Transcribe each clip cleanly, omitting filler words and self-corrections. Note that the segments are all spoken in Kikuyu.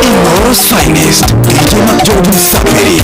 Ino's finest, DJ McGeorge Msaperi.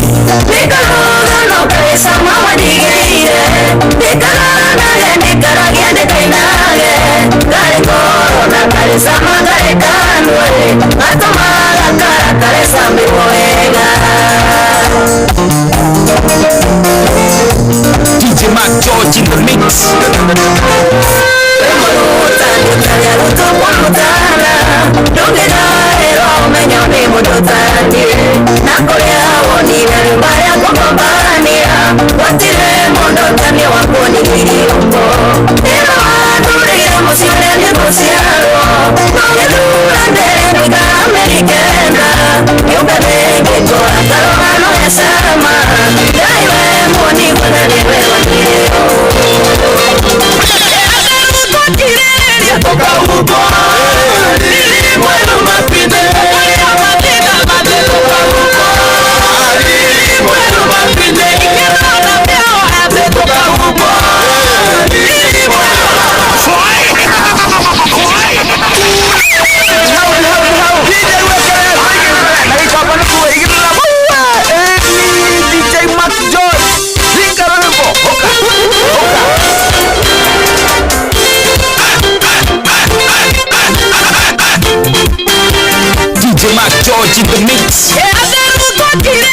DJ McGeorge in the mix. DJ McGeorge in the mix.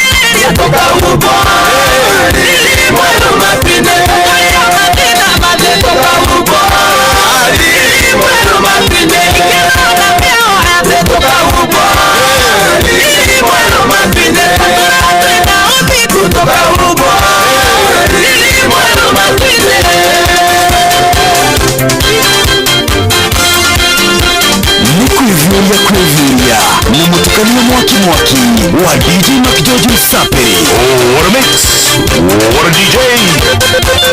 Nikwivuria kwivuria na mutukanio mwaki mwaki wa DJ McGeorge Msaperi. Oh, what a mix! What a DJ!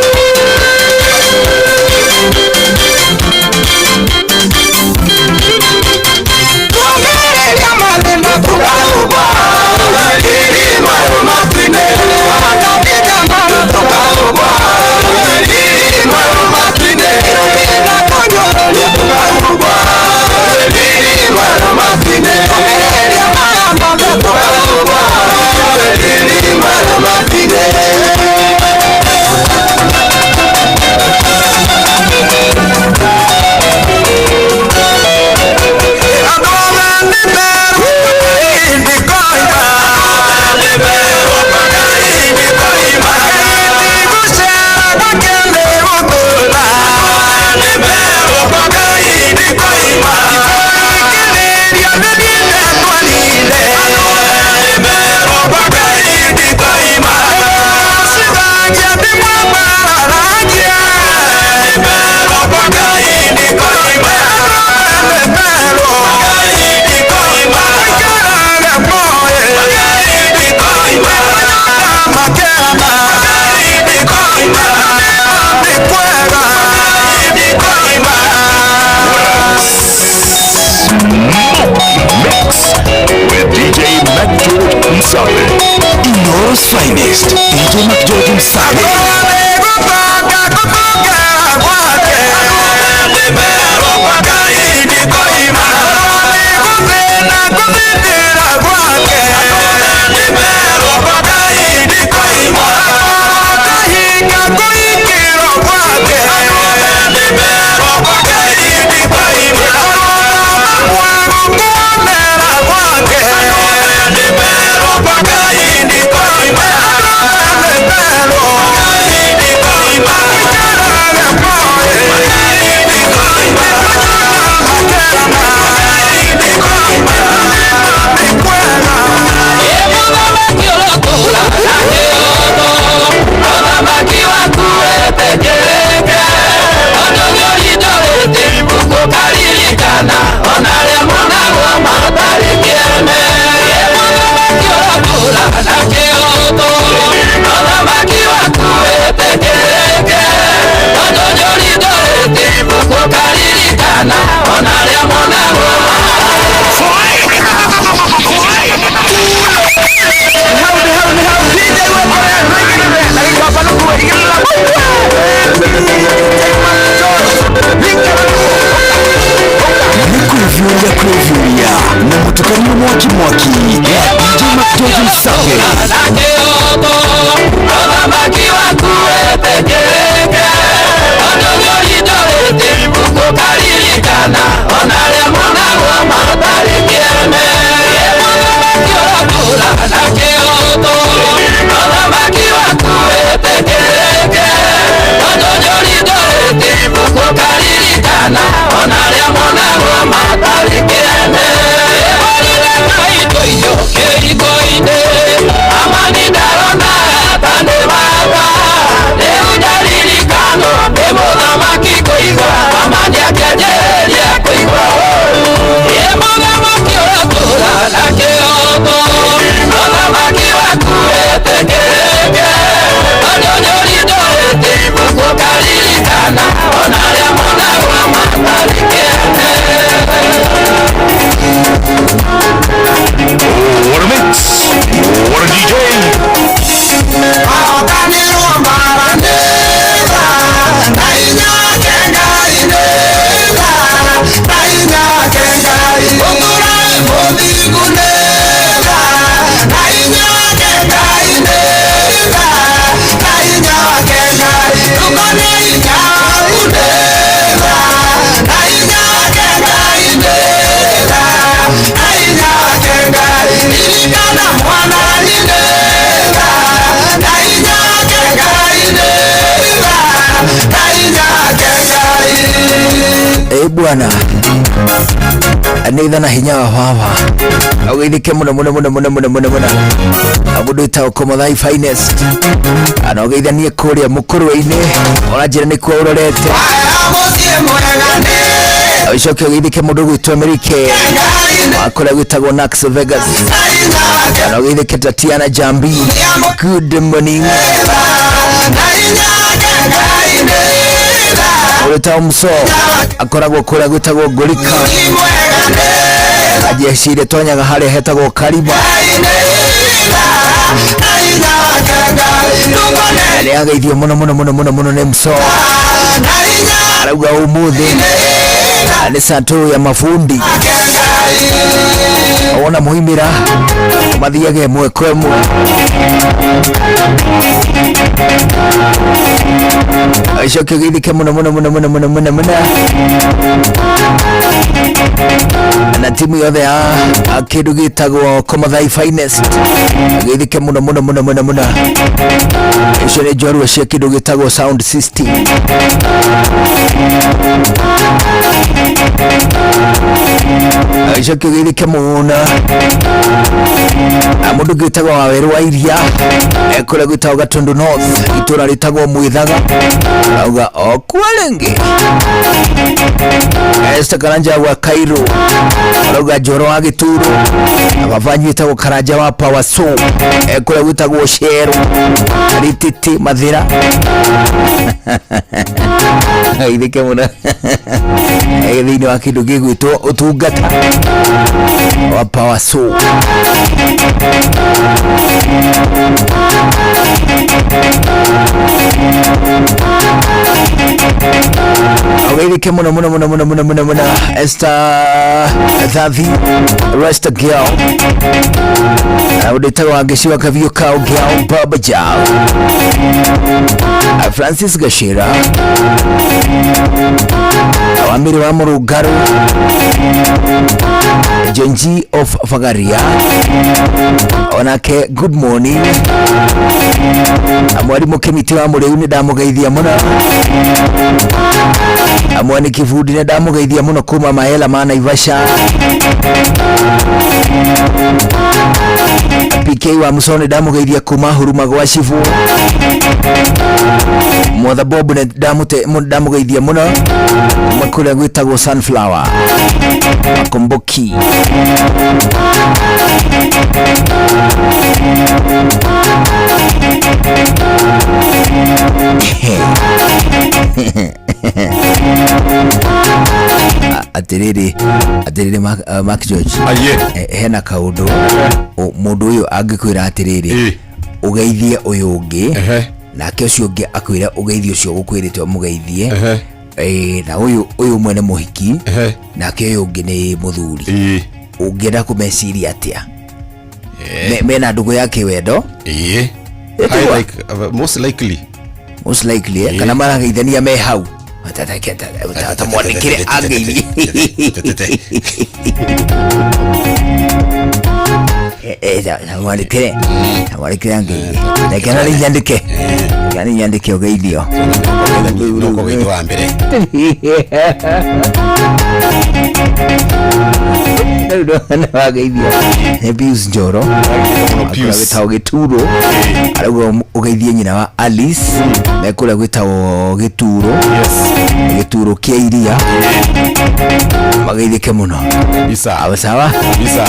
Mix with DJ McGeorge Msabe. Ino's finest, DJ McGeorge Msabe. Bye. Bwana nĩ tha na hinya wa baba. Ũgeithĩke mũno mũno mũno mũno mũno mũno mũno. Mũndũ wĩtagwo Komothai Finest na ũgeithanie kũrĩa mũkũrwe-inĩ, ũranjĩra nĩkuo ũrorete. Ũcoke ũgeithĩke mũndũ ũgwĩtwo Amerike wa kũrĩa gwĩtagwo Nax Vegas, na ũgeithĩke Tatiana Jambi, good morning. Ũrĩtagwo Muso akoragwo kũrĩa gwĩtagwo Ngũrika, jeshi iria tonyaga harĩa hetagwo Kariba. Nĩ ageithio mũno mũno mũno mũno mũno nĩ Muso, arauga ũmũthĩ nĩ satũ ya mabundi, wona muimĩra mathiage ĩmwe kwa ĩmwe. Acoke geithĩke mũno mũno mũno mũno mũno mũno mũno na timu yothe ya kĩndũ gĩtagwo Komathai Finest, geithĩke mũno mũno mũno mũno mũno. Icio nĩ njorua cia kĩndũ gĩtagwo sound system. Acoke geithĩke mũno mũndũ gĩtagwo Wawerũ wa Iria, kũrĩa gwĩtagwo Gatundu North, itũra rĩtagwo Mwithaga, auga okua rĩngĩ. Esther Karanja wa Cairo arauga Njoro wa Gĩturo, na babanyu wĩtagwo Karanja wa Power Soul, kũrĩa gwĩtagwo Cero Rititi Mathira, geithĩke mũno thĩinĩ wa kĩndũ gĩgwĩtwo ũtungata wa Power Soul. Ũgeithĩke mũno mũno mũno mũno mũno mũno mũno Esther Thathi Resta Girl, ũndũ wa Ngĩci wa Kaviũ Cow Girl Baba Jao, Francis Gashira Wamiri wa Mũrũngarũ, Jenji of Fagaria onake, good morning. Mwarimũ Kĩmiti wa Mũrĩu, nĩ ndamũgeithia mũno. Mwani Kĩbundi, nĩ ndamũgeithia mũno kuma Mahela ma Naivasha. PK wa Muso, nĩ ndamũgeithia kuma Huruma gwa Cibu. Mwatha Bob, nĩ ndamũgeithia mũno kuma kũrĩa gwĩtagwo Sunflower Makomboki. Atĩrĩrĩ, atĩrĩrĩ, Mark George. Aye. Hena kaũndũ mũndũ ũyũ angĩkwĩra atĩrĩrĩ, ũgeithie ũyũ ũngĩ, nake ũcio ũngĩ akwĩra ũgeithie ũcio ũgũkwĩrĩte ũmũgeithie. Na ũyũ ũmwe nĩ mũhiki, nake ũyũ ũngĩ nĩ mũthuri. Ũngĩenda kũmeciria atĩa? Mena ndũgũ ya kĩwendo? Ĩtigwa. I like, most likely. Most likely, eh? Kana marageithania me hau tamwandĩkĩre angeithie. Tamwandĩkĩre, tamwandĩkĩre angeithie. Reke na rĩu nyandĩke, reke rĩu nyandĩke ũgeithio. No kũgeithio wa mbere. Rĩu ndona wageithio nĩ Pius Njoro. Mũno. Kũrĩa Pius. gwĩtagwo Gĩturo, arauga ũgeithie nyina wa Alice me kũrĩa gwĩtagwo Gĩturo, Gĩturo kĩa iria, mageithĩke mũno. Kabisa. Sawa sawa. Kabisa.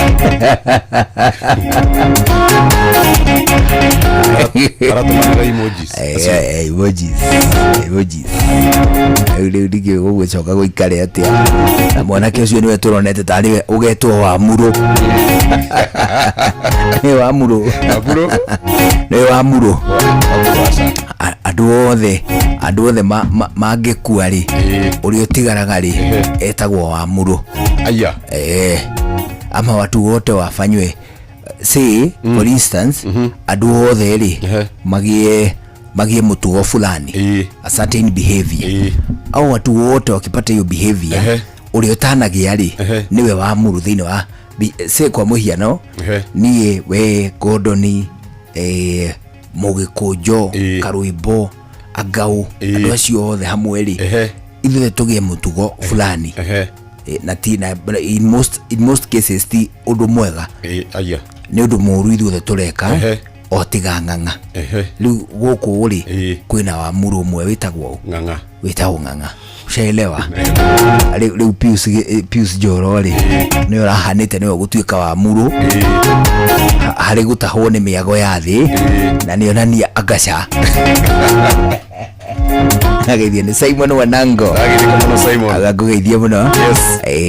Aratũmanĩra emojis. Emojis, emojis. Rĩu ndingĩ gũgũcoka gũikare atĩa na mwanake ũcio nĩwe tũronete tarĩ we ũgetwo wa muro, nĩ wa muro. Wamuro. Nĩ wa muro. Wamuro aca. Andũ othe mangĩkua rĩ, ũrĩa ũtigaraga rĩ, etagwo wa muro. Aya. Ama watu wote wafanywe, say for instance, andũ othe rĩ, magĩe mũtugo fulani, a certain behavior, au watu wote wakipata hiyo behavior, ũrĩa ũtanagĩa rĩ, nĩwe wa muru thĩinĩ wa say kwa mũhiano, niĩ, we, Gordoni, Mũgĩkũnjo, Karũimbo, Angau, andũ acio othe hamwe rĩ, Ithuothe tũgĩe mũtugo fulani. Na ti na but in most cases ti ũndũ mwega. Aya. Nĩ ũndũ mũru ithuothe tũreka. O tiga Ng'ang'a. Rĩu gũkũ rĩ, kwĩna wa mũrũ ũmwe wĩtagwo ũ? Ng'ang'a. Wĩtagwo Ng'ang'a, ushaelewa? Rĩu Pius Njoro rĩ, nĩwe ũrahanĩte nĩwe gũtuĩka wa mũrũ harĩ gũtahwo nĩ mĩago ya thĩ, na nĩonania angaca ageithio nĩ Simon Wanango. Ndagĩrĩka mũno, Simon. Agakũgeithia mũno.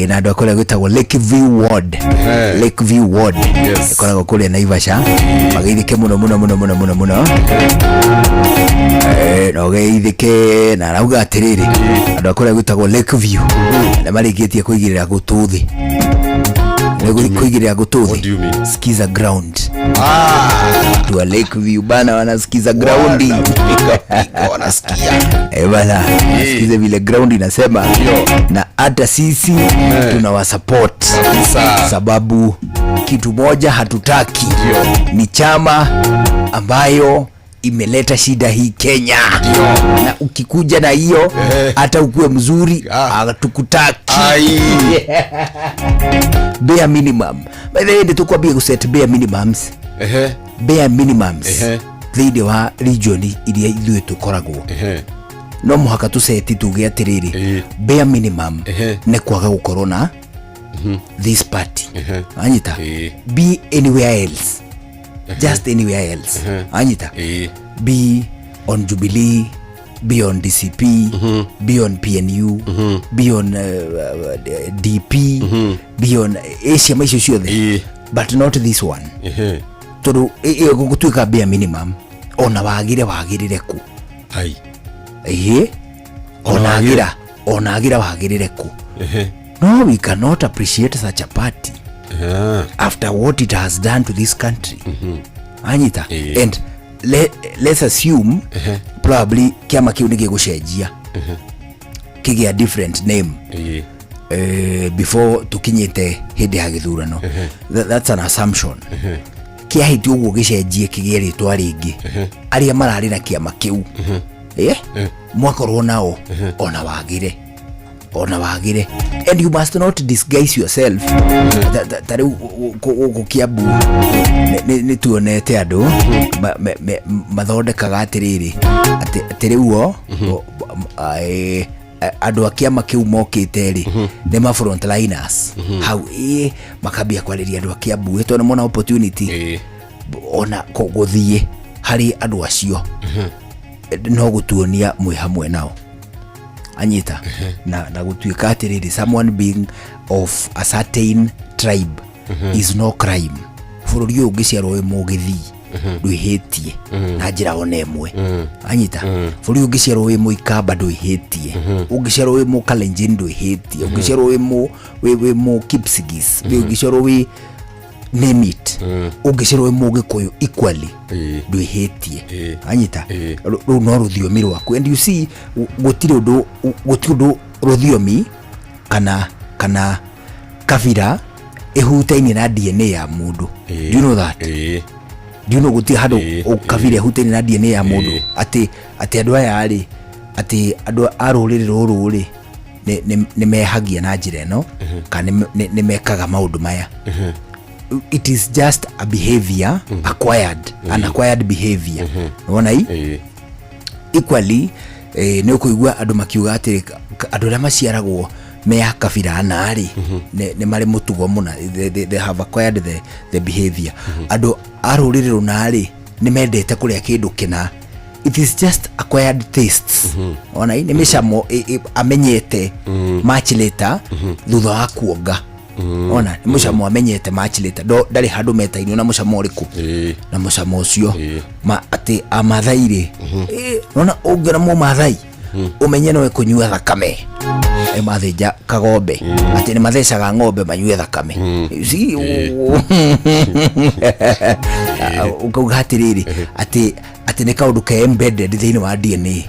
Na andũ a kũrĩa gwĩtagwo Lakeview Ward. Lakeview Ward. Ĩkoragwo kũrĩa Naivasha, mageithĩke mũno mũno mũno mũno mũno mũno. Na ũgeithĩke na arauga atĩrĩrĩ, andũ a kũrĩa gwĩtagwo Lakeview na marĩkĩtie kũigĩrĩra gũtũ thĩ. Nĩ kũigĩrĩra gũtũ What do you thĩ. mean? Sikiza ground. Watu wa Lakeview bana wanasikiza graundi. Wanapika, wanasikia. Bana, sikize vile ground inasema, na hata sisi tunawasupport. Kabisa. Sababu kitu moja hatutaki Ndio. ni chama ambayo imeleta shida hii Kenya, na ukikuja na hiyo, hata ukuwe mzuri, hatukutaki. Ai. Bare minimum. By the way, nĩtũkwambia gũset bare minimums. Bare minimums thĩinĩ wa region iria ithuĩ tũkoragwo. No mũhaka tũseti, tuge atĩrĩrĩ, bare minimum nĩ kwaga gũkorwo na this party. Anyita? Be anywhere else, just anywhere else. Anyita? Be on Jubilee, be on DCP, be on PNU, be on DP, be on ciama icio ciothe, but not this one, tondũ ĩyo gũtuĩka bare minimum, ona wagire wagĩrĩre kũ? Ai. Ĩĩ, ona agira, ona agira wagĩrĩre kũ? No, we cannot appreciate such a party after what it has done to this country. Anyita? And let's assume probably kĩama kĩu nĩ gĩgũcenjia kĩgĩa different name before tukinyĩte hĩndĩ ya gĩthurano. That's an assumption. Kĩahĩtia ũguo gĩcenjie kĩgĩe rĩtwa rĩngĩ, arĩa mararĩ na kĩama kĩu, mwakorwo nao, ona wagĩre, ona wagĩre, and you must not disguise yourself. Ta rĩu gũkũ Kiambu nĩ tuonete andũ mathondekaga atĩrĩrĩ, atĩ rĩu o andũ a kĩama kĩu mokĩte rĩ, nĩ ma frontliners hau, ĩ makambia kwarĩria andũ a Kiambu, tondũ nĩ mona opportunity. Ona gũthiĩ harĩ andũ acio no gũtuonia mwĩ hamwe nao. Anyita? Na gũtuĩka atĩrĩrĩ, someone being of a certain tribe is no crime. Bũrũri ũyũ ũngĩciarwo wĩ Mũgĩthii, ndwĩhĩtie na njĩra ona ĩmwe. Anyita? Bũrũri ũyũ ũngĩciarwo wĩ Mũikamba, ndwĩhĩtie. Ũngĩciarwo wĩ Mũkalenjin, ndwĩhĩtie. Ũngĩciarwo wĩ Mũkipsigis, ũngĩciarwo wĩ, name it, ũngĩciarwo wĩ Mũgĩkũyũ, equally ndwĩhĩtie. Anyita? Rũu no rũthiomi rwaku, and you see, gũtirĩ ũndũ rũthiomi kana kabira ĩhutaine na DNA ya mũndũ. Do you know that? Do you know gũtirĩ handũ kabira ĩhutaine na DNA ya mũndũ? Atĩ andũ aya rĩ, atĩ andũ a rũrĩrĩ rũrũ rĩ, nĩ mehagia na njĩra ĩno kana nĩ mekaga maũndũ maya. It is just a behavior acquired, an acquired behavior. Wona i? Equally, nĩ ũkũigua andũ makiuga atĩ andũ arĩa maciaragwo me a kabira na rĩ, nĩ marĩ mũtugo mũna, they have acquired the behavior. Andũ a rũrĩrĩ rũna rĩ, nĩ mendete kũrĩa kĩndũ kĩna. It is just acquired tastes. Ona i nĩ mĩcamo amenyete much later thutha wa kuonga. Ona nĩ mũcamo amenyete much later. Ndarĩ handũ metainio na mũcamo ũrĩkũ na mũcamo ũcio. Ma atĩ Amathai rĩ, nona ũngĩona Mũmathai, ũmenye nowe kũnyua thakame. Mathĩnja kagombe, atĩ nĩ mathecaga ng'ombe manyue thakame. You see, ũkauga atĩrĩrĩ, atĩ nĩ kaũndũ ke embedded thĩinĩ wa DNA.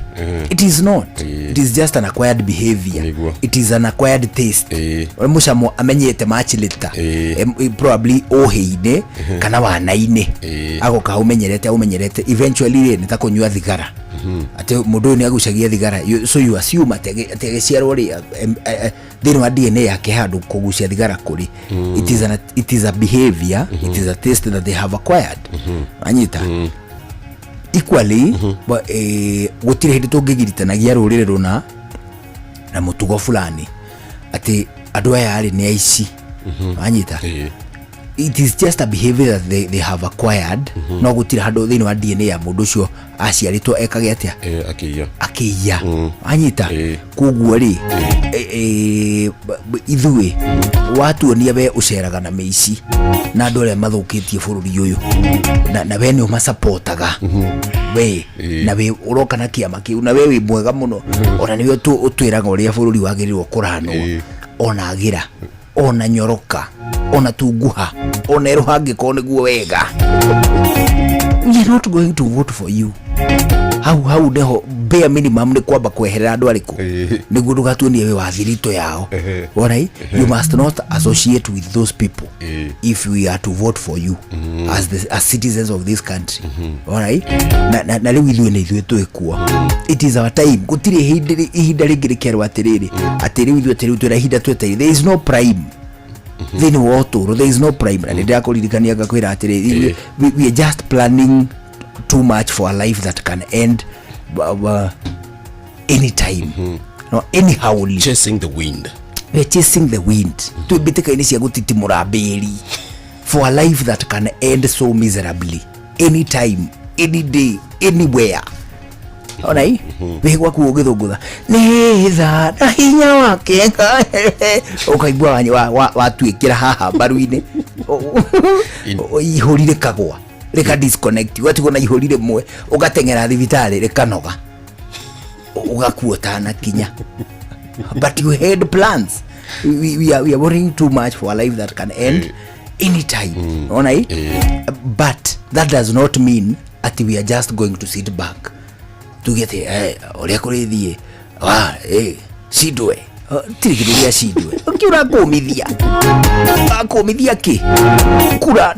It is not. It is just an acquired behavior. It is an acquired taste. Ũrĩa mũcamo amenyete much later. Probably ũhĩ-inĩ kana wana-inĩ, agoka aumenyerete, aumenyerete, eventually rĩ, nĩ ta kũnyua thigara. Atĩ mũndũ ũyũ nĩ agucagia thigara. So you assume atĩ agĩciarwo rĩ, thĩinĩ wa DNA yake handũ kũgucia thigara kũrĩ. It is a behavior, it is a taste that they have acquired. Anyita equally, gũtirĩ hĩndĩ tũngĩgiritanagia rũrĩrĩ rũna na mũtugo fulani atĩ andũ aya rĩ nĩ aici. Wanyita? It is just a behavior that they have acquired. No gũtirĩ handũ thĩinĩ wa DNA ya mũndũ ũcio aciarĩtwo ekage atĩa? Akĩiya. Akĩiya. Wanyita? Koguo rĩ, ithuĩ watuonia we ũceraga na mĩici na andũ arĩa mathũkĩtie bũrũri ũyũ, na we nĩ ũmacapotaga we, na we ũroka na kĩama kĩu, na we wĩ mwega mũno, ona nĩwe ũtwĩraga ũrĩa bũrũri wagĩrĩirwo kũranwo, ona agĩra, ona nyoroka, ona tunguha, ona erũha, angĩkorwo nĩguo wega, we are not going to vote for you. Hau hau nĩho bare minimum nĩ kwamba kweherera andũ arĩkũ, nĩguo ndũgatuonie wĩ wa thiritũ yao. Alright, you must not associate with those people if we are to vote for you as citizens of this country. Alright, na rĩu ithuĩ nĩ ithuĩ twĩkuo. It is our time. Gũtirĩ hĩndĩ ihinda rĩngĩ rĩkerwo atĩrĩrĩ, atĩ rĩu ithuĩ, atĩ rĩu twĩna ihinda twetereire. There is no prime thĩinĩ wa ũtũũro, there is no prime. Na nĩ ndĩrakũririkania ngakwĩra atĩrĩrĩ, we are just planning too much for a life that can end anytime, no anyhow. Chasing the wind. We are chasing the wind. Twĩ mbĩtĩka-inĩ cia gũtitimũra mbĩri for a life that can end so miserably anytime, any day, anywhere. Ona i wĩ gwaku ũgĩthũngũtha nĩ tha na hinya wake, ũkaigua watuĩkĩra haha mbaru-inĩ, ihũri rĩkagwa, rĩka disconnect, ũgatigwo na ihũri rĩmwe, ũgateng'era thibitarĩ, rĩkanoga, ũgakua ũtanakinya. But you had plans. We are worrying too much for a life that can end anytime. Ona i, but that does not mean ati we are just going to sit back tuge ati ũrĩa kũrĩthiĩ wa cindwe. Tirĩ kĩndũ gĩa cindwe. Kĩ ũrakũmithia, akũmithia kĩ? Kura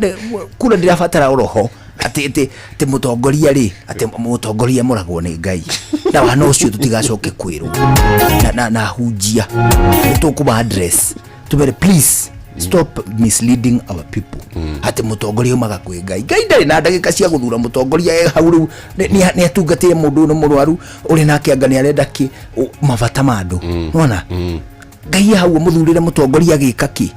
kura ndĩrabatara oroho atĩ mũtongoria rĩ, atĩ mũtongoria mũragwo nĩ Ngai, na wana ũcio tũtigacoke kwĩrwo na hunjia nĩ tũkũma address tũmere, "Please stop misleading our people," atĩ mũtongoria umaga kwĩ Ngai. Ngai ndarĩ na ndagĩka cia gũthura mũtongoria e hau rĩu nĩ atungatĩre mũndũ ũyũ nĩ mũrwaru, ũrĩ nake anga nĩ arenda kĩ, mabata ma andũ. Nona Ngai hau mũthurĩre mũtongoria agĩka kĩ?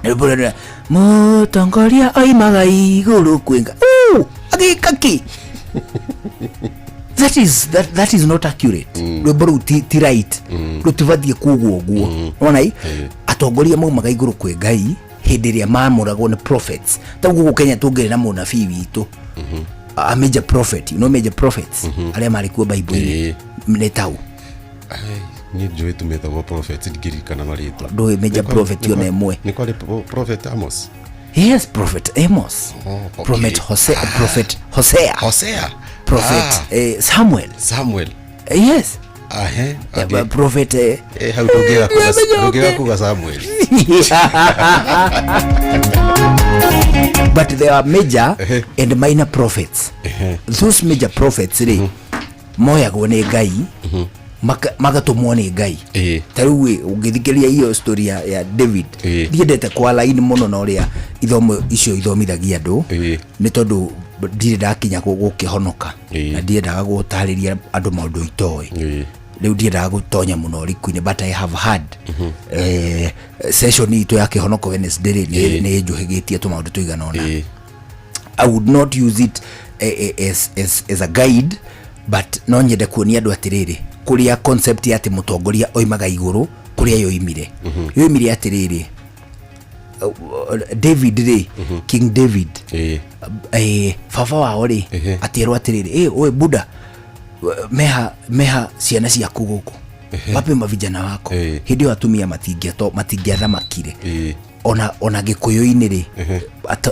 Rwĩmbo rũrĩa, mũtongoria oimaga igũrũ kwĩ Ngai. Agĩka kĩ? That is not accurate. Rwĩmbo rũu ti right, rũtibatiĩ kugwo ũguo. Wona i atongoria maumaga igũrũ kwĩ Ngai hĩndĩ ĩrĩa mamũragwo nĩ prophets. Ta gũkũ Kenya tũngĩrĩ na mũnabii witũ, a major prophet, you know major prophets arĩa marĩ kuo Bible-inĩ nĩ tau? Ai, niĩ njũĩ tũmetagwo prophet, ndingĩririkana marĩtwa. Ndũĩ major prophet ona ĩmwe? Nĩ kwarĩ prophet Amos. Yes, Prophet Amos. Oh, okay. Prophet Hosea, Prophet Hosea. Hosea. Prophet Samuel. Samuel. Yes. Ahe. Yeah, prophet hau ndũngĩaga kuga Samuel. But there are major and minor prophets. Those major prophets rĩ, moyagwo nĩ Ngai, magatũmwo nĩ Ngai. Ta rĩu ĩ, ũngĩthikĩrĩria iyo story ya David, ndiendete kwa line mũno na ũrĩa ithomo icio ithomithagia andũ, nĩ tondũ ndirĩ ndakinya gũkĩhonoka, na ndiendaga gũtarĩria andũ maũndũ itoĩ. Rĩu ndiendaga gũtonya mũno ũriku-inĩ, but I have had session itũ ya kĩhonoko Wednesday rĩ, nĩ njũhĩgĩtie tũmaũndũ tũigana ũna. I would not use it as a guide, but no nyende kuonia andũ atĩrĩrĩ, kũrĩa concept ya atĩ mũtongoria oimaga igũrũ, kũrĩa yoimire, yoimire atĩrĩrĩ, David rĩ, King David, baba wao rĩ, atĩrwo atĩrĩrĩ, "Oe buda, meha meha ciana ciaku gũkũ, wape mavijana wako." Hĩndĩ ĩyo atumia matingĩathamakire. Ona gĩkũyũ-inĩ rĩ,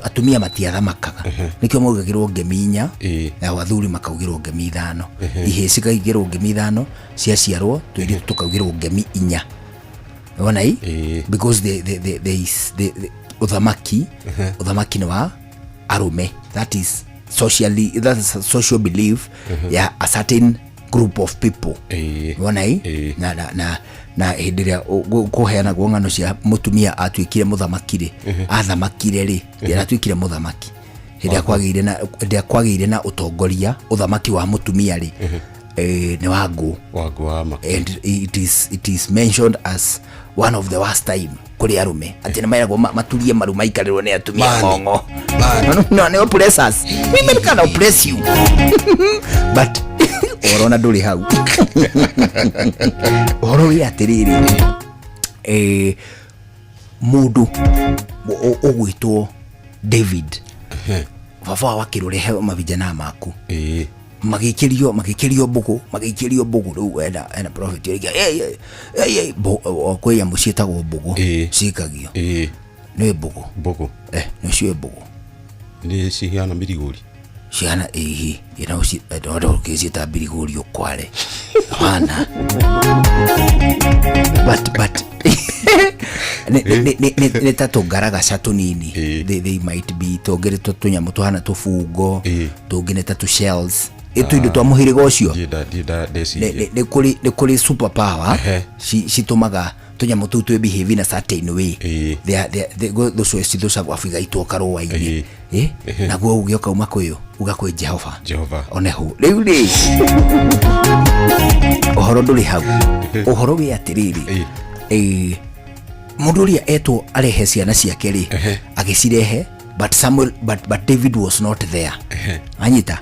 atumia matiathamakaga, nĩkĩo maugagĩrwo ngemi 4, nao athuri makaugĩrwo ngemi 5. Ihĩĩ cikaigĩrwo ngemi 5 ciaciarwo, tũirĩtu tũkaugĩrwo ngemi 4. Wona i? Because the, is, the, the, ũthamaki nĩ wa arũme, that is socially, that's a social belief ya a certain group of people. Wona i na hĩndĩ ĩrĩa kũheanagwo ng'ano cia mũtumia atuĩkire mũthamaki rĩ, athamakire rĩ, rĩrĩa atuĩkire mũthamaki, hĩndĩ ĩrĩa kwagĩire na hĩndĩ ĩrĩa kwagĩire na ũtongoria, ũthamaki wa mũtumia rĩ, nĩ wa ngũ. Wangu wa ma. And it is mentioned as one of the worst time kũrĩ arũme, atĩ nĩ mairagwo maturie maru maikarĩrwo nĩ atumia. Bani. Ng'ong'o no nĩ oppressors, women can oppress you, but ũhoro na ndũrĩ hau. Ũhoro wĩ atĩrĩrĩ, mũndũ ũgwĩtwo David, baba wao akĩrũrehe mavijana maku, magĩikĩrio mbũgũ, magĩikĩrio mbũgũ. Rĩu ena prophet ũrĩa hey, hey, hey, hey, kwĩ nyamũ ciĩtagwo mbũgũ, cikagio. Nĩ mbũgũ. Mbũgũ. Nĩ ciĩ mbũgũ. Nĩ cihiana mirigũri. Ciana ĩhi ũkĩciĩta mbirigũri ũkware hana, but nĩ ta tũngaragaca tũnini. They might be tũngĩ tũnyamũ tũhana tũbungo, tũngĩ nĩ ta tũ shells, ĩtũindo twa mũhĩrĩga ũcio. Ndienda ndeciria. Nĩ kũrĩ super power citũmaga tũnyamũ tũu twĩ behave in a certain way. Thũcio cithũcagwo abu igaitwo karũa-inĩ. Naguo uge ũkauma kwĩũ, uga kwĩ Jehova. Jehova. Oneho rĩu rĩ, ũhoro ndũrĩ hau. Ũhoro wĩ atĩrĩrĩ, mũndũ ũrĩa etwo arehe ciana ciake rĩ, agĩcirehe, but Samuel, but David was not there. Anyita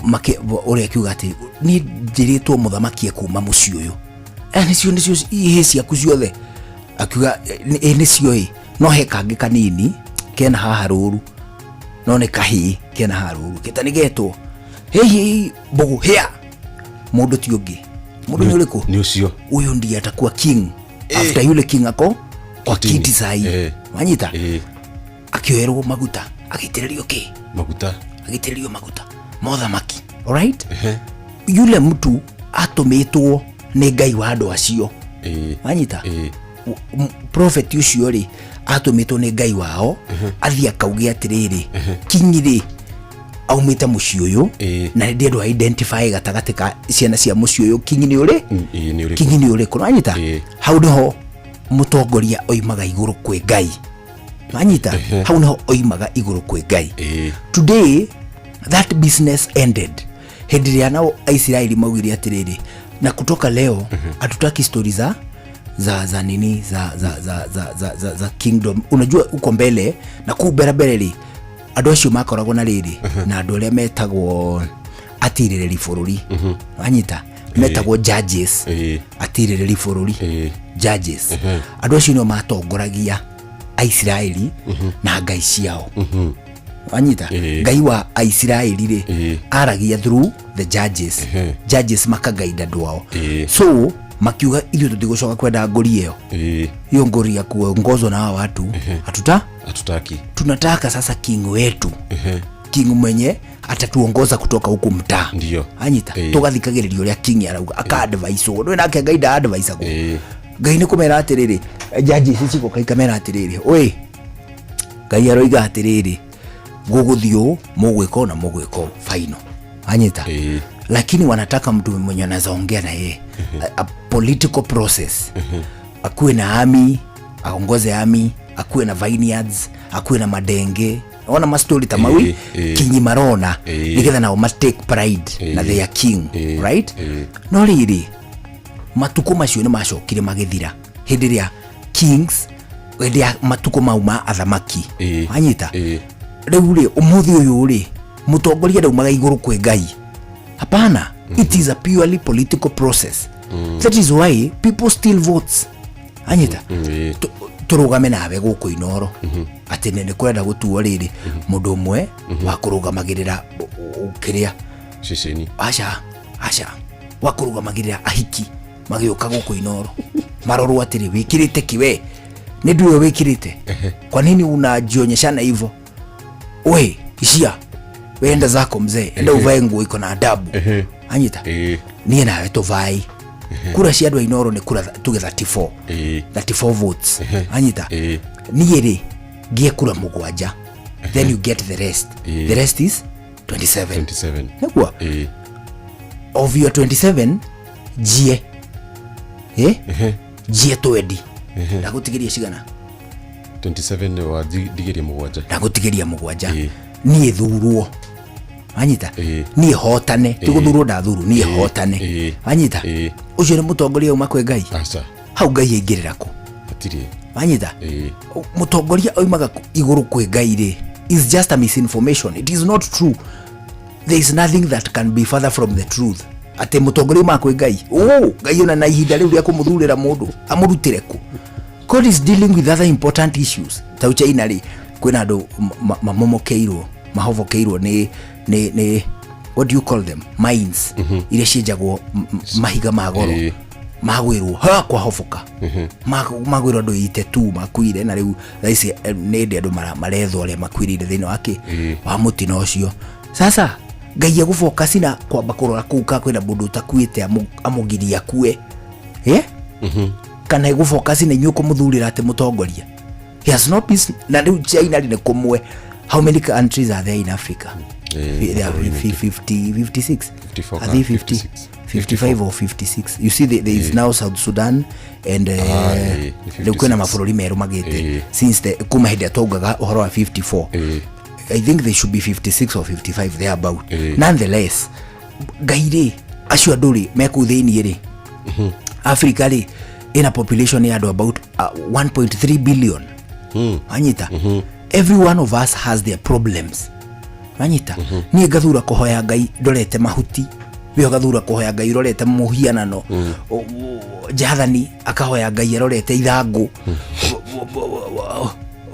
make ũrĩa akiuga atĩ niĩ njĩrĩtwo mũthamaki ekuma mũciĩ ũyũ. Nĩcio ihĩ ciaku ciothe? Akiuga ĩ nĩcio ĩ, no he kangĩ kanini kena haha rũru, no nĩ kahĩĩ kena haha rũru kĩta nĩ getwo hihi mbũgũ hĩa. Mũndũ ti ũngĩ, mũndũ nĩ ũrĩkũ? Nĩ ũcio. Huyu ndiye atakuwa king after yule king ako kwa Kitini. kiti sahi. Wanyita? Akĩoerwo maguta, agĩitĩrĩrio kĩ? Maguta. Agĩitĩrĩrio maguta mothamaki. Alright, yule mtu atũmĩtwo nĩ Ngai wa andũ acio. Wanyita? Prophet ũcio rĩ, atũmĩtwo nĩ Ngai wao athiĩ akauge atĩrĩrĩ, king rĩ aumĩte mũciĩ ũyũ, na nĩ ndĩrendwo identify gatagatĩ ka ciana cia mũciĩ ũyũ king nĩ ũrĩ. Ĩĩ, nĩ ũrĩkũ? King nĩ ũrĩkũ? Wanyita? Hau nĩho mũtongoria oimaga igũrũ kwĩ Ngai. Wanyita? Hau nĩho oimaga igũrũ kwĩ Ngai. Today that business ended hĩndĩ ĩrĩa nao Aisiraeli maugire atĩrĩrĩ, na kutoka leo hatutaki stori za nini, za kingdom. Unajua uko mbele na kuu mbere mbere rĩ, andũ acio makoragwo na rĩrĩ na andũ arĩa metagwo atirĩrĩri bũrũri. Wanyita? Metagwo judges. Atirĩrĩri bũrũri, judges. Andũ acio nĩo matongoragia Aisiraeli na ngai ciao. Wanyita? Ngai wa Aisiraeli rĩ, aragia through the judges. Judges makagaida andũ ao. So makiuga ithuĩ tũtigũcoka kwenda ngũri ĩyo, hiyo ngori ya kuongozwa na hawa watu hatuta Hatutaki. Tunataka sasa king wetu, king mwenye atatuongoza kutoka huku mtaa. Anyita? Tũgathikagĩrĩria ũrĩa king arauga, aka advice ũguo. Ndũĩ nake Ngai nda advice agwo. Ngai nĩ kũmera atĩrĩrĩ, jaji ici cigoka ikamera atĩrĩrĩ, oi, Ngai aroiga atĩrĩrĩ, gũgũthiĩ ũũ, mũgwĩka ũũ na mũgwĩka ũũ, final. Anyita? Lakini wanataka mtu mwenye anaweza ongea na yeye, a political process, akuwe na army, aongoze army, akuwe na vineyards, akuwe na madenge, ona mastori ta mau. Kinyi marona nigetha nao ma take pride na their king. Right? No rĩrĩ, matukũ macio nĩ macokire magĩthira hĩndĩ ĩrĩa kings, hĩndĩ ya matukũ mau ma athamaki. Wanyita? Rĩu rĩ, ũmũthĩ ũyũ rĩ, mũtongoria ndaumaga igũrũ kwĩ Ngai, hapana. It is a purely political process. That is why people still votes. Anyita? Tũrũgame nawe gũkũ Inoro atĩ nĩ kũrenda gũtuo rĩrĩ mũndũ ũmwe wa kũrũgamagĩrĩra kĩrĩa ceceni. Aca, aca, wa kũrũgamagĩrĩra ahiki magĩũka gũkũ Inoro marorwo atĩrĩ, wĩkĩrĩte kĩ we? Nĩ nduĩ wĩkĩrĩte, kwa nini unajionyeshana hivyo? We ishia, wenda zako mzee, enda uvae nguo iko na adabu. Anyita? Niĩ nawe tũvai kura cia andũ a Inoro nĩ kura tuge 34, 34 votes. Anyita? Niĩ rĩ, ngie kura mũgwanja, then you get the rest. The rest is 27. 27. Nĩguo. Ĩĩ. Of your 27 njie, eh? Njie twendi, ndagũtigĩria cigana? 27 wa ndigĩria mũgwanja. Ndagũtigĩria mũgwanja. Ĩĩ. Niĩ thurwo, wanyita? Ĩĩ. Niĩ hotane, ti gũthurwo ndathurwo, niĩ hotane. Ĩĩ. Wanyita? Ĩĩ. Ũcio nĩ mũtongoria uma kwĩ Ngai? Aca. Hau Ngai aingĩrĩra kũ? Hatirĩ. Wanyita? Ĩĩ. Mũtongoria oimaga igũrũ kwĩ Ngai rĩ, is just a misinformation. It is not true. There is nothing that can be further from the truth atĩ mũtongoria umaga kwĩ Ngai. Ũ Ngai ona na ihinda rĩu rĩa kũmũthurĩra mũndũ amũrutĩre kũ? God is dealing with other important issues. Tau China rĩ, kwĩna andũ mamomokeirwo, mahobokeirwo nĩ what do you call them, mines iria cienjagwo mahiga ma goro. Ĩĩ. Magwĩrwo ha kwahoboka, magwĩrwo andũ ite tu makuire, na rĩu thaa ici nĩ ndĩ andũ marethwo arĩa makuĩrĩire thĩinĩ wa kĩ wa mũtino ũcio. Sasa Ngai egũbokasi na kwamba kũrora kũu ka kwĩna mũndũ ũtakuĩte amũgirie akue, eh? Kana egũbokasi na inyuĩ kũmũthurĩra atĩ mũtongoria? He has no peace. Na rĩu China rĩ nĩ kũmwe. How many countries are there in Africa? There are 50, 56. 54. Are they 50? 56. 55 or 56. You see, there is now South Sudan and Ĩĩ, nĩ rĩu kwĩna 56. mabũrũri merũ magĩte since the kuma hĩndĩ ĩrĩa twaugaga ũhoro wa 54. I think they should be 56 or 55 thereabout. Nonetheless, Ngai rĩ, acio andũ rĩ mekũu thĩiniĩ rĩ, Africa rĩ ĩna population ya andũ about 1.3 billion, wanyita? Every one of us has their problems, wanyita? Niĩ ngathura kũhoya Ngai ndorete mahuti, we ũgathura kũhoya Ngai ũrorete mũhianano. Jathani akahoya Ngai arorete ithangũ.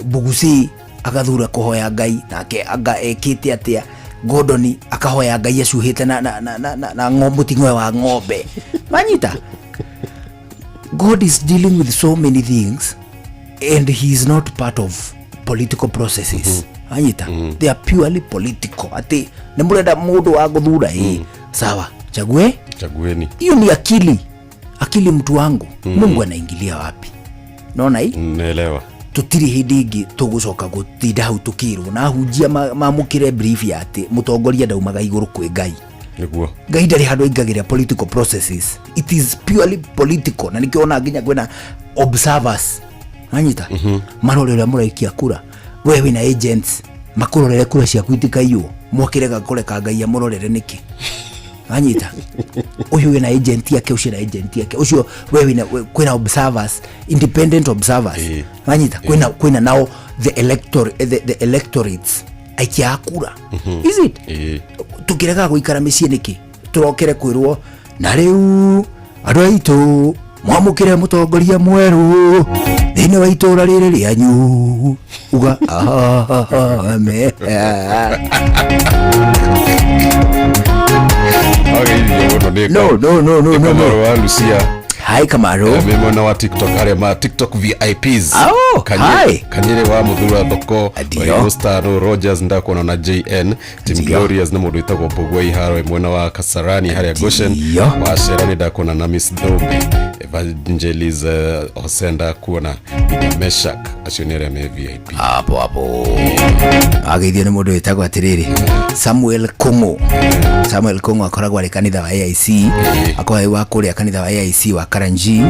Buguci agathura kũhoya Ngai nake anga ekĩte atĩa. Gordoni akahoya Ngai acuhĩte na mũting'oe wa ng'ombe, wanyita? God is dealing with so many things and he is not part of political processes, anyita? They are purely political, atĩ nĩ mũrenda mũndũ wa gũthura, ĩ sawa, chague. Chagueni. Hiyo ni akili, akili mtu wangu. Mungu anaingilia wapi? Naona hii. Naelewa. Tutiri hindi ingi tugucoka gutinda hau tukirwo na hunjia mamukire brief ya ati mutongoria ndaumaga iguru kwi Ngai. Nĩguo. Ngai ndarĩ handũ aingagĩrĩra political processes. It is purely political, na nĩkĩo ona nginya kwĩna observers, anyita? Marore ũrĩa mũraikia kura. We wĩna agents makũrorere kura ciaku itikaiywo, mwakĩrega kũreka Ngai amũrorere nĩkĩ? Anyita? Ũyũ wĩna agent yake, ũcio na agent yake, ũcio we wĩna kwĩna observers, independent observers. Anyita? Kwĩna nao the electorates, aikia a kura, is it? Ĩĩ. Tukirega guikara mĩciĩ nĩkĩ? Tũrokere kwĩrwo na rĩu andũ aitũ mwamũkĩre mũtongoria mwerũ thĩinĩ wa itũra rĩrĩ rĩanyu, uga amen. Ageithio mũno nĩ No, no, no, no, no, no. Kamaru wa Lucia. Hi Kamaru. Me mwena wa TikTok, arĩa ma TikTok VIPs. Oh, hi. Kanyere wa Muthura Thoko. Ndio. Waigũ Stano Rogers ndakuona na JN Team. Ndio. Glorious na mũndũ wĩtagwo Mbũgua Iharo mwena wa Kasarani harĩa Goshen. Ndio. Wa Cera nĩ ndakuona na Miss Thombi Evangelis, Hosea ndakuona nginya Meshak, acio nĩ arĩa me VIP. Hapo hapo ageithio nĩ mũndũ wĩtagwo atĩrĩrĩ Samuel Kung'u. Samuel Kung'u akoragwo arĩ kanitha wa AIC, akoragwo arĩ wa kũrĩa kanitha wa AIC wa Karanji,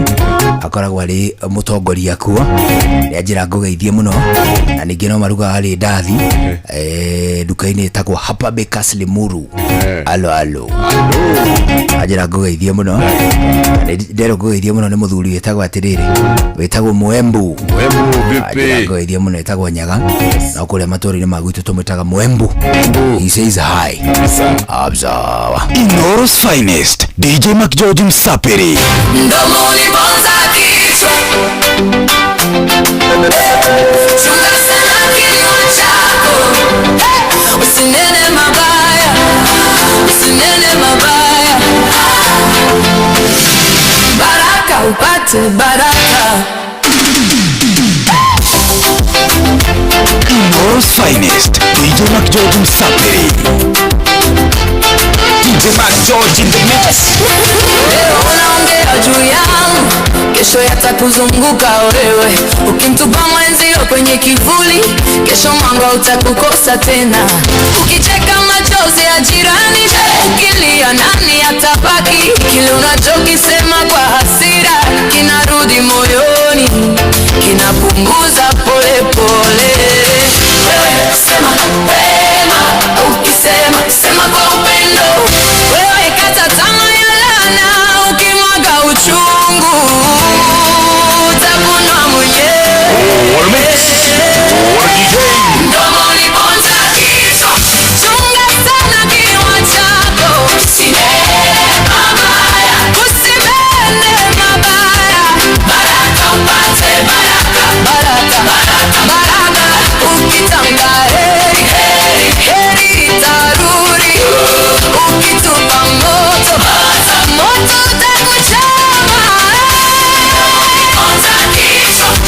akoragwo arĩ mũtongoria kuo. Nĩ anjĩra ngũgeithie mũno, na ningĩ no marugaga rĩ ndathi nduka-inĩ ĩtagwo Hapa Bakers Limuru. Alo alo, anjĩra ngũgeithie mũno. Na nĩ nderwo ngũgeithie mũno nĩ mũthuri wĩtagwo atĩrĩrĩ, wĩtagwo Mwembu. Mwembu Anjĩra vipi? ngũgeithie mũno, ĩtagwo Nyaga, no kũrĩa matũũra-inĩ ma gwitũ tũmwĩtaga Mwembu. He says hi. Kabisa. Absawa. Inooro's finest, DJ McGeorge Msapiri. Mdomo uliponza kichwa, chunga sana kinywa chako. Hey! Usinene mabaya, usinene mabaya, baraka upate baraka. Inooro's finest, DJ McGeorge Msapiri. DJ McGeorge in the mix. Leo unaongea juu yangu, kesho Kesho yatakuzunguka wewe. Ukimtupa mwenzio kwenye kivuli, kesho mwanga utakukosa tena. Ukicheka machozi ya jirani, ukilia nani atabaki? Kile unachokisema kwa hasira kinarudi moyoni, kinapunguza pole pole. Wewe sema wema, ukisema sema kwa upendo. Wewe kata tamaa ya laana, ukimwaga uchungu utakunwa mwenyewe. Mdomo uliponza kichwa, chunga sana kinywa chako, usinene mabaya, usinene mabaya. Baraka upate baraka, baraka, baraka, ukitamka heri, heri, heri itarudi. Ukitupa moto, moto utakuchoma.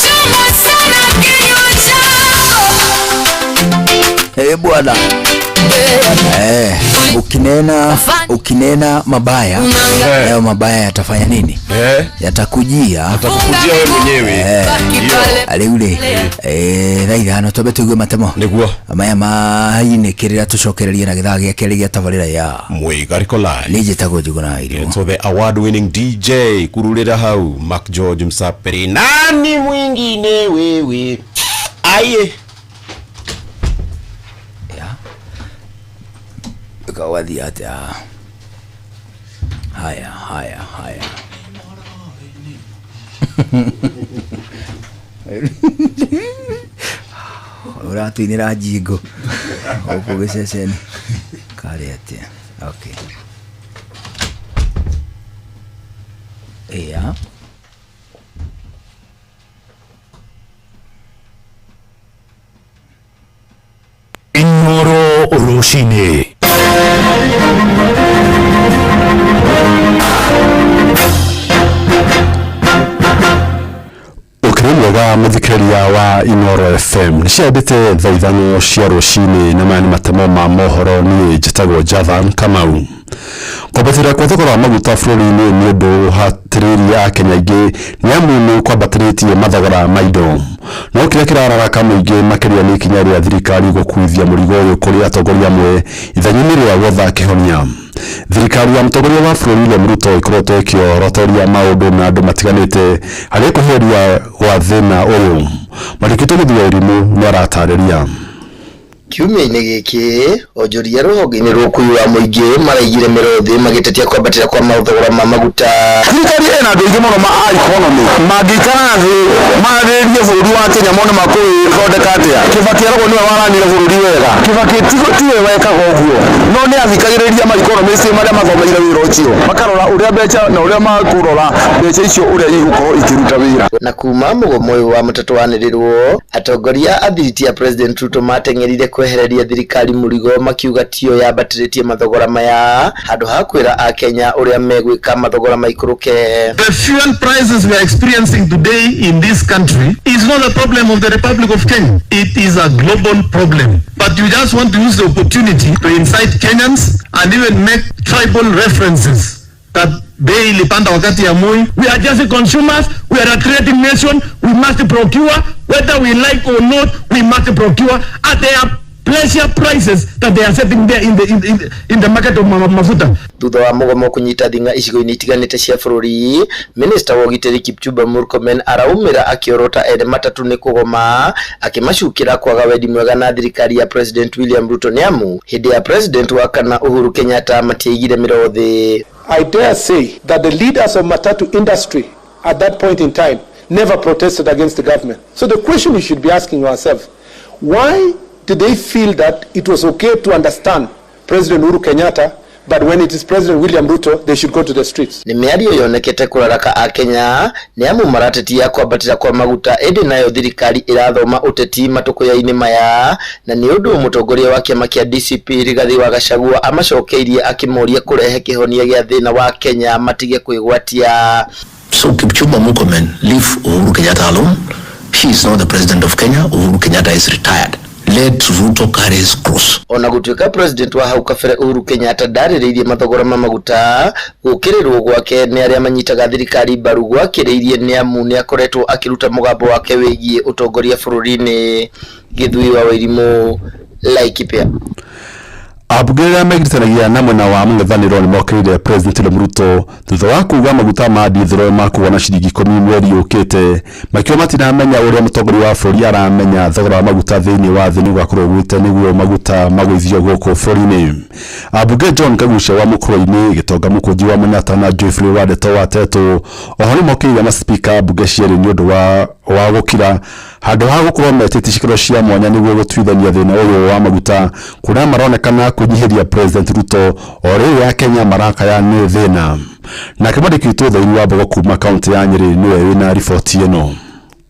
Chunga sana kinywa chako. Eh, bwana, ukinena mabaya, nayo mabaya yatafanya nini? Yatakujia. Atakukujia wewe mwenyewe. Rĩu rĩ, thaa 5 twambe tũigue matemo Nĩguo. Maya mainĩkĩrĩra, tũcokererie na gĩthaa gĩa kerĩ gĩa tabarĩra ya Mwigariko Live. Niĩ njĩtagwo Njuguna wa Irimũ. So the award winning DJ kururira hau, Mark George Msaperi, nani mwingine wewe aye. Kawathiĩ atĩa? Haya, haya, haya, ũratũinĩra njingo gũkũ gĩceceni karĩ atĩa? Okay, iya. Inoro Rũcinĩ. Ũkĩrĩ mwega mũthikĩrĩria wa Inoro FM, nĩ ciambĩte thaa 5 cia rũcinĩ na maya nĩ matemo ma mohoro. Niĩ njĩtagwo Jathan Kamau. Kwambatĩra kwa thogora wa maguta bũrũri-inĩ nĩ ũndũ ũhatĩrĩirie Akenya aingĩ, nĩ amu nĩ kwambatĩrĩtie mathogora ma indo, no kĩrĩa kĩrararaka mũingĩ makĩria nĩ ikinya rĩa thirikari gũkuithia mũrigo ũyũ kũrĩ atongoria amwe ithenya-inĩ rĩa gwetha kĩhonia. Thirikari ya mũtongoria wa bũrũri William Ruto ĩkoretwo ĩkĩorotoria maũndũ na andũ matiganĩte harĩ kweheria gwa thĩna ũyũ. Marikito Gĩthua Irimũ nĩ aratarĩria. Kiumia-inĩ gĩkĩ, onjoria rũhonge-inĩ rwa ũkuui wa mũingĩ maraigire mĩro thĩ magĩtetia kwambatĩra kwa mathogora ma maguta. Thirikari ĩna andũ aingĩ mũno ma economy, mangĩikara thĩ marĩrĩrie bũrũri wa Kenya mone makũwĩthondeka atĩa. Kibaki eragwo nĩwe waranire bũrũri wega. Kibaki tiwe wekaga ũguo, no nĩ athikagĩrĩria ma economist marĩa mathomeire wĩra ũcio, makarora ũrĩa mbeca na ũrĩa makũrora mbeca icio ũrĩa igũkorwo ikĩruta wĩra. Na kuma mũgomo ũyũ wa matatũ wanĩrĩrwo, atongoria a thiriti ya President Ruto mateng'erire kwehereria thirikari mũrigo, makiuga tiyo yambatĩrĩtie mathogora maya, handũ ha kwĩra akenya ũrĩa megwĩka mathogora maikũrũke. The fuel prices we are experiencing today in this country is not a problem of the Republic of Kenya. It is a global problem. But you just want to use the opportunity to incite Kenyans and even make tribal references that bei ilipanda wakati ya Moi. We are just consumers. We are a creating nation. We must procure, whether we like or not, we must procure at their pleasure prices that they are setting there in the market of mafuta. Thutha wa mũgomo kũnyita thing'a icigo-inĩ itiganĩte cia bũrũri, minista wa ũgitĩri Kipchumba Murkomen araumĩra akĩorota ene matatũ nĩ kũgoma, akĩmacukĩra kwaga wendi mwega na thirikari ya President William Ruto, nĩ amu hĩndĩ ya President wa kana Uhuru Kenyatta matiaigire mĩro thĩ. I dare say that the leaders of matatu industry at that point in time never protested against the government. So the question you should be asking yourself, why did they feel that it was okay to understand President Uhuru Kenyatta, but when it is President William Ruto, they should go to the streets? Nĩ mĩario yonekete kũraraka akenya, nĩ amu maratetia kwambatĩra kwa maguta, ĩndĩ nayo thirikari ĩrathoma ũteti matũkũya-inĩ maya, na nĩ ũndũ mũtongoria wa kĩama kĩa DCP Rigathi wa Gachagua amacokeirie akĩmoria kũrehe kĩhonia gĩa thĩna wa Kenya matige kwĩgwatia. So Kipchumba Murkomen, leave Uhuru Kenyatta alone. He is not the president of Kenya. Uhuru Kenyatta is retired. Let Ruto carry his cross. Ona gũtuĩka president wa hau kabere Uhuru Kenyatta ndarĩrĩirie mathogora ma maguta, gũkĩrĩrwo gwake nĩ arĩa manyitaga thirikari mbaru gwakĩrĩirie nĩ amu nĩ akoretwo akĩruta mũgambo wake wĩgiĩ ũtongoria bũrũri-inĩ. Gĩthui wa Wairimu, Laikipia. Ambunge arĩa megiritanagia na mwena wa mũng'ethanĩro nĩ mokĩrĩire President William Ruto thutha wa kuga maguta ma dithero makũgwa na ciringi 10 mweri ũkĩte, makiuga matiramenya ũrĩa mũtongoria wa bũrũri aramenya thogora wa maguta thĩinĩ wa thĩ nĩ ũgakorwo ũgwĩte nĩguo maguta magũithio gũkũ bũrũri-inĩ. Ambunge John Kagucia wa Mũkũrũ-inĩ, Gĩtonga Mũkũnji wa Manyatta na Geoffrey wa Ndeto wa Tetũ oho nĩ mokĩrĩire macipika mbunge cierĩ nĩ ũndũ wa gũkira handũ ha gũkorwo metĩtie ciikaro cia mwanya nĩguo gũtuithania thĩna ũyũ wa maguta, kuona maronekana kwĩnyihĩria President Ruto o rĩrĩa Akenya marakaya nĩ thĩna. Nake mwandĩki witũ Thairi wa Mbogo kuma kaunti ya Nyĩrĩ nĩwe wĩna riboti ĩno.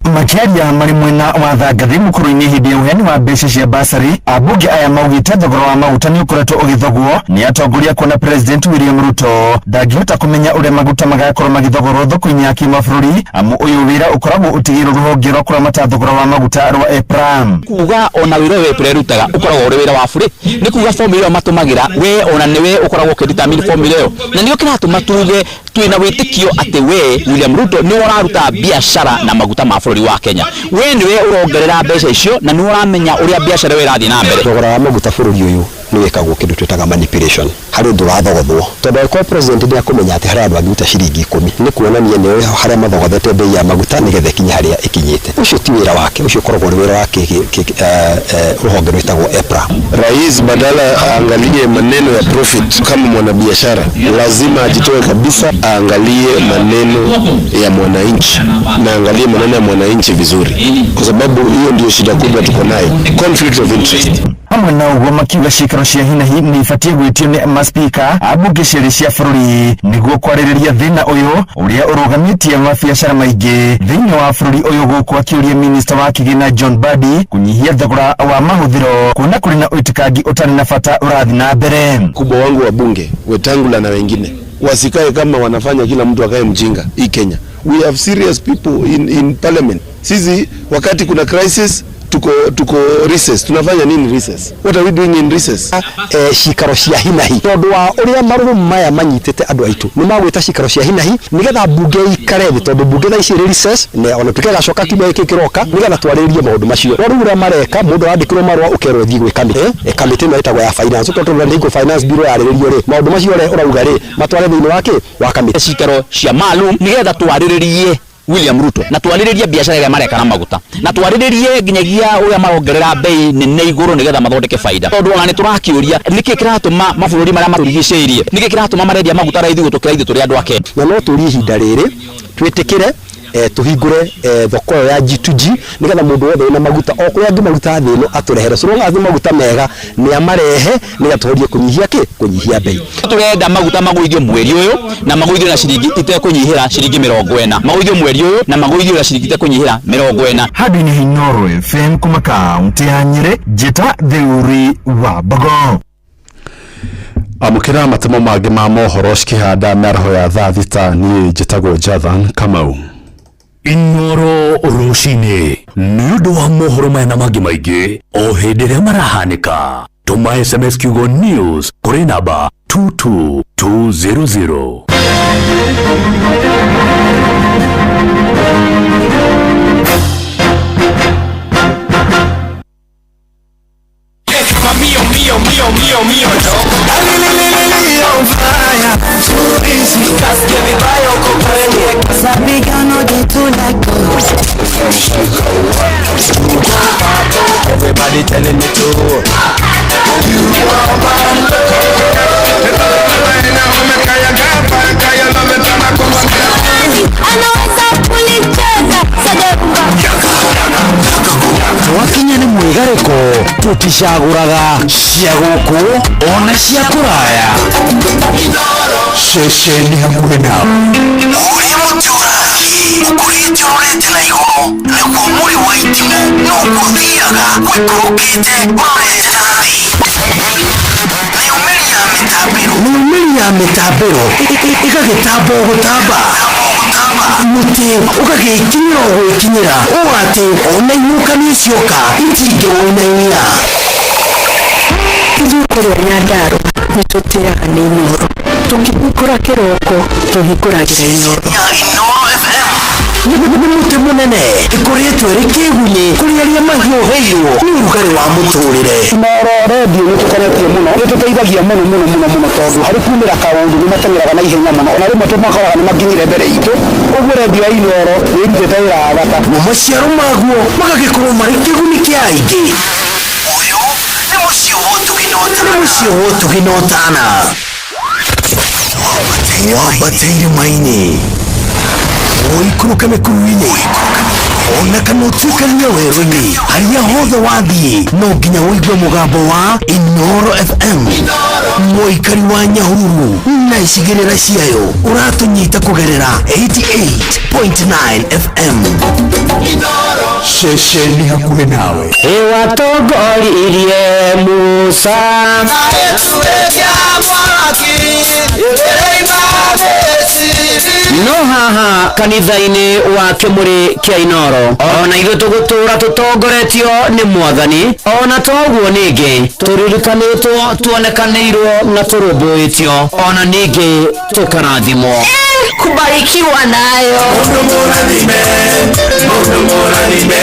Makĩaria marĩ mwena wa Thangathi Mũkũrũ-inĩ hĩndĩ ya ũheani wa mbeca cia basarĩ, ambunge aya maugĩte thogora wa maguta nĩ ũkoretwo ũgĩthogwo nĩ atongoria kuona President William Ruto ndangĩhota kũmenya ũrĩa maguta magakorwo magĩthogorwo thoko-inĩ ya kĩmabũrũri, amu ũyũ wĩra ũkoragwo ũtigĩirwo rũhonge rwa kũramata thogora wa maguta rwa EPRA. Kuga ona wĩra ũyũ EPRA ĩrutaga ũkoragwo ũrĩ wĩra wa bũrĩ, nĩ kuga formula ĩyo matũmagĩra we ona nĩwe ũkoragwo ũkĩdetermine formula ĩyo, na nĩkĩo kĩratũma tuge twĩna wĩtĩkio atĩ we William Ruto nĩwe ũraruta biacara na maguta ma bũrũri wa Kenya, we nĩwe ũrongerera mbeca icio na nĩwe ũramenya ũrĩa biacara ĩyo ĩrathiĩ na mbere. Thogora wa maguta bũrũri ũyũ nĩ wĩkagwo kĩndũ twĩtaga manipulation, harĩ ũndũ ũrathogothwo, tondũ angĩkorwo president nĩ akũmenya atĩ harĩ andũ angĩruta ciringi 10 nĩ kuonania nĩwe harĩa mathogothete bei ya maguta nĩgetha ĩkinye harĩa ĩkinyĩte. Ũcio ti wĩra wake, ũcio ũkoragwo ũrĩ wĩra wa rũhonge rwĩtagwo EPRA. Rais badala aangalie maneno ya profit kama mwanabiashara, lazima ajitoe kabisa, aangalie maneno ya mwananchi na aangalie maneno ya mwananchi vizuri, kwa sababu hiyo ndio shida kubwa tuko nayo, conflict of interest. Hamwe na ũguo makiuga ciikaro cia hinahi nĩ ibatiĩ gwĩtio nĩ maspika a mbunge cierĩ cia bũrũri nĩguo kwarĩrĩria thĩna ũyũ ũrĩa ũrũgamĩtie mabiacara maingĩ thĩinĩ wa bũrũri ũyũ, gũkũ akĩũria minista wa kĩgĩna John Mbadi kũnyihia thogora wa mahũthĩro kuona kũrĩ na ũitĩkangi ũtarĩ na bata ũrathiĩ na mbere. Kubwa wangu wa bunge Wetangula na wengine wasikae kama wanafanya kila mtu akae mjinga hii Kenya. We have serious people in parliament. Sisi wakati kuna crisis tuko recess, tunafanya nini recess? What are we doing in recess? Cikaro cia hinahi tondu wa uria marũrũ maya manyitĩte andũ aitũ nĩ magwĩta cikaro cia hinahi nĩgetha mbunge ikare thĩ, tondũ mbunge thaa ici ĩrĩ recess na ona tuĩke gacoka kiumia gĩkĩ kĩroka nĩgetha twarĩrĩrie maũndũ macio. No rĩu ũrĩa mareka, mũndũ arandĩkĩrwo marũa ũkerwo thiĩ gwĩ kamĩtĩ, kamĩtĩ ĩno ĩtagwo ya finance, tondũ nĩ finance bureau yarĩrĩrio rĩ maũndũ macio ũrĩa ũrauga rĩ matware thĩinĩ wa kĩ wa kamĩtĩ. Cikaro cia maalum nĩgetha twarĩrĩrie William Ruto na twarĩrĩrie biacara ĩrĩa mareka na maguta na twarĩrĩrie nginyagia ũrĩa marongerera bei nene igũrũ nĩgetha mathondeke faida, tondũ ona nĩ tũrakĩũria nĩkĩ kĩratũma mabũrũri marĩa matũrigicĩirie, nĩkĩ kĩratũma marendia maguta raithi gũtũkĩra ithuĩ tũrĩ andũ a Kenya. Na no tũrie ihinda rĩrĩ twĩtĩkĩre tuhingũre thoko ĩyo ya G2G nĩgetha mũndũ wothe wĩna maguta o kũrĩa angĩmaruta thĩ ĩno atũrehere, so long as nĩ maguta mega nĩ amarehe nĩgetha tũhorie kũnyihia kĩ kũnyihia bei. Tũrenda maguta magũithio mweri ũyũ na magũithio na ciringi itekũnyihĩra ciringi 40, magũithio mweri ũyũ na magũithio na ciringi itekũnyihĩra 40. Handũ-inĩ ha Inooro FM kuma kaunti ya Nyĩrĩ, Njĩta Theuri wa Mbogo. Amũkĩra matemo mangĩ ma mohoro cikĩhanda mĩaraho ya thaa 6. Niĩ njĩtagwo Jathan Kamau. Inooro rũcinĩ nĩ ũndũ wa mohoro maya na mangĩ maingĩ o hĩndĩ ĩrĩa marahanĩka, tũma SMS kiugo news kũrĩ namba 22200. Mio, mio, mio, mio, mio, Everybody telling me to. You are my love. Twakinya nĩ mwĩgarĩko tũticagũraga cia gũkũ ona cia kũraya, ceceni hamwe na ũrĩa mũtĩ ũrathiĩ ũkũrĩte ũrorete na igũrũ nĩguo mũrĩ wa itimũ noguo ũthiaga ũikũrũkĩte ũrorete na thĩ. Mĩumĩri ya mĩtambĩro ĩgagĩtamba o gũtamba. Mũtĩ ũgagĩkinyĩra o gwĩkinyĩra ũũ atĩ ona ihuhũkanio cioka itingĩwũinainia. Ithuĩ kũrĩa Nyandarũa nĩ tũtĩaga nĩ Inooro. Tũkĩhingũra kĩroko tũhingũragĩra Inooro. Nĩ mũtĩ mũnene ĩkoretwo ĩrĩ kĩgunyĩ kũrĩ arĩa mahiũhĩirwo nĩ ũrugarĩ wa mũtũrĩre. Inooro redio nĩ tũkenetie mũno, nĩ tũteithagia mũno mũno mũno mũno tondũ harĩ kumĩra kaũndũ nĩ mateng'eraga na ihenya mũno, ona rĩmwe tũmakoraga nĩ makinyire mbere itũ, ũguo redio ya Inooro nĩ ĩrutĩte wĩra wa bata. Namo maciaro maguo magagĩkorwo marĩ kĩguni kĩa aingĩ. Ũyũ nĩ mũciĩ wa ũtugi na ũtana. Nĩ mũciĩ wa ũtugi na ũtana. Wambate irĩma-inĩ, ũikũrũke mĩkuru-inĩ, ona kana ũtuĩkanie werũ-inĩ, harĩa hothe wathiĩ no nginya ũigue mũgambo wa Inooro FM. Mũikari wa Nyahururu na icigĩrĩra ciayo ũratũnyita kũgerera 88.9 FM. Ceceni hakuhĩ nawe. Ĩwatongoririe Musa. No haha kanitha-inĩ wa kĩmũrĩ kĩa Inooro ona ithuĩ tũgũtũra tũtongoretio nĩ mwathani ona toguo ningĩ tũririkanĩtwo tuonekanĩirwo na tũrũmbũĩtio ona ningĩ tũkarathimwo. Kubarikiwa nayo. Mundu mũrathime, mundu mũrathime,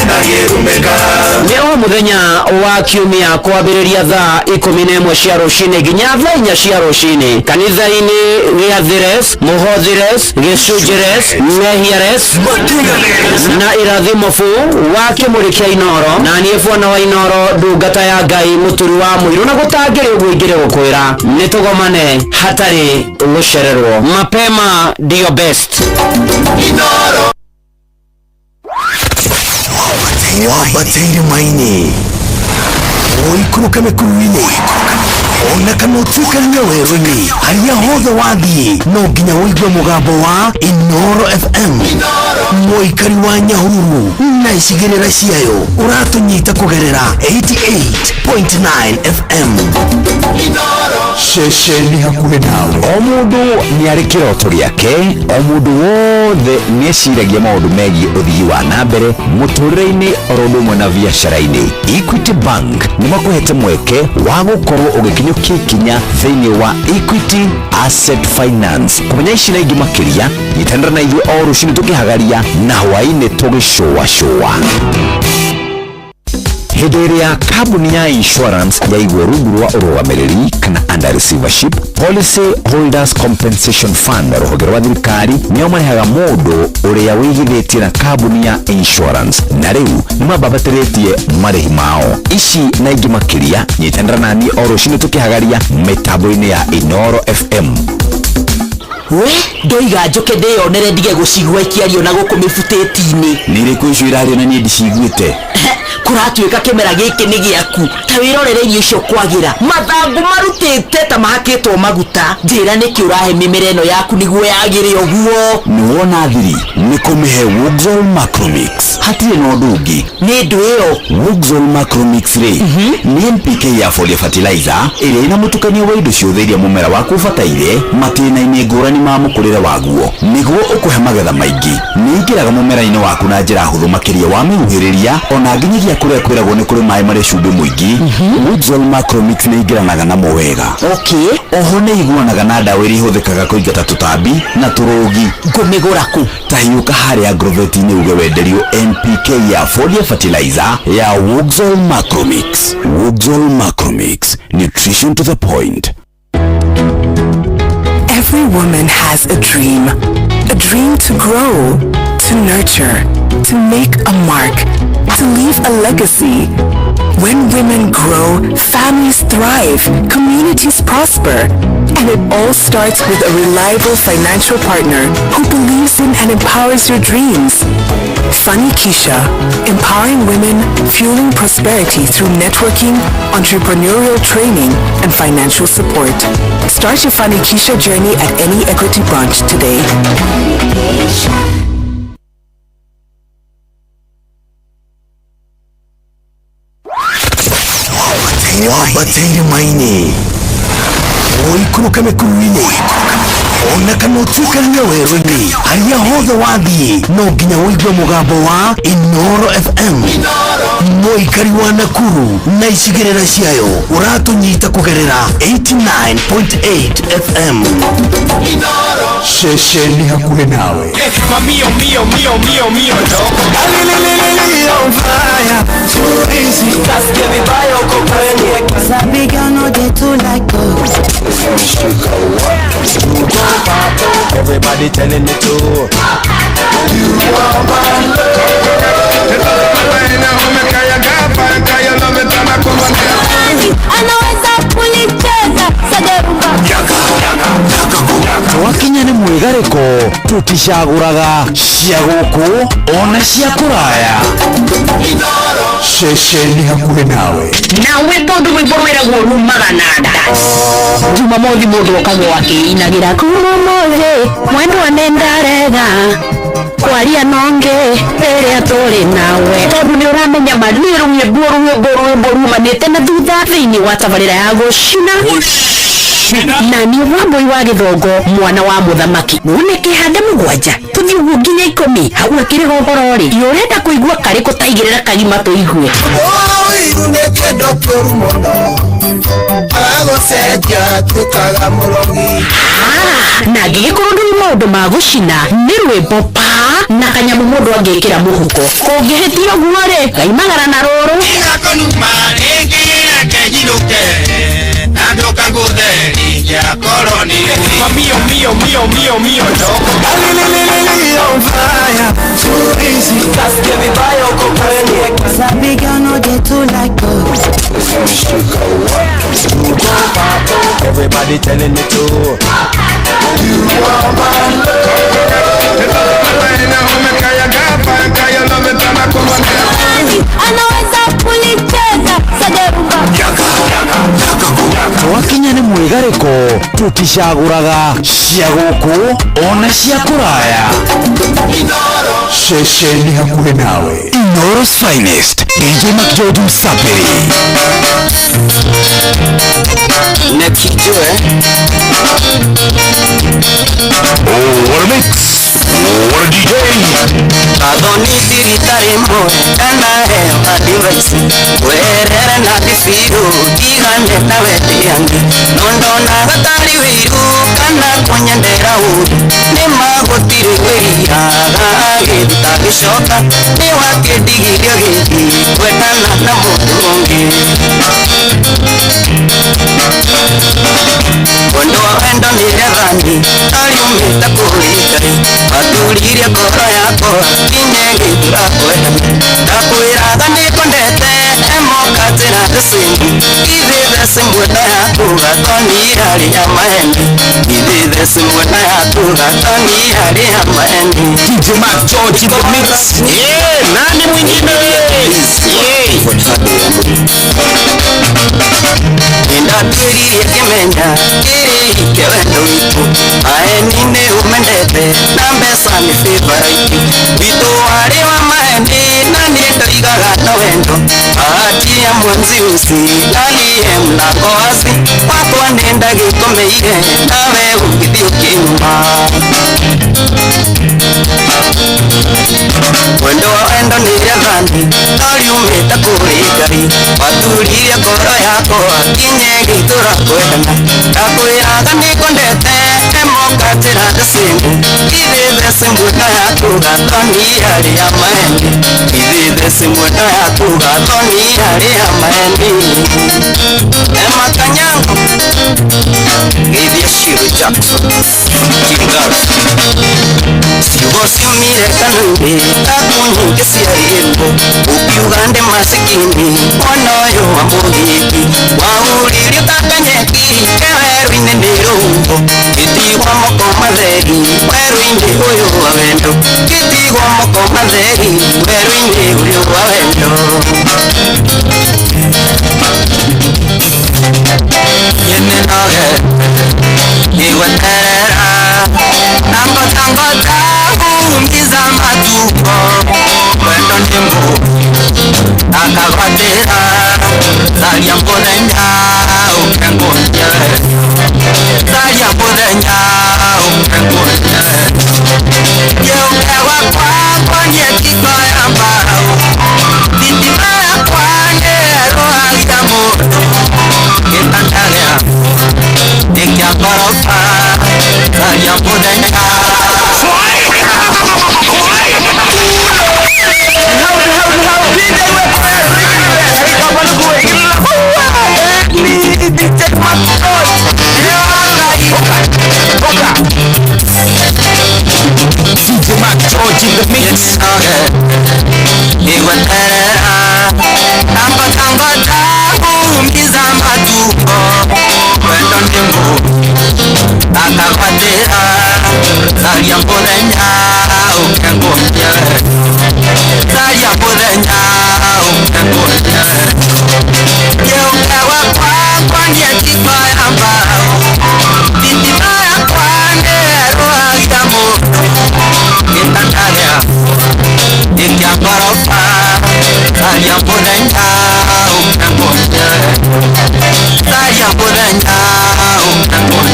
ndangĩrumĩka. Nĩ o mũthenya wa kiumia kwambĩrĩria thaa 11 cia rũcinĩ nginya thaa 4 cia rũcinĩ kanitha-inĩ gĩa Thires, Mũhothires, Gĩcunjĩres, Mehiares na Irathimo bu wa kĩmũrĩ kĩa Inooro na niĩ bwana wa Inooro ndungata ya Ngai mũturi wa mũirũ na gũtangĩrĩ ũguo ingĩrĩ gũkwĩra nĩ tũgomane hatarĩ gũcererwo. Mapema ndio best. Inooro. Wambate irĩma-inĩ, ũikũrũke mĩkuru-inĩ, ona kana ũtuĩkanie werũ-inĩ, harĩa hothe wathiĩ no nginya ũigue mũgambo wa Inooro FM. Mũikari wa Nyahururu na icigĩrĩra ciayo ũratũnyita kũgerera 88.9 FM. Ceceni hakuhĩ nawe. O mũndũ nĩ arĩ kĩroto gĩake, o mũndũ wothe nĩ eciragia maũndũ megiĩ ũthii wa na mbere mũtũrĩre-inĩ oro ũndũ ũmwe na biacara-inĩ. Equity Bank nĩ makũhete mweke wa gũkorwo ũgĩkinyũkia ikinya thĩinĩ wa Equity Asset Finance. Kũmenya ici na ingĩ makĩria, nyitanĩra na ithuĩ o rũcinĩ tũkĩhagaria na hwaĩ-inĩ tũgĩcũacũa. Hĩndĩ ĩrĩa kambuni ya insurance yaigwo rungu rwa ũrũgamĩrĩri kana under receivership, Policy Holders Compensation Fund rũhonge rwa thirikari nĩo marĩhaga mũndũ ũrĩa wĩigithĩtie na kambuni ya insurance na rĩu nĩ mambambatĩrĩtie marĩhi mao. Ici na ingĩ makĩria nyitanĩra naniĩ o rũcinĩ tũkĩhagaria mĩtambo-inĩ ya Inooro FM. We ndoiga njũke ndĩyonere ndige gũcigua ikĩario na gũkũ mĩbutĩti-inĩ. Nĩ irĩkũ icio irario na niĩ ndiciguĩte? Kũratuĩka kĩmera gĩkĩ nĩ gĩaku, ta wĩrorere irio icio kwagĩra, mathangũ marutĩte ta mahakĩtwo maguta. Njĩra nĩkĩ ũrahe mĩmera ĩno yaku nĩguo yagĩre ũguo? Nĩ wona thiri nĩ kũmĩhe Wuxol Macromix, hatirĩ na ũndũ ũngĩ. Nĩ ndũ ĩyo? Wuxol Macromix rĩ, nĩ NPK ya foliar fertilizer ĩrĩa ĩna mũtukanio wa indo ciothe iria mũmera waku ũbataire matĩna-inĩ ngũrani ma mũkũrĩre waguo nĩguo ũkũhe magetha maingĩ. Nĩ ĩingĩraga mũmera-inĩ waku na njĩra hũthũ makĩria wamĩhuhĩrĩria ona nginyagia kũrĩa kwĩragwo nĩ kũrĩ maĩ marĩ cumbĩ mũingĩ. Wuxol Macromix nĩ ĩingĩranaga namo wega. Oho nĩ iguanaga na ndawa iria ihũthĩkaga kũingata tũtambi na tũrũgi. Ngũmĩgũra kũ? Ta hiũka harĩa Agrovet-inĩ uge wenderio NPK ya foliar fertilizer ya Wuxol Macromix. Wuxol Macromix, nutrition to the point. Every woman has a dream. A dream to grow, to nurture, to make a mark, to leave a legacy. When women grow, families thrive, communities prosper. And it all starts with a reliable financial partner who believes in and empowers your dreams. Fanikisha, empowering women, fueling prosperity through networking, entrepreneurial training, and financial support. Start your Fanikisha journey at any Equity branch today. Wambate irĩma-inĩ, ũikũrũke mĩkuru-inĩ, Ona kana ũtuĩkania werũ-inĩ, harĩa hothe wathiĩ no nginya ũigue mũgambo wa Inoro FM. Mũikari wa Nakuru na icigĩrĩra ciayo ũratũnyita kũgerera 89.8 FM. Ceceni hakuhĩ nawe. Mio, mio, mio, mio, mio, Everybody telling me to. You are my love. Anaweza kulicheza sagarumba. Twakinya nĩ mwĩgarĩko tũticagũraga cia gũkũ ona cia kũraya. Ceceni hakuhĩ nawe. Nawe tondũ rwĩmbo rwĩragwo rumaga na nda. Jumamothi mũndũ okagwo akĩinagĩra kuma ũmũthĩ mwendwa nĩndarega kwaria nonge rĩrĩa tũrĩ nawe tondũ nĩ ũramenya ma nĩ rwĩmbo rwĩmbo rwĩmbo rumanĩte na thutha thĩinĩ wa tabarĩra ya gũcina na nĩ Wambui wa Gĩthongo mwana wa mũthamaki wone kĩhande mũgwanja tũthiĩ ũguo nginya 10 hau akĩrĩga ũhoro rĩ ũrenda kũigua karĩkũ taigĩrĩra kagima tũigue. Ũiru nĩ kĩndũ kĩũru mũno agũcenjia tuĩkaga mũrogi. Na angĩgĩkorwo ndũrĩ maũndũ ma gũcina nĩ rwĩmbo pa na kanyamũ mũndũ angĩkĩra mũhuko kũngĩhĩtia ũguo rĩ ngaimagara na rũrũ. Mio, mio, mio, mio, mio, Everybody telling me to. You are my love. Anaweza kulicheza sagarumba. Twakinya nĩ mwĩgarĩko tũticagũraga cia gũkũ ona cia kũraya. Ceceni hakuhĩ nawe. Inoro's finest DJ McGeorge Msaperi. Nekijue. Oh, what a mix. What a DJ. Athoni thiritari mwe kana heo advice werere na difiru tigane na wendiangi nondona gatari wiru kana kunyendera uru ni magutiri wĩiraga gĩthita gĩcoka nĩ wakĩndigirio gĩthi kwendana na mũndũ ũngĩ Wendo wa wendo nĩ rĩathani ariumĩte kũrĩ Ngai waturirie ngoro yakwa kinye gĩthura kwendana ndakwĩraga nĩngwendete emoka njĩra thĩcĩni ithe theci mwena yaku gatoni harĩa maheni ithe theci mwena yaku gatoni harĩa maheni. DJ Mark George in the mix. Yeah, nani mwingine? Yeah. Ndatwĩririe ngĩmenya kĩrĩike wendo witũ maeni nĩ ũmendete na mbeca nĩ favorite witũ warĩ wa maeni na niĩ ndoigaga na wendo bahati ya mwanziusi aliye mlango wazi wakwa nĩ ndagĩkomeire nawe ũgĩthiĩ ũkĩnyuma. Wendo wa wendo nĩ rĩathani ariumĩte kũrĩ Ngai waturirie ngoro yakwa kinye gĩitũra kwendana ndakwĩraga nĩngwendete emoka njĩra thecimu ithe theci mwena yaku gathoni harĩa maheni ithe theci mwena yaku gathoni harĩa maheni Emma Kanyango geithia Shiro Jackson Kingas ciugo ciumire kanua-inĩ taku nyingĩ ciarĩ ruo ũkiuga ndĩ masikini mwana ũyũ wa mũgĩki wauririo ta kanyeki ke werũ-inĩ nĩ rũhuho gĩtigwo moko matheri werũ-inĩ ũyũ wa wendo gĩtigwo moko matheri werũ-inĩ ũyũ wa wendo. Nĩnoge nĩgweterera na ngota ngota kuungiza matuko wendo nĩ mũũru akagwatĩra tharia mũthenya ũke ngũnje tharia mũthenya ũkenguonie. Gĩũke gwakwa ngonie njiko ya mbaũ, thitima yakwa nĩĩrũhagia mũndũ, gĩtanda gĩakwa nĩ kĩa ngoroba, caria mũthenya. DJ Mac George in the mix. Nigweterera tamba tamba takuumiza matumbo, wendo ni ngumu akagwatĩra, caria mũthenya ũkenguonie, caria mũthenya ũkenguonie. Gĩũke gwakwa ngonie njiko ya mbaũ, thitima yakwa nĩĩrũhagia mũndũ, gĩtanda gĩakwa nĩ kĩa ngoroba, caria mũthenya ũkenguonie, caria mũthenya ũkenguonie.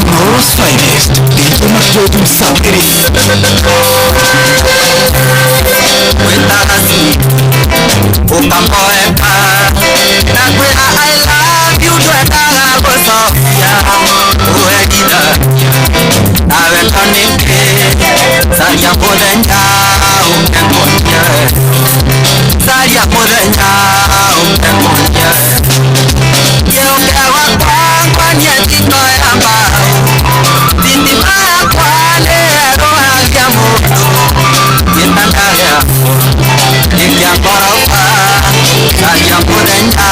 Inoro's finest. DJ Mac George Msafiri. Wĩtaga ũkamboeka ndakwĩra I love you ndwendaga gũcokia ũendithagia nawe to nĩkĩ, caria mũthenya ũkenguonie, caria mũthenya ũkenguonie. Gĩũke gwakwa ngonie njiko ya mbaũ, thitima yakwa nĩĩrũhagia mũndũ, gĩtanda gĩakwa nĩ kĩa ngoroba, caria mũthenya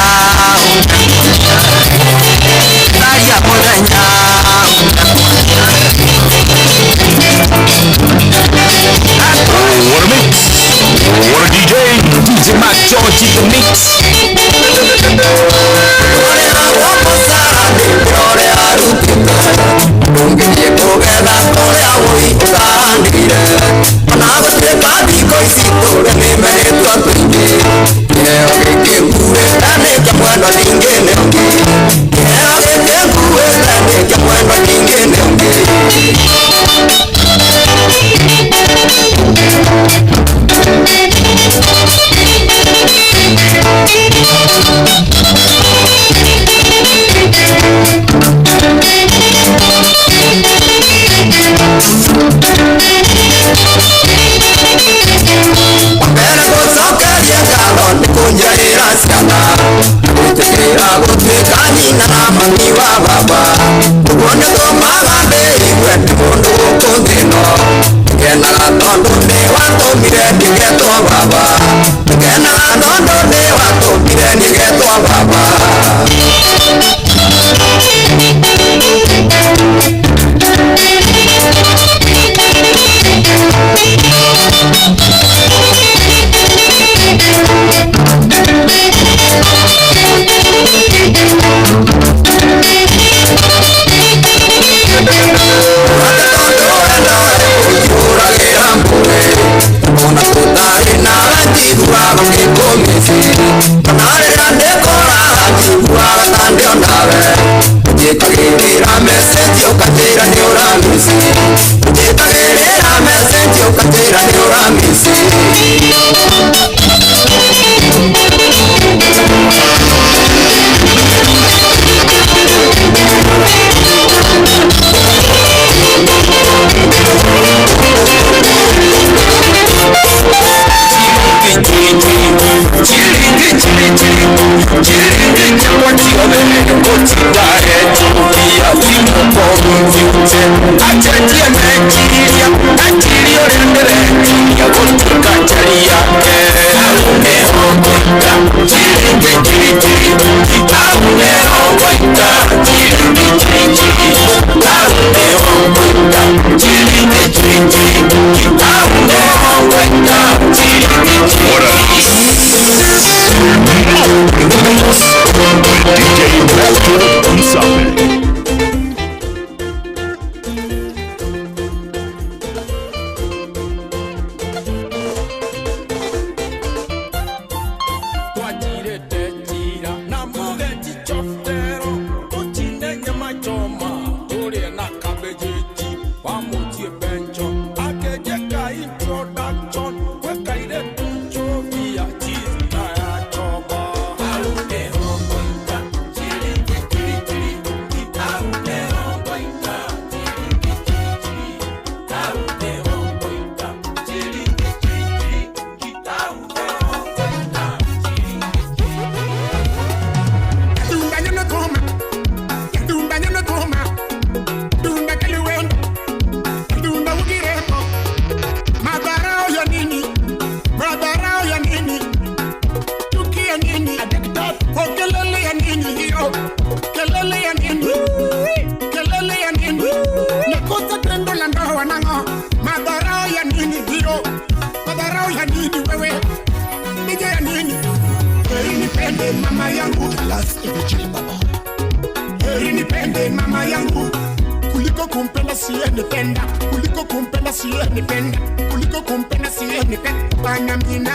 Kuliko kumpenda siyenipenda, kuliko kumpenda siyenipenda, kuliko kumpenda siyenipenda. Bana mina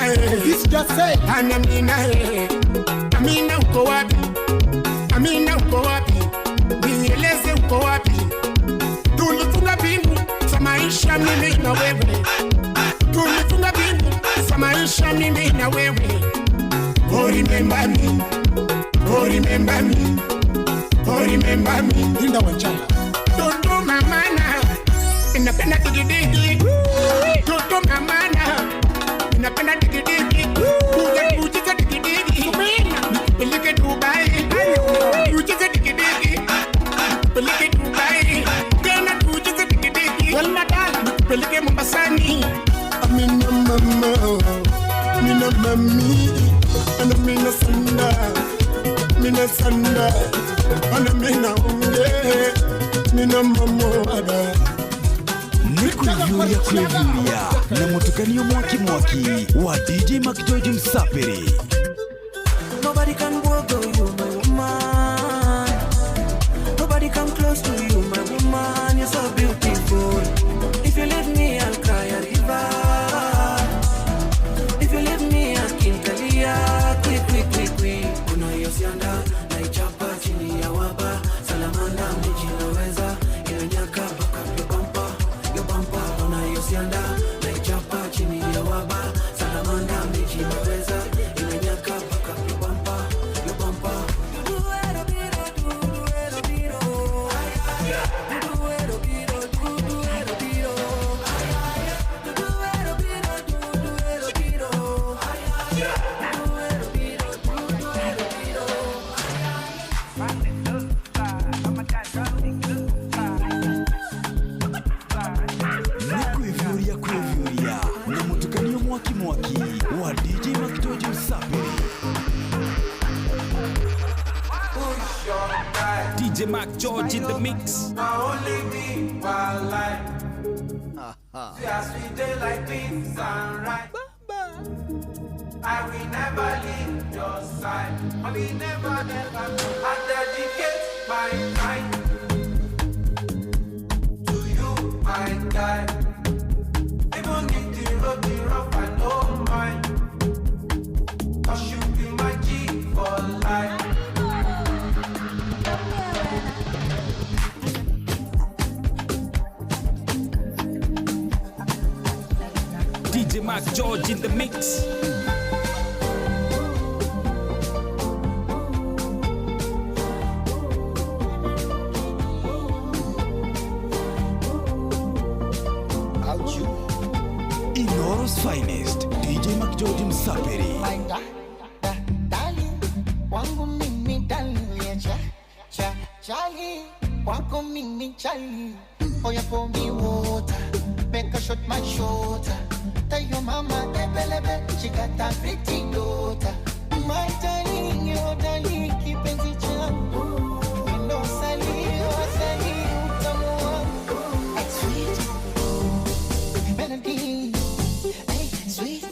bana mina Amina uko wapi? Amina uko wapi? Nieleze uko wapi? Tulifunga mbingu za maisha mimi na wewe, tulifunga mbingu za maisha mimi na wewe. Oh remember me, oh remember me, oh remember me. Linda Wanjala. Toto mamana, inapenda digidigi. Toto mamana, inapenda digidigi. Kuja kucheza digidigi, nikupeleke Dubai. Kucheza digidigi, nikupeleke Dubai. Tena kucheza digidigi, nikupeleke Mombasani. Amina mama, mina mami, ana mina sanda, mina sanda, ana mina unge, mina mamo ada. Nikuvyuria kwevyuria na mutukanio mwaki mwaki wa DJ McGeorge Msapiri. Nobody can walk though you my woman. Nobody come close to you my woman. You're so beautiful. If you leave me I'll cry a river. If you leave me I'll kintalia. Quick quick quick quick. Kuna hiyo sianda na ichapa chini ya waba. Salamanda miji naweza inanyaka paka yo bumper yo bumper. Kuna hiyo sianda na ichapa chini ya waba. Salamanda miji naweza inanyaka paka yo bumper yo bumper. Nikuvyuria kwevyuria na mutukanio mwaki mwaki wa DJ McGeorge Msapiri. DJ McGeorge in the mix. I only be my life. See as we day like this and right. I will never leave your side. I will never, never. I dedicate my time to you, my guy. Even if the road be rough, I don't mind. 'Cause you be my G for life. DJ McGeorge in the mix. Inoro's finest DJ McGeorge Msapiri. Dali wangu mimi dali ya cha cha chali wako mimi chali. Oya pour me water, make a shot my shoulder. Tell your mama ebelebe, she got a pretty daughter. My darling, your darling, kipenzi changu. Ndo sali, sali utamu wangu. Sweet melody, hey, sweet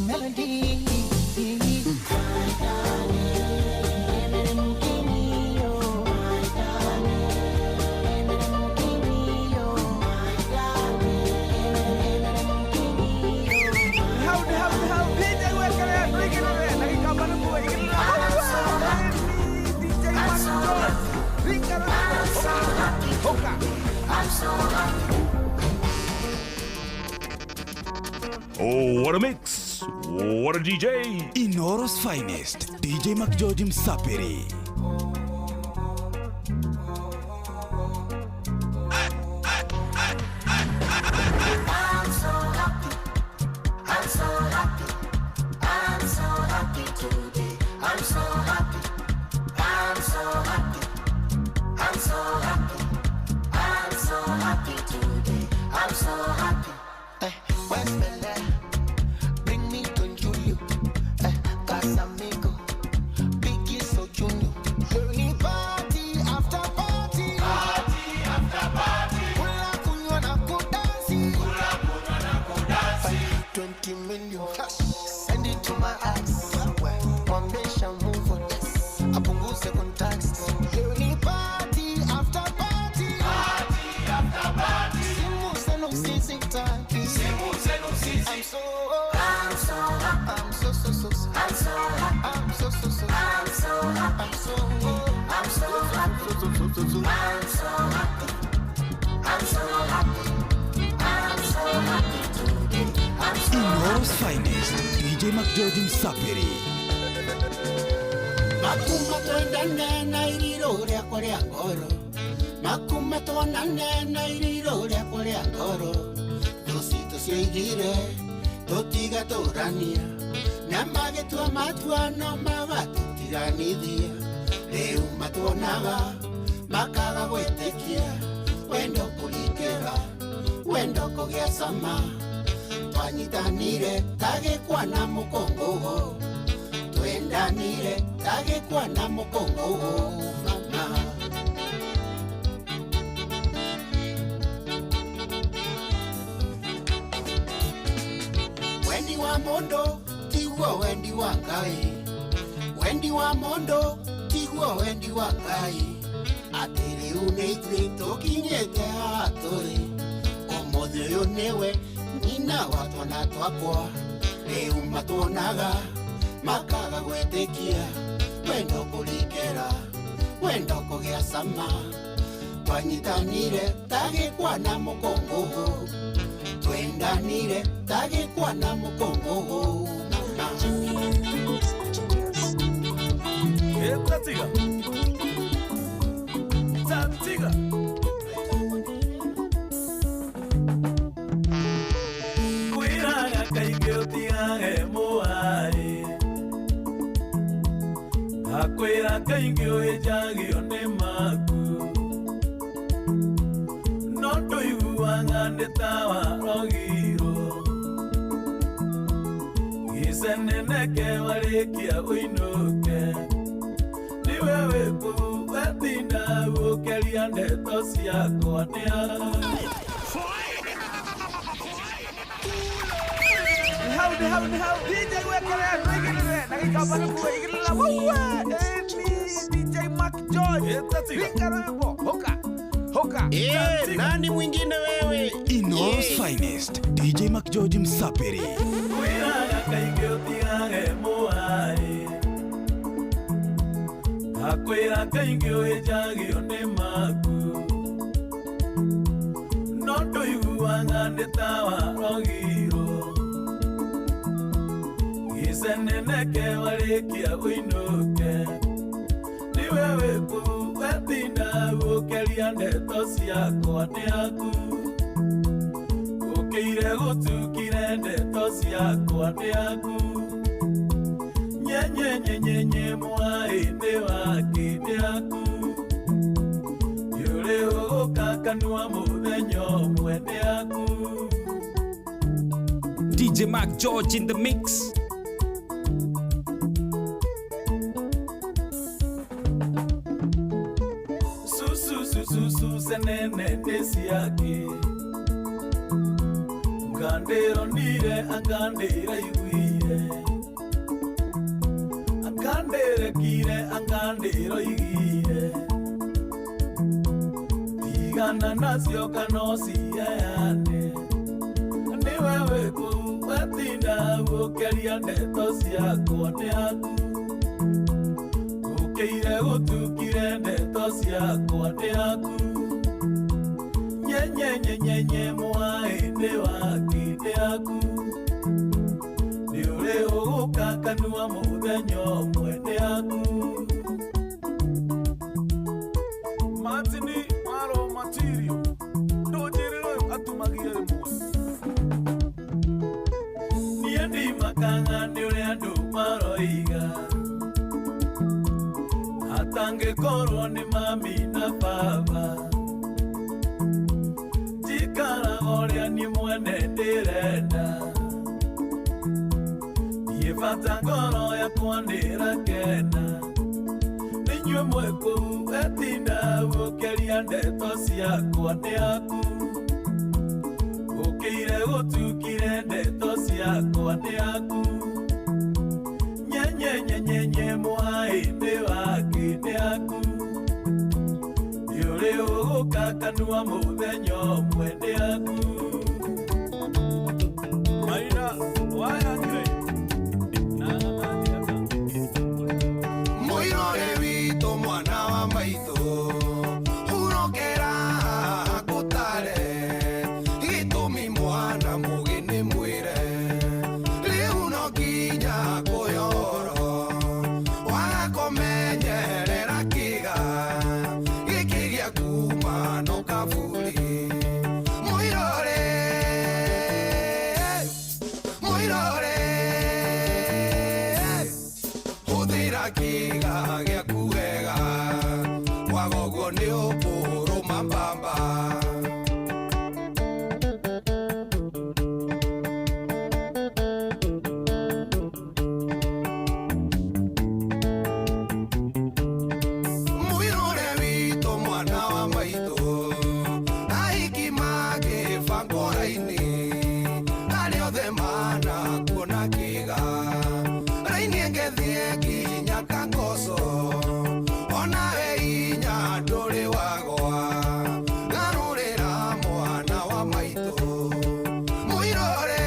melody. I'm so happy. Oh, what a mix. What a DJ. Inoro's finest DJ McGeorge Msapiri. I'm so happy. I'm so happy. I'm so happy today. I'm so happy. I'm so happy. I'm so happy. I'm so happy today. I'm so happy. Where's Bella? Bring me Don Julio. Casamigo. Biggie so Junior. Only party after party. Party after party. Kula kunywa na kudansi. Kula kunywa na kudansi. 20 million cash. Send it to my ex. Mwambesha move on. Apunguze contacts. Only party after party. so, I'm so happy. I'm so happy. I'm so happy. I'm so happy today. I'm so Inooro's finest DJ McGeorge Msafiri. Makuma twendane na iriro rĩakwa rĩa ngoro, makuma twonane na iriro rĩakwa rĩa ngoro, thũ citũ ciaigire tũtigatũrania, na magĩtua matua no magatũtiganithia, rĩu matuonaga makaga gwĩtĩkia, wendo kũringĩra, wendo kũgĩa cama, twanyitanire ta gĩkwa na mũkũngũgũ, twendanire tagĩkwa na mũkũngũgũ mama. Wendi wa mũndũ tiguo wendi wa Ngai, wendi wa mũndũ tiguo wendi wa Ngai, atĩ rĩu nĩ ithuĩ tũkinyĩte haha tũrĩ, ũmũthĩ ũyũ nĩwe nyina wa twana twakwa, rĩu matuonaga makaga gwĩtĩkia, wendo kũringĩra, wendo kũgĩa cama, twanyitanire ta gĩkwa na mũkũngũgũ, twendanire ta gĩkwa na mũkũngũgũ mama. Tatiga. Tatiga. Kwĩraga kaingĩ ũtigage mũarĩ, akwĩra kaingĩ ũhĩnjagio nĩ maku, no ndũiguaga nĩ ta warogirwo, gĩceneneke warĩkia ũinũke, nĩwe wĩkũ wetinda gũkeria ndeto ciakwa nĩ aku. How DJ wekere igirire na gikamba nikuwe igirira wewe eni DJ Mark George ringa rwimbo hoka hoka. Nani mwingine wewe? Inooro's finest DJ McGeorge Msafiri. Kwĩraga kaingĩ ũtigage mũarĩ, akwĩra kaingĩ ũhĩnjagio nĩ maku, no ndũiguaga nĩ ta warogirwo, gĩceneneke warĩkia ũinũke, nĩwe wĩkũ wetinda gũkeria ndeto ciakwa nĩ aku, ũkĩire gũtukire ndeto ciakwa nĩ aku, nyenyenyenyenye mwaĩ nĩ wake nĩ aku, yũrĩ ũgũka kanua mũthenya ũmwe nĩ aku. DJ Mark George in the mix. Susu senene nesiake, ngandero nire angandera iguire, angandere kire angandero igire, tigana nacio kana ciheane, nĩwe wĩkũ wetinda gũkeria ndeto ciakwa nĩ aku, ũkĩire gũtukire ndeto ciakwa nĩ aku, nyenyenyenyenye mwaĩ nĩ wake nĩ aku, nĩ ũrĩ ũgũka kanua mũthenya ũmwe nĩ aku. Martini maro matirio ndũnjĩrĩre ũyũ atumagia rĩmwe. Niĩ ndimakaga nĩ ũrĩa andũ maroiga, atangĩkorwo nĩ mami na baba, njikaraga ũrĩa niĩ mwene ndĩrenda, niĩ bata ngoro yakwa nĩĩrakena, nĩinyuĩ mwĩ kũu wetinda gũkeria ndeto ciakwa nĩ aku, ũkĩire gũtukire ndeto ciakwa nĩ aku, nyenyenyenyenye mwaĩ nĩ wake nĩ aku, nĩ ũrĩ ũgũka kanua mũthenya ũmwe nĩ aku. Maina wayangire Mũirũrĩ witũ no kaburi Muirore Muirore Hũthĩra kĩga gĩaku wega Kwaga ũguo nĩ ũkũrũma mbamba Muirure witũ mwana wa maitũ Ahiki magĩbangwo raini Arĩa othe manakuona kĩga Raini ĩngĩthiĩ nginya Kangoso Onawe inya ndũrĩ wagwa Garũrĩra mwana wa maitũ Muirure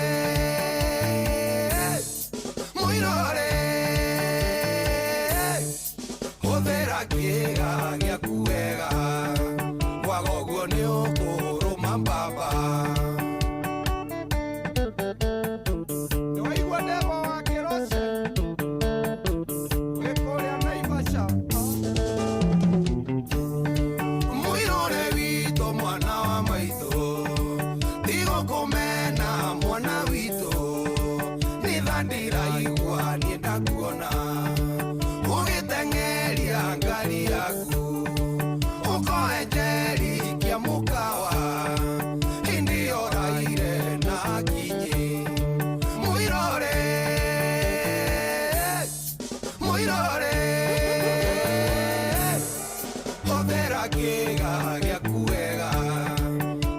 Muirure Hũthĩra kĩga gĩaku wega Kwaga ũguo nĩ ũkũrũma mbamba Nĩwaigua ndegwa wa Kĩroce wĩ kũrĩa Naivasha Muirure witũ mwana wa maitũ Ndigũkũmena mwana witũ Nĩ tha ndĩraigua niĩ ndakuona Ũgĩteng'eria ngari yaku Ũkoenjeri kĩa mũkawa Hĩndĩ ĩyo ũraire na akinyi Muirure Muirure Hũthĩra kĩga gĩaku wega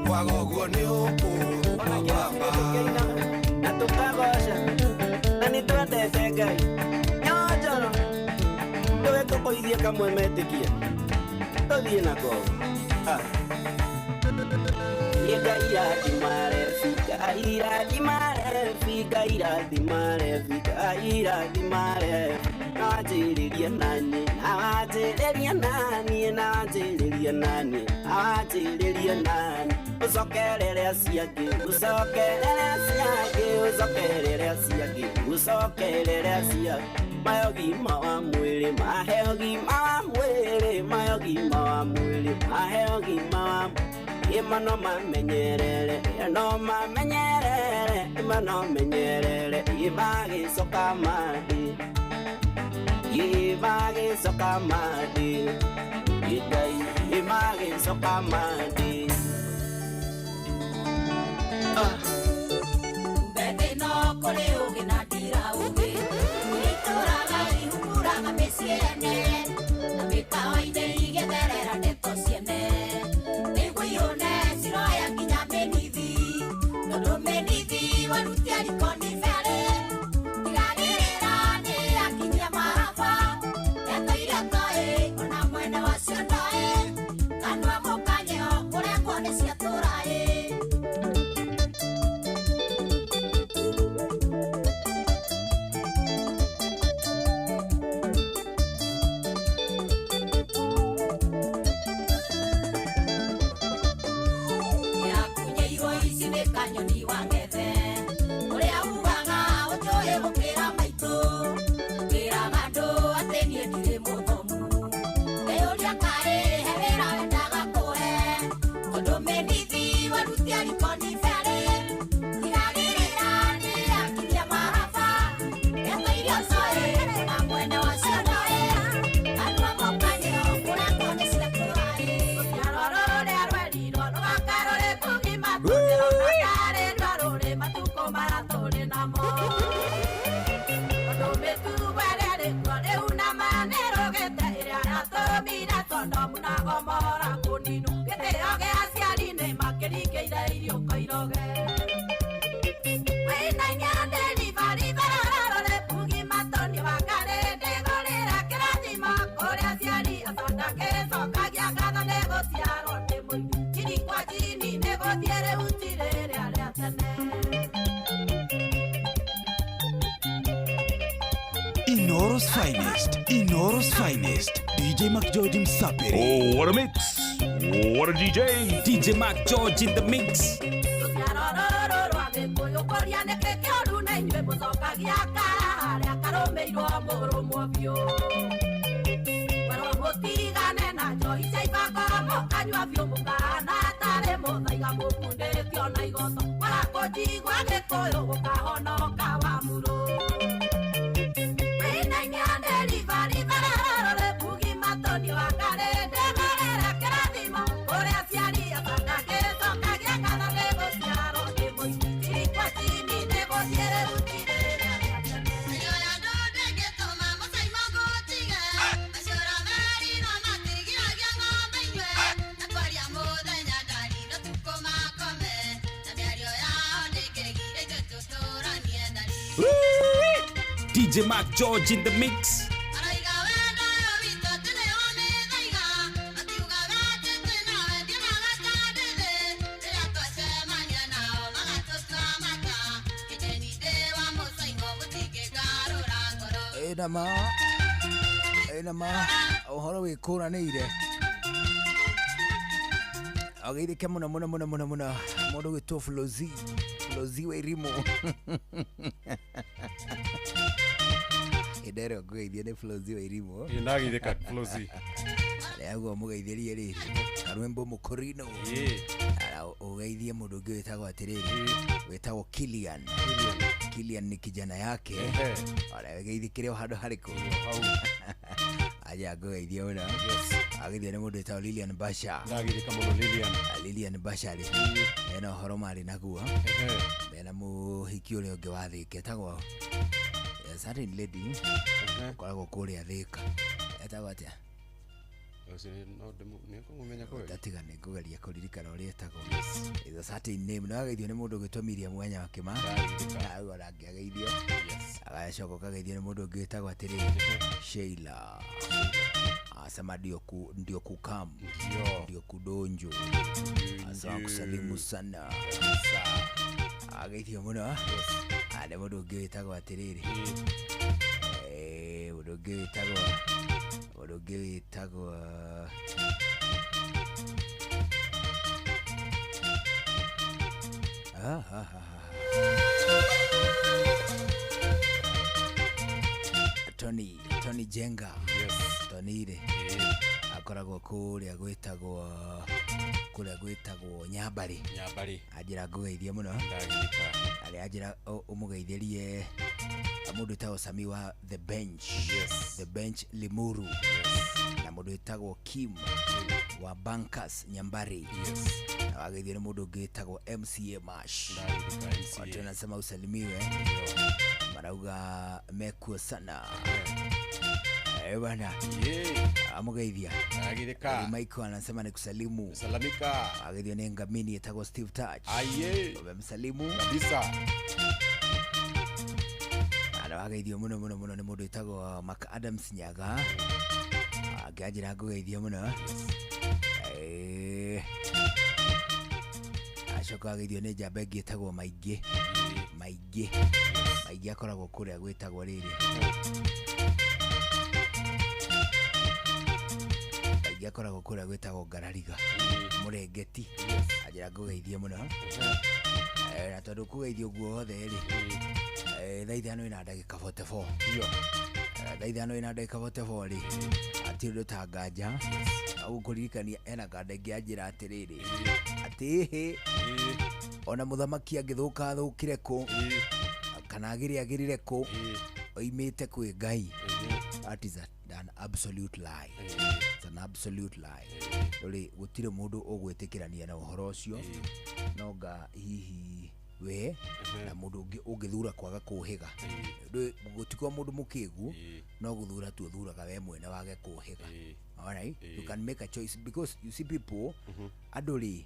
Kwaga ũguo nĩ ũkũrũma mbamba na tũkagoca na nĩ twendete Ngai nyonjoro ndũwe tũkũithie kamwe metĩkie tũthiĩ nako Nĩ Ngai rathimare Ngai rathimare Ngai rathimare Ngai rathimare Wanjĩrĩria naniĩ na wanjĩrĩria naniĩ na wanjĩrĩria naniĩ na wanjĩrĩria naniĩ ũcokerere acio angĩ ũcokerere acio angĩ ũcokerere acio angĩ ũcokerere acio angĩ mahe ũgima wa mwĩrĩ mahe ũgima wa mwĩrĩ mahe ũgima wa mwĩrĩ mahe ũgima wa Ima no mamenyerere no mamenyerere ima no menyerere imagĩcoka mandĩ imagĩcoka mandĩ Ngai imagĩcoka mandĩ Mbete no kũrĩ ũgĩ na ndira ũgĩ Itũraga ihumuraga mĩciĩ ene Na mĩkawa-inĩ igĩtherera ndeto ciene Nĩguo ihũne ciroya nginya mĩnithi Tondũ mĩnithi warutia riko nĩ berĩ Tigagĩrĩra nĩ akinyia maraba Ndeto iria toĩ ona mwene wacio ndoĩ Kanua mũkanyeo kũrengwo nĩ ciatũra ĩ Yakunyeirwo ici nĩ kanyoni wa ngethe ũrĩa ugaga ũnjũĩ gũkĩra maitũ wĩraga andũ atĩ niĩ ndirĩ mũthomu ngeyũria kaĩ he wĩra wendaga kũhe tondũ mĩnithi warutia riko nĩ berĩ tigagĩrĩra nĩ akinyia maraba ndeto iria ũcoĩ na mwene wacio ndoĩ kanua mũkanyeo kũrengwo nĩ ciatũra ĩ rũciaro rũrĩa rwerirwo rũgaka rũrĩ kũgima tũtirona tarĩ rwarũrĩ matukũ maya tũrĩ namo tondũ mĩtugo ĩrĩa ĩrĩ kuo rĩu na maya nĩrũgĩte ĩrĩa yatũmire Sodomu na Gomora kũninwo gĩtĩo gĩa aciari nĩ makĩringĩire iriũko iroge wĩna inya delivery rũrĩ kũgima tondũ wakarĩ ndĩgũrĩra kĩrathimo kũrĩ aciari acondakĩcokagia ngatho nĩ gũciarwo ndĩ mũingĩ chini kwa chini nĩ gũthiĩ rĩu ti rĩrĩa rĩa tene Inoro's finest, Inoro's finest, DJ Mac George Msapiri. Oh, what a mix! What a DJ! DJ Mac George in the mix. Rũciaro rũrũ rwa Gĩkũyũ kũria nĩkĩ kĩũru na inyuĩ mũcokagia kara harĩa karũmĩirwo mũrũmwo biũ mwerwo mũtigane na njohi Mũica ibako mũkanyua biũ mũkahana tarĩ mũthaiga mũkundĩtio na igoto Warakũnjigua Gĩkũyũ gũkahonoka wa muro DJ Mark George in the mix. Ĩna ũhoro wĩkũranĩire ageithĩke mũno mũno mũno mũno mũno mũndũ gwĩtwo Flozi wa Irimu hĩndĩ ĩrĩa ngũgeithio nĩ Flozi wa Irimu Ndageithĩka Flozi arĩa mũgeithĩrie rĩrĩ karwĩmbo mũkũrino ũgeithie mũndũ ũngĩ wĩtagwo atĩrĩrĩ wĩtagwo Kilian Kilian ni kijana yake wĩgeithĩkĩre o handũ harĩkũ aja ngũgeithie ũna ageithio nĩ mũndũ wĩtagwo Lilian Basha Ndageithĩka mũno Lilian Lilian Basha rĩ ena ũhoro marĩ naguo mena mũhiki ũrĩa ũngĩ wa Thĩka etagwo a certain lady ũkoragwo kũrĩa Thĩka etagwo atĩa Ndatiga nĩ ngũgeria kũririkana ũrĩa etagwo Is a certain name no ageithio nĩ mũndũ ũgwĩtwo Miriam Mwenya wa Kĩma auga onake ageithio agacoka ũkageithio nĩ mũndũ ũngĩ wĩtagwo atĩrĩrĩ Sheila asema ndio kukam ndio kudonjo asema kusalimu sana ageithio mũno nĩ mũndũ ũngĩ wĩtagwo atĩrĩrĩ mũndũ ũngĩ wĩtagwo Tony Jenga Tony rĩ akoragwo kũrĩa gwĩtagwo Nyambarĩ anjĩra ngũgeithie mũno arĩa anjĩra ũmũgeithĩrie mũndũ wĩtagwo Sami wa The Bench The Bench Limuru na mũndũ wĩtagwo Kim wa Bankers Nyambari na wageithio nĩ mũndũ ũngĩ wĩtagwo MCA Mash watu wanasema usalimiwe marauga mekuo sana bana amugeithia Michael anasema nikusalimu salamika ageithio nĩ ngamini etagwo Steve Touch umemsalimu kabisa ageithio mũno mũno mũno nĩ mũndũ wĩtagwo Mark Adams Nyaga angĩanjĩra ngũgeithio mũno acoka ageithio nĩ njamba ĩngĩ ĩtagwo Maingĩ Maingĩ akoragwo kũrĩa gwĩtagwo rĩrĩ Maingĩ akoragwo kũrĩa gwĩtagwo Ngarariga Mũrengeti anjĩra ngũgeithie mũno na tondũ kũgeithio guo hothe rĩ thaa ithano ina ndagĩka 44 thaa ithano ina ndagĩka 44 rĩ hatirĩ ũndũ ta nganja gũkũririkania ena kanda ĩngĩ anjĩra atĩrĩrĩ atĩ hĩ ona mũthamaki angĩthũka athũkire kũ kana agĩre agĩrire kũ oimĩte kwĩ Ngai that is an absolute lie. It's an absolute lie. Rĩu gũtirĩ mũndũ ũgwĩtĩkĩrania na ũhoro ũcio no nga hihi we na mundu ungi ungithura kwaga kuhiga gutiko mundu mukigu no guthura tu uthuraga we mwene wage kuhiga. All right, you can make a choice because you see people andu ri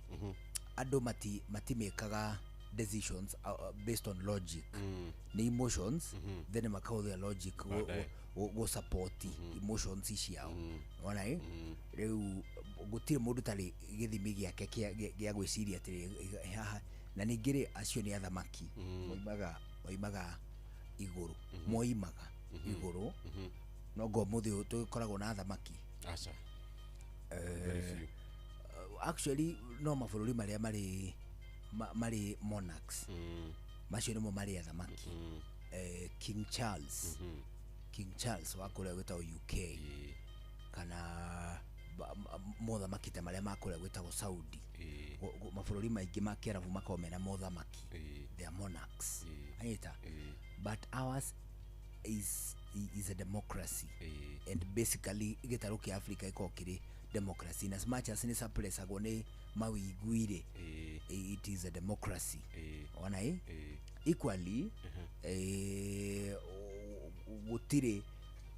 andu matimekaga decisions based on logic ni emotions then makahũthĩra logic go support emotions ciao. All right, riu gutire mundu tari githimi giake gia gwiciria atiri haha na ningĩ rĩ acio nĩ athamaki moimaga igũrũ moimaga igũrũ no ngo mũthĩ ũyũ tũkoragwo na athamaki aca actually no mabũrũri marĩa marĩ monarchs macio nĩmo marĩ athamaki. King Charles King Charles wa kũrĩa gwĩtagwo UK kana Mothamaki ta marĩa makũrĩa gwĩtagwo Saudi, mabũrũri maingĩ ma Kĩarabu makoragwo mena mothamaki, they are monarchs, anyita. But ours is a democracy, and basically gĩtarũ kĩa Africa gĩkoragwo kĩrĩ democracy in as much as nĩ suppressagwo nĩ mawĩigwi-rĩ, it is a democracy. Ona ĩ equally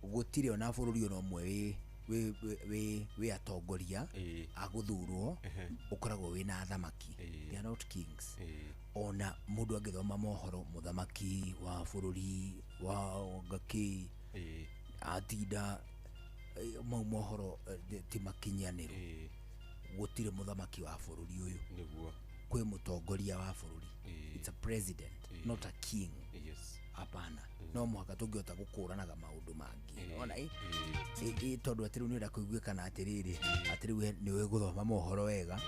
gũtirĩ ona bũrũri ona ũmwe wĩ atongoria a gũthurwo ũkoragwo wĩna athamaki. They are not kings. Ona mũndũ angĩthoma mohoro, mũthamaki wa bũrũri wa ngakĩ atinda mau mohoro ti makinyanĩru. Gũtirĩ mũthamaki wa bũrũri ũyũ. Nĩguo. Kwĩ mũtongoria wa bũrũri. It's a president, not a king. Yes. Hapana. No mũhaka tũngĩhota gũkũranaga maũndũ mangĩ. Ona ĩ tondũ atĩ rĩu nĩũrenda kũiguĩkana atĩrĩrĩ, atĩ rĩu nĩũĩ gũthoma mohoro wega,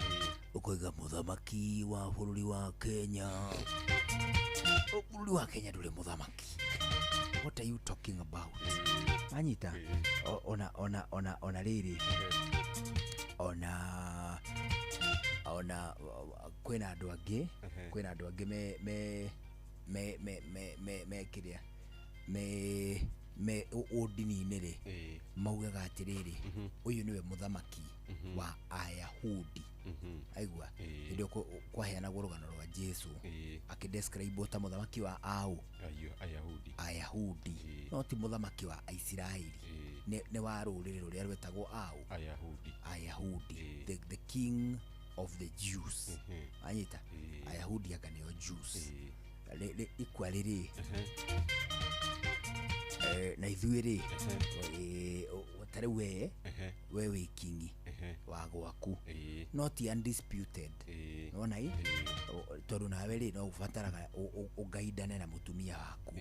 ũkoiga mũthamaki wa bũrũri wa Kenya. Bũrũri wa Kenya ndũrĩ mũthamaki. What are you talking about? Anyita ona ona ona ona rĩrĩ ona ona kwĩna andũ angĩ, kwĩna andũ angĩ me me me me me me me kĩrĩa me me ũndini-inĩ rĩ, maugaga atĩrĩrĩ, ũyũ nĩwe mũthamaki wa Ayahudi. Aigua hĩndĩ ĩyo kwaheanagwo rũgano rwa Jesu akĩdescribe ta mũthamaki wa au Ayahudi. Ayahudi, no ti mũthamaki wa Aisiraeli. Nĩ wa rũrĩrĩ rũrĩa rwetagwo au Ayahudi. Ayahudi, the king of the Jews. Anyita Ayahudi aka nĩo Jews. Ikwa rĩrĩ na ithuĩ rĩ, ta rĩu we wĩ kingi wa gwaku, no ti undisputed. Nĩwona ĩ tondũ nawe rĩ no ũbataraga ũgaindane na mũtumia waku,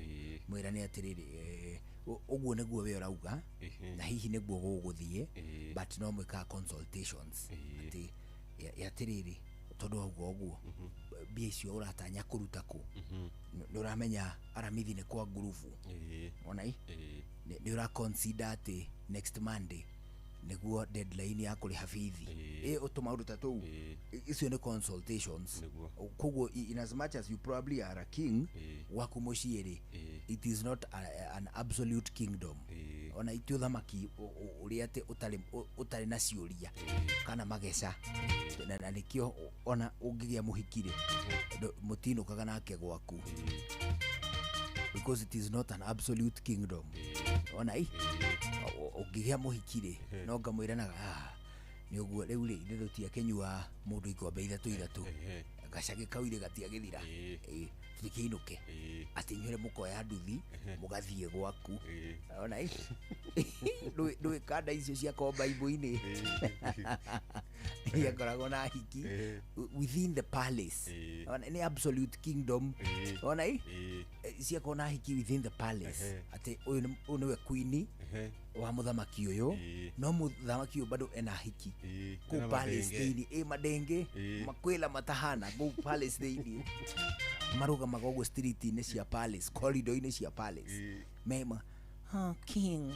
mwĩrane atĩrĩrĩ, ũguo nĩguo we ũrauga na hihi nĩguo gũgũthiĩ, but no mwĩkaga consultations atĩ atĩrĩrĩ, tondũ wauga ũguo mbia icio ũratanya kũruta kũ, nĩ ũramenya aramithi nĩ kwa ngurubu. Ona ĩ nĩ ũra consider atĩ next Monday nĩguo deadline ya kũrĩha bithi, ĩ ũtũmaũndũ ta tũu. Icio nĩ consultations. Koguo in as much as you probably are a king gwaku mũciĩ rĩ, it is not an absolute kingdom. Ona ti ũthamaki ũrĩa atĩ ũtarĩ na ciũria kana mageca. Na nĩkĩo ona ũngĩgĩa mũhiki rĩ, mũtinũkaga nake gwaku, because it is not an absolute kingdom. Ona ĩ ũngĩgĩa mũhiki rĩ, no ngamwĩranaga nĩ ũguo rĩu rĩ, ithuĩ tũtiakĩnyua mũndũ ikombe ithatũ ithatũ, gacagĩ kau irĩ gatiagĩthira, tũtikĩinũke atĩ inyuĩ mũkoya nduthi mũgathiĩ gwaku. Ona ĩ ndũĩ kanda icio cia komba ibu-inĩ iakoragwo na hiki within the palace. Ona nĩ absolute kingdom. Ona ĩ ciakorwo na hiki within the palace, atĩ ũyũ nĩwe queen wa mũthamaki ũyũ, no mũthamaki ũyũ bado ena hiki kũu palace thĩinĩ, ĩ madenge makwĩla matahana kũu palace thĩinĩ, marũgamaga ũguo street-inĩ cia palace, corridor-inĩ cia palace, mema, oh, king,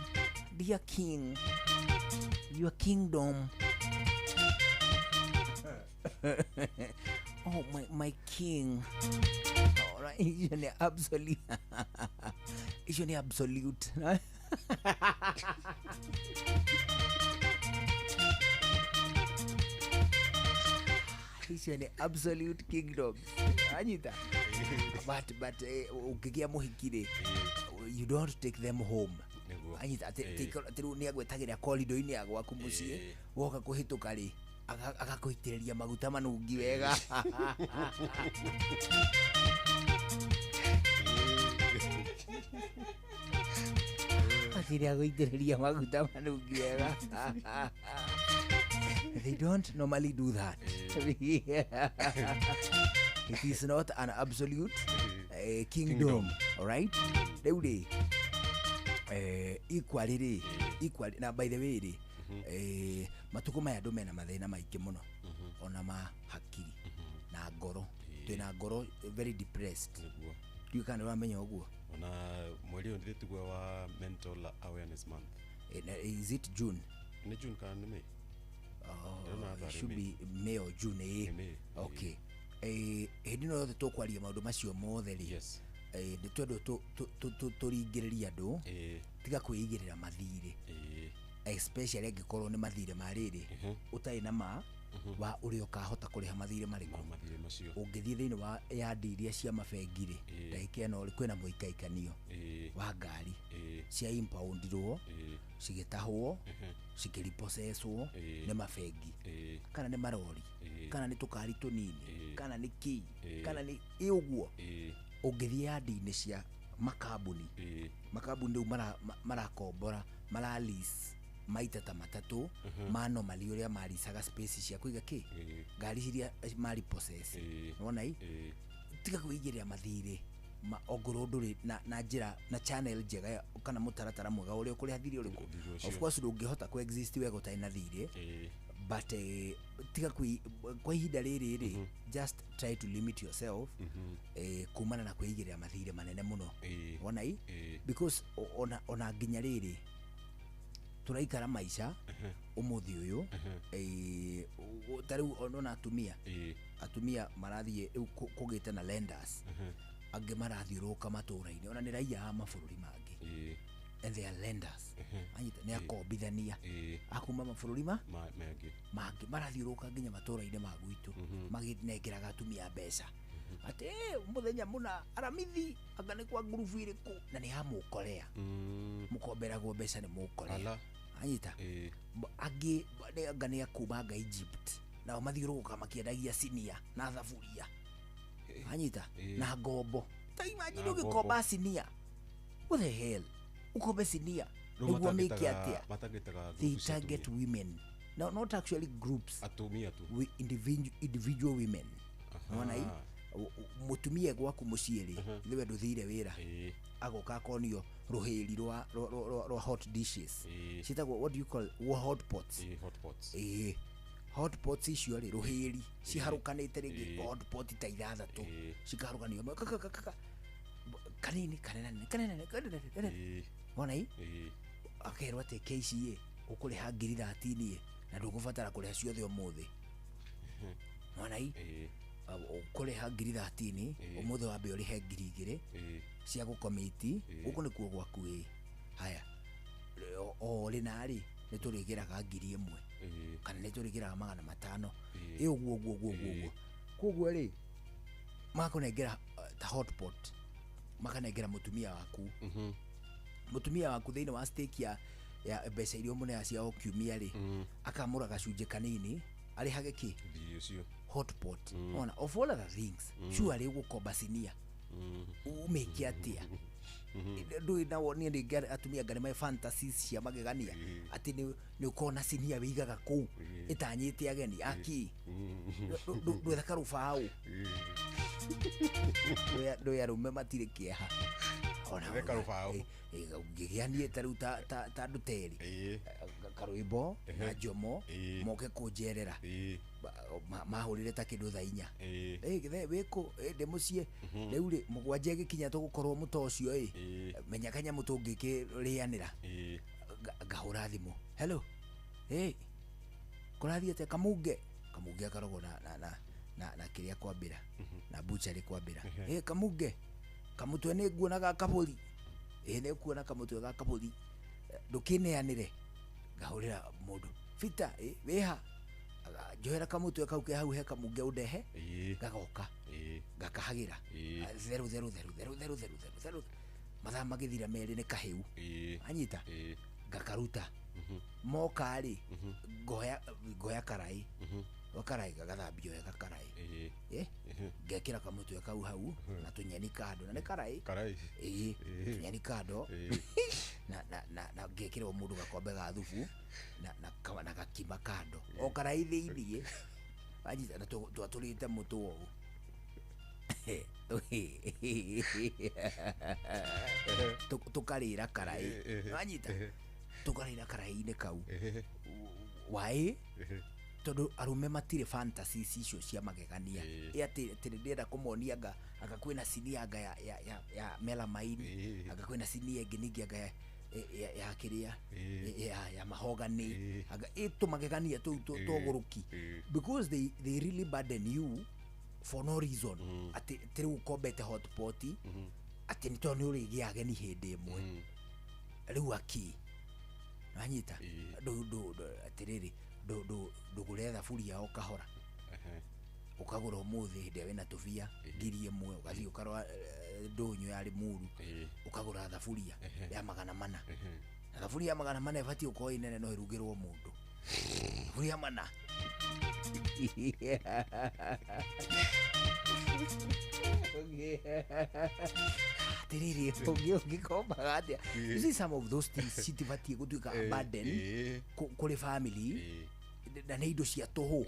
dear king, your kingdom. Oh, my king. All right, icio nĩ absolute. Icio nĩ absolute. Icio nĩ absolute kingdom. Anyita. But ũngĩgĩa mũhiki rĩ, you don't take them home. Anyita atĩ rĩu nĩ agwetagĩra corridor-inĩ ya gwaku mũciĩ, woka kũhĩtũka rĩ, agakũitĩrĩria maguta manungi wega. Atĩrĩ agũitĩrĩria maguta manungi wega. They don't normally do that. It is not an absolute kingdom. All right? Rĩu rĩ, equally rĩ, equally, na by the way rĩ, matukũ maya andũ mena mathĩna maingĩ mũno, ona ma hakiri na ngoro. Twĩna ngoro very depressed. Ndiũĩ kana nĩũramenya ũguo. Ona mweri ũyũ ndĩtiguo wa mental awareness month. Is it June? Nĩ June kana nĩ May? Oh, it should be May or June, eh. Okay, hĩndĩ ĩno yothe tũkwaria maũndũ macio mothe rĩ, nĩ twendwo tũringĩrĩrie andũ tiga kwĩigĩrĩra mathirĩ, especially angĩkorwo nĩ mathirĩ ma rĩrĩ ũtarĩ na ma wa ũrĩa ũkahota kũrĩha mathirĩ marĩkũ. Ũngĩthiĩ thĩinĩ wa yandi iria cia mabengi rĩ, ndagĩka ĩno rĩ, kwĩna mũikaikanio wa ngari cia impoundirwo, cigĩtahwo, cikĩripossesswo nĩ mabengi, kana nĩ marori, kana nĩ tũkari tũnini, kana nĩ kĩ, kana nĩ ĩ ũguo. Ũngĩthiĩ yandi-inĩ cia makambuni, makambuni rĩu marakombora, mara lease maita ta matatũ ma normally ũrĩa maricaga space cia kũiga kĩ ngari iria mari possess. Nĩwona i tiga kwĩigĩrĩra mathirĩ ma ongorwo ndũrĩ na njĩra na channel njega kana mũtaratara mwega ũrĩa ũkũrĩha thirĩ ũrĩkũ. Of course ndũngĩhota kũ exist wega ũtarĩ na thirĩ, but tiga kwa ihinda rĩrĩ rĩ, just try to limit yourself kumana na kwĩigĩrĩra mathirĩ manene mũno. Wona i because ona nginya rĩrĩ tũraikara maica ũmũthĩ ũyũ, ta rĩu ona atumia marathiĩ rĩu kũgĩte na lenders, angĩ marathiũrũrũka matũũra-inĩ, ona nĩ raia a mabũrũri mangĩ, and they are lenders. Anyita nĩ akombithania akuma mabũrũri mangĩ marathiũrũrũka nginya matũũra-inĩ ma gwitũ, magĩnengeraga atumia mbeca atĩ mũthenya mũna aramithi anga nĩ kwa ngurubu ĩrĩkũ, na nĩ ya mũkorea, mũkomberagwo mbeca nĩ mũkorea. Anyita angĩ anga nĩ akuma anga Egypt, nao mathiũrũrũka makĩendagia sinia na thaburia. Anyita na ngombo. Ta imagine ũgĩkomba sinia, what the hell, ukombe sinia nĩguo mĩke atĩa? They target women, no, not actually groups, atumia tu, we individual women. Nĩwona i mũtumia gwaku mũciĩ rĩ, ithuĩ ndũthire wĩra, agoka akonio rũhĩri rwa hot dishes ciĩtagwo, what do you call hot pots? Hot pots. Hot pots icio rĩ, rũhĩri ciharũkanĩte rĩngĩ hot pot ta ithathatũ cikaharũkanio kanini kanene kanene kanene. Wona i akerwo atĩ KCA ũkũrĩha 13,000 na ndũgũbatara kũrĩha ciothe ũmũthĩ. Wona i ũkũrĩha 13,000 ũmũthĩ, wambe ũrĩhe 2,000 cia gũkomiti gũkũ nĩkuo gwaku. Haya, o rĩ na rĩ nĩ tũrĩgĩraga 1,000 kana nĩ tũrĩgĩraga 500, ĩ ũguo ũguo ũguo ũguo. Koguo rĩ makũnengera ta hot pot, makanengera mũtumia waku, mũtumia waku thĩinĩ wa stake ya mbeca iria ũmũneaga cia o kiumia rĩ, akamũra gacunjĩ kanini arĩhage kĩ hot pot. Ona of all other things, surely ũgũkomba sinia ũmĩke atĩa? Ndũĩ na woni rĩngĩ atumia anga nĩ me fantasies cia magegania atĩ nĩ ũkona sinia wĩigaga kũu ĩtanyĩte ageni aki ndwetha karũbaũ. Ndũĩ arũme matirĩ kĩeha. Ngĩgĩa niĩ ta rĩu ta andũ terĩ karwĩmbo na Njomo moke kũnjerera, mahũrĩre ta kĩndũ thaa 4, gĩthe wĩkũ ndĩ mũciĩ rĩu rĩ 7 ĩgĩkinya tũgũkorwo mũto ũcio, menya kanyamũ tũngĩkĩrĩanĩra. Ngahũra thimũ, hello, kũrathiĩ atĩa? Kamunge akarogwo na kĩrĩa kwambĩra na butchery kwambĩra, Kamunge kamũtwe nĩ nguona ga kabũri, nĩ nguona kamũtwe ga kabũri, ndũkĩneanĩre. Ngahũrĩra mũndũ Bita, wĩha njohera kamũtwe kau ke hau he Kamunge ũndehe. Gagoka gakahagĩra theru theru theru theru theru theru theru theru, mathaa magĩthira merĩ nĩ kahĩu. Anyita gakaruta moka rĩ, ngoya karai gakarai gagathambio wega karai, ngekĩra kamũtwe kau hau na tũnyeni kando, na nĩ karai tũnyeni kando na ngekĩra o mũndũ gakombe ga thubu na gakima kando o karai thĩiniĩ. Anyita na twatũrĩte mũtũ ũũ tũkarĩra karai. Anyita tũkarĩra karai-inĩ kau waĩ, tondũ arũme matirĩ fantasies icio cia magegania atĩ ndĩrenda kũmonia anga kwĩna sinia anga ya melamine, anga kwĩna sinia ĩngĩ ningĩ anga ya kĩrĩa ya mahogany tũmagegania tũu tũgũrũki because they really burden you for no reason. Atĩ rĩu ũkombete hotpot atĩ nĩ tondũ nĩ ũrĩgĩa ageni hĩndĩ ĩmwe rĩu aki wanyita atĩrĩrĩ ndũgũre thaburia o kahora ukagura umuthi hindi wina tubia 1000 ugathii ukarora ndunyu ya Limuru ukagura thaburia ya 400 na thaburia ya 400 ibati ukorwo inene no irugirwo mundu thaburia mana atiriri ungikombaga atia. You see some of those things citibatie gutuika a burden kuri family na nä indo cia tå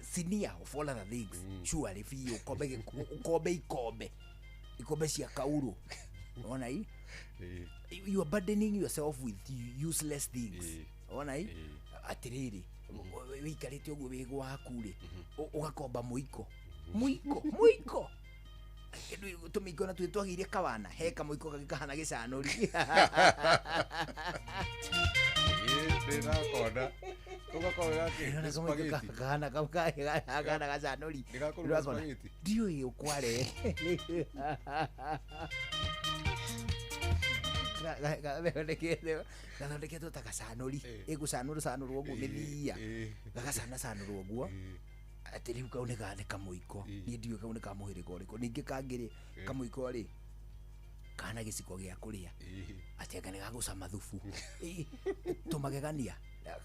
sinia of all other things surely biå ukombe ikombe ikombe cia kauro ona i you are burdening yourself with useless things ona i atiriri wikarite uguo wi gwaku ri ugakomba muiko muiko muiko tumiko na twitwagiire kawana he kamuiko gagikahana gicanuri ndĩrakona tũgakorwo kahana kahana gacanũri ndiũĩ ũkware gathondeketwo ta gacanũri ĩgũcanũrũcanũrwo ũguo mĩthia gagacanacanũrwo ũguo atĩ rĩu kau nĩ kamũiko niĩ ndiũĩ kau nĩ ka mũhĩrĩga ũrĩkũ ningĩ kangĩ rĩ kamũiko rĩ kana gĩciko gĩa kũrĩa atĩ anga nĩ gagũcama thubu tũmagegania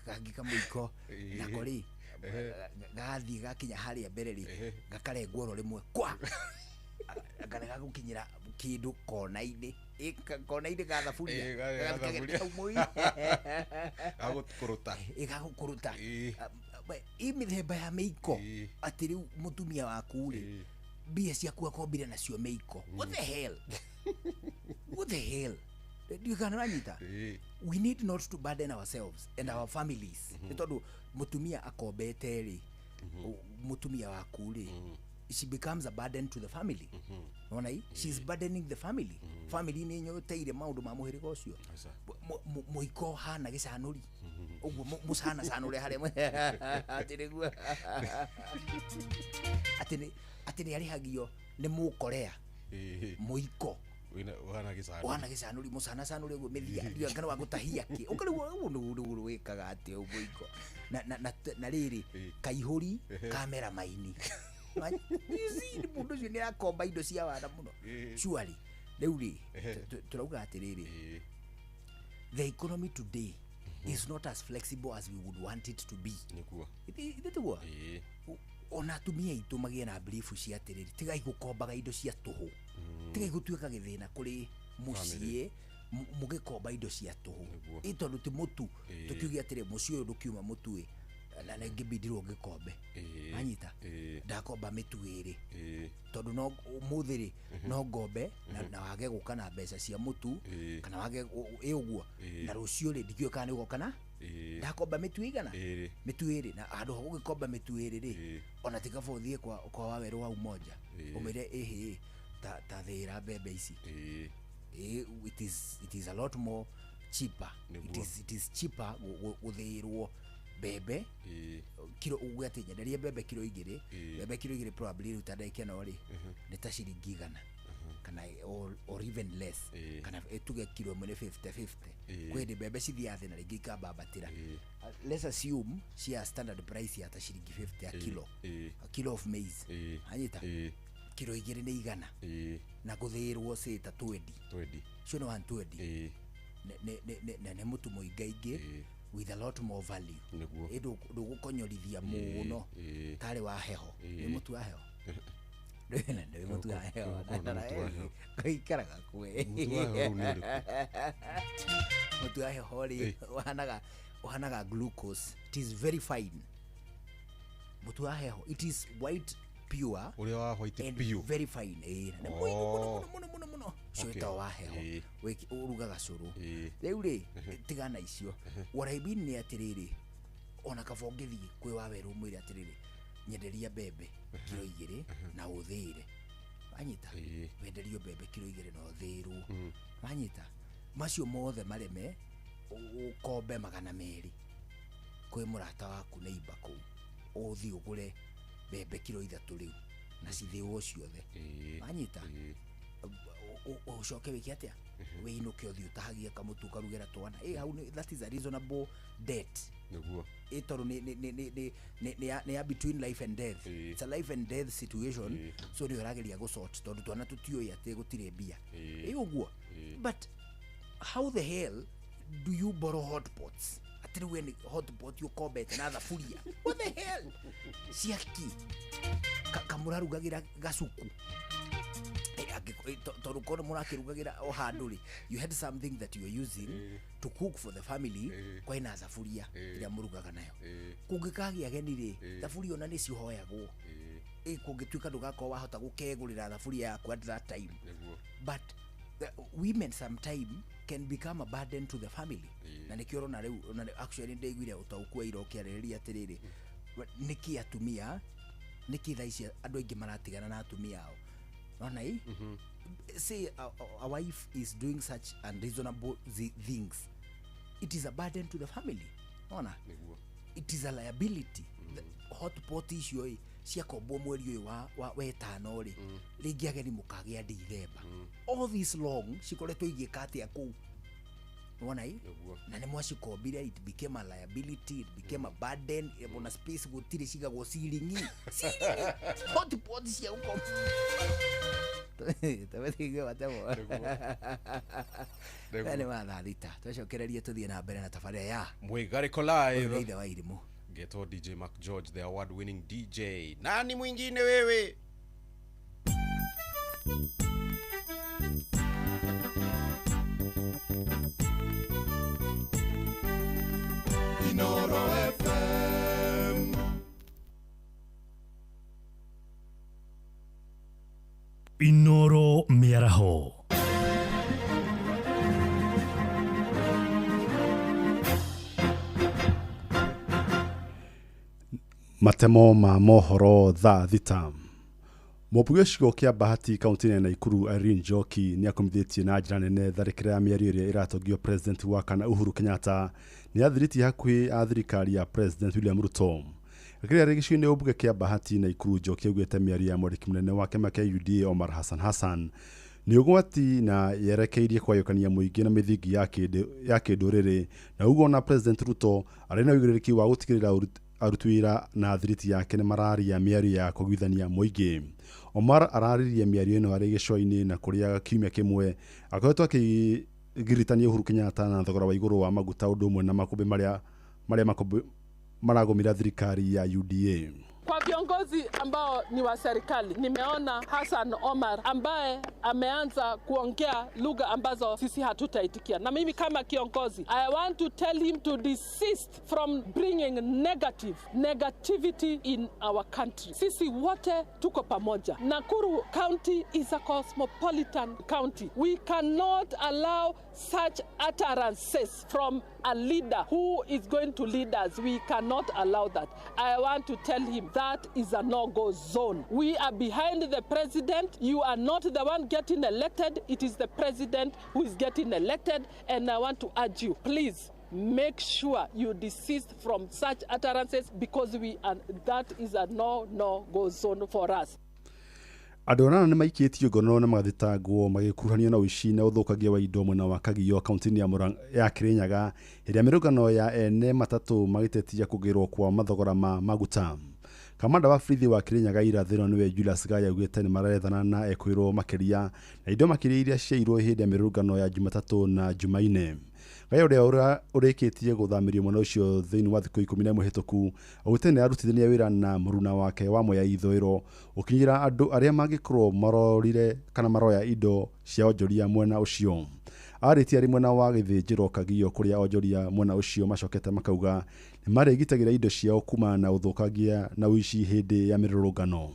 kangĩ kamũiko nako rĩ gathiĩ gakinya harĩa mbere rĩ gakarengwo oro rĩmwe kwa anga nĩ gagũkinyĩra kĩndũ kona-inĩ kona-inĩ ga thaburia gagũkũrũta gagũkũrũta ĩ mĩthemba ya mĩiko atĩ rĩu mũtumia waku rĩ mbia ciaku akombire nacio mĩiko. What the hell? What the hell? You can ranyita. We need not to burden ourselves and our families. Nĩ tondũ mũtumia akombete rĩ mũtumia waku rĩ she becomes a burden to the family. Unaona hii? She's burdening the family. Family nĩ nyoteire maũndũ ma mũhĩrĩga ũcio. Mũiko hana gĩcanũri ũguo mũcana canũre harĩa atĩ nĩguo atĩ nĩ arĩhagio nĩ mũkorea mũiko wana gĩcanũri mũcana canũre ũguo mĩthia ndiũĩ kana wa gũtahia kĩ ũkarĩguo ũguo nĩguo wĩkaga atĩ mũiko na rĩrĩ kaihũri kamera maini. You see mũndũ ũcio nĩ akomba indo cia wana mũno surely. Rĩu rĩ tũrauga atĩrĩrĩ the economy today is not as flexible as we would want it to be. Nĩguo ithĩtiguo ona atumia aitũ magĩe na belief cia atĩrĩrĩ tigai gũkombaga indo cia tũhũ tigai gũtuĩka gĩthĩna kũrĩ mũciĩ mũgĩkomba indo cia tũhũ ĩ tondũ ti mũtu tũkiuge atĩrĩ mũciĩ ũyũ ndũkiuma mũtu ĩ na ngĩbindirwo ngĩkombe anyita ndakomba mĩtu ĩrĩ tondũ no ũmũthĩ rĩ no ngombe na wage gũka na mbeca cia mũtu kana wage ĩ ũguo na rũciũ rĩ ndikĩũĩ kana nĩ ũgoka na ndakomba mĩtu igana mĩtu ĩrĩ na handũ ha gũgĩkomba mĩtu ĩrĩ rĩ ona ti kaba ũthiĩ kwa Wawerũ wa Umoja ũmĩre ĩhĩ ta thĩĩra mbembe ici. It is a lot more cheaper. It is cheaper gũthĩĩrwo mbembe kiro uguo atĩ nyenderie mbembe kiro 2 mbembe kiro 2 probably rĩu ta ndagĩka ĩno rĩ nĩ ta ciringi 100 kana or even less kana tuge kiro ĩmwe nĩ 50 50 kwĩ hĩndĩ mbembe cithiaga thĩ na rĩngĩ ikambambatĩra. Let's assume cia standard price ya ta ciringi 50 a kilo a kilo of maize anyita kiro 2 nĩ 100 na gũthĩĩrwo cĩ ta 20 cio nĩ 120 na nĩ mũtu mũingaingĩ with a lot more value. Ĩndũ ndũgũkonyorithia mũno tarĩ wa heho nĩ mũtu wa heho nĩ mũtu wa heho gaikaraga kwe mũtu wa heho rĩ ũhanaga glucose. It is very fine. Mũtu wa heho it is white pure ũrĩa wa white pure very fine na nĩ mũingĩ mũno mũno mũno ũcio wĩtagwo wa heho ũrugaga cũrũ rĩu rĩ tigana icio. What I mean nĩ atĩrĩrĩ ona kaba ũngĩthiĩ kwĩ Wawerũ ũmwĩre atĩrĩrĩ nyenderia mbembe kiro 2 na ũthĩĩre wanyita wenderio mbembe kiro 2 na ũthĩĩrwo wanyita Macio mothe mareme ukombe 200 kwĩ mũrata waku neighbor kũu ũthiĩ ũgũre mbembe kiro 3 rĩu na cithĩo ciothe wanyita ucoke wĩke atĩa wĩinũke ũthiĩ ũtahagie kamũtu ũkarugĩra twana. Hau that is a reasonable debt nĩguo tondũ nĩ ya between life and death. It's a life and death situation. So nĩ ũrageria gũsort tondũ twana tũtiũĩ atĩ gũtirĩ mbia ũguo. But how the hell do you borrow hot pots? Atĩ rĩu we hot pot ũkombete na thaburia. What the hell? Ciaki kamũrarugagĩra gacuku tondũ korwo mũrakĩrugagĩra o handũ rĩ, you had something that you are using to cook for the family kwĩna thaburia ĩrĩa mũrugaga nayo. Kũngĩkagĩa ageni rĩ, thaburia ona nĩ cihoyagwo. Kũngĩtuĩka ndũgakorwo wahota gũkegũrĩra thaburia yaku at that time. But the women sometime can become a burden to the family. Na nĩkĩo ũrona rĩu actually nĩndaiguire ũtaũku wa ira ũkĩarĩrĩria atĩrĩrĩ, nĩkĩ atumia, nĩkĩ thaa ici andũ aingĩ maratigana na atumia ao. Nona hii? Say a wife is doing such unreasonable things. It is a burden to the family. Nona? It is a liability. The hot pot icio ciakombwo mweri ũyũ wa wetano rĩ, rĩngĩ ageni mũkagĩa Dithemba. All this long cikoretwo igĩka atĩa kũu? Nona hii? Na nĩ mwacikombire, it became a liability, it became a burden. Ona space gũtirĩ cigagwo ciringi. Hot pot cia gũkomba. Tabathige watemo. Nĩ mathaa 6 twacokererie tũthiĩ na mbere na tabarĩra ya Mwĩgarĩko Live. Ithe wa Irimũ. Geto DJ Mark George, the award winning DJ. Nani mwingine wewe? Inoro FM. Inoro Mĩaraho. Matemo ma mohoro thaa 6. Mũmbunge gĩcigo kĩa Bahati kaunti-inĩ ya Nakuru Irene Njoki nĩakomithĩtie na njĩra nene tharĩkĩra ya mĩario ĩrĩa ĩratongio President wa kana Uhuru Kenyatta nĩ athirĩtie hakuhĩ a thirikari ya President William Ruto. Akĩrĩa arĩ gĩcigo-inĩ ũmbunge kĩa Bahati Nakuru, Njoki augĩte mĩario ya mwandĩki mũnene wa kĩama kĩa UDA Omar Hassan Hassan nĩ ũgwati na yerekeirie kũgayũkania mũingĩ na mĩthingi ya kĩndũrĩrĩ, na ũguo na President Ruto arĩ na ũigĩrĩrĩki wa gũtigĩrĩra aruti wĩra na thiriti yake nĩ mararia mĩario ya kũiguithania mũingĩ. Omar araririe mĩario ĩno arĩ gĩcũa-inĩ na kũrĩa kiumia kĩmwe akoretwo akĩgiritania Uhuru Kenyatta na thogora wa igũrũ wa maguta ũndũ ũmwe na makũmbĩ marĩa maragũmĩra thirikari ya UDA. Kwa viongozi ambao ni wa serikali, nimeona Hassan Omar ambaye ameanza kuongea lugha ambazo sisi hatutaitikia. Na mimi kama kiongozi, I want to tell him to desist from bringing negativity in our country. Sisi wote tuko pamoja. Nakuru County is a cosmopolitan county. We cannot allow such utterances from a leader who is going to lead us. We cannot allow that. I want to tell him that is a no-go zone. We are behind the president. You are not the one getting elected. It is the president who is getting elected. And I want to urge you, please make sure you desist from such utterances, because that is a no-go zone for us. Andũ anana nĩ maikĩtio ngono na magathitangwo magĩkuruhanio na ũici na ũthũkangia wa indo mwena wa Kagio kaunti-inĩ ya Kirinyaga ĩrĩa mĩrũngano ya ene matatũ magĩtetia kũgĩrwo kwa mathogora ma maguta. Kamanda wa borithi wa Kirinyaga irathĩro nĩwe Julius Gaya augĩte nĩ marethana na ekwĩrwo makĩria na indo makĩria iria ciairwo hĩndĩ ya mĩrũngano ya Jumatatũ na Jumaine. Gaya ũrĩa ũrĩkĩtie gũthamĩrio mwena ũcio thĩinĩ wa thikũ 11 hĩtũku augĩte nĩ arutithania wĩra na mũruna wake wa Mwea Ithũĩro ũkinyĩra andũ arĩa mangĩkorwo marorire kana maroya indo cia onjoria mwena ũcio. Arĩtie arĩ mwena wa Gĩthĩnjĩro Kagio kũrĩa onjoria mwena ũcio macokete makauga nĩ marĩgitagĩra indo ciao kumana na ũthũkangia na ũici hĩndĩ ya mĩrũrũngano.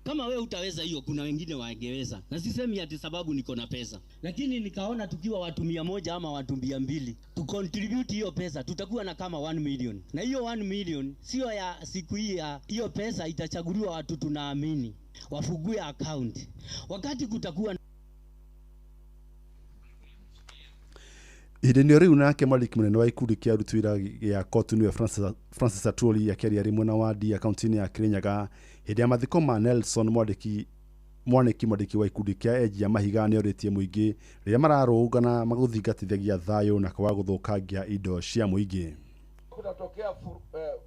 Kama wewe utaweza hiyo, kuna wengine wangeweza. Na sisemi ati sababu niko na pesa, lakini nikaona tukiwa watu 100 ama watu 200 tu contribute hiyo pesa, tutakuwa na kama 1 million. Na hiyo 1 million sio ya siku hii, ya hiyo pesa itachaguliwa watu tunaamini wafungue account. Wakati kutakuwa Ihinda-inĩ o rĩu nake mwandĩki mũnene wa gĩkundi kĩa aruti wĩra gĩa COTU nĩwe Francis Atwoli akĩaria arĩ mwena wa Ndia kaunti-inĩ ya Kirinyaga hĩndĩ ya mathiko ma Nelson Mwaniki mwandĩki wa ikundi kĩa enji a mahiga nĩorĩtie mũingĩ rĩrĩa mararũrũngana magũthingatithagia thayũ na kwaga gũthũkangia indo cia mũingĩ. Kunatokea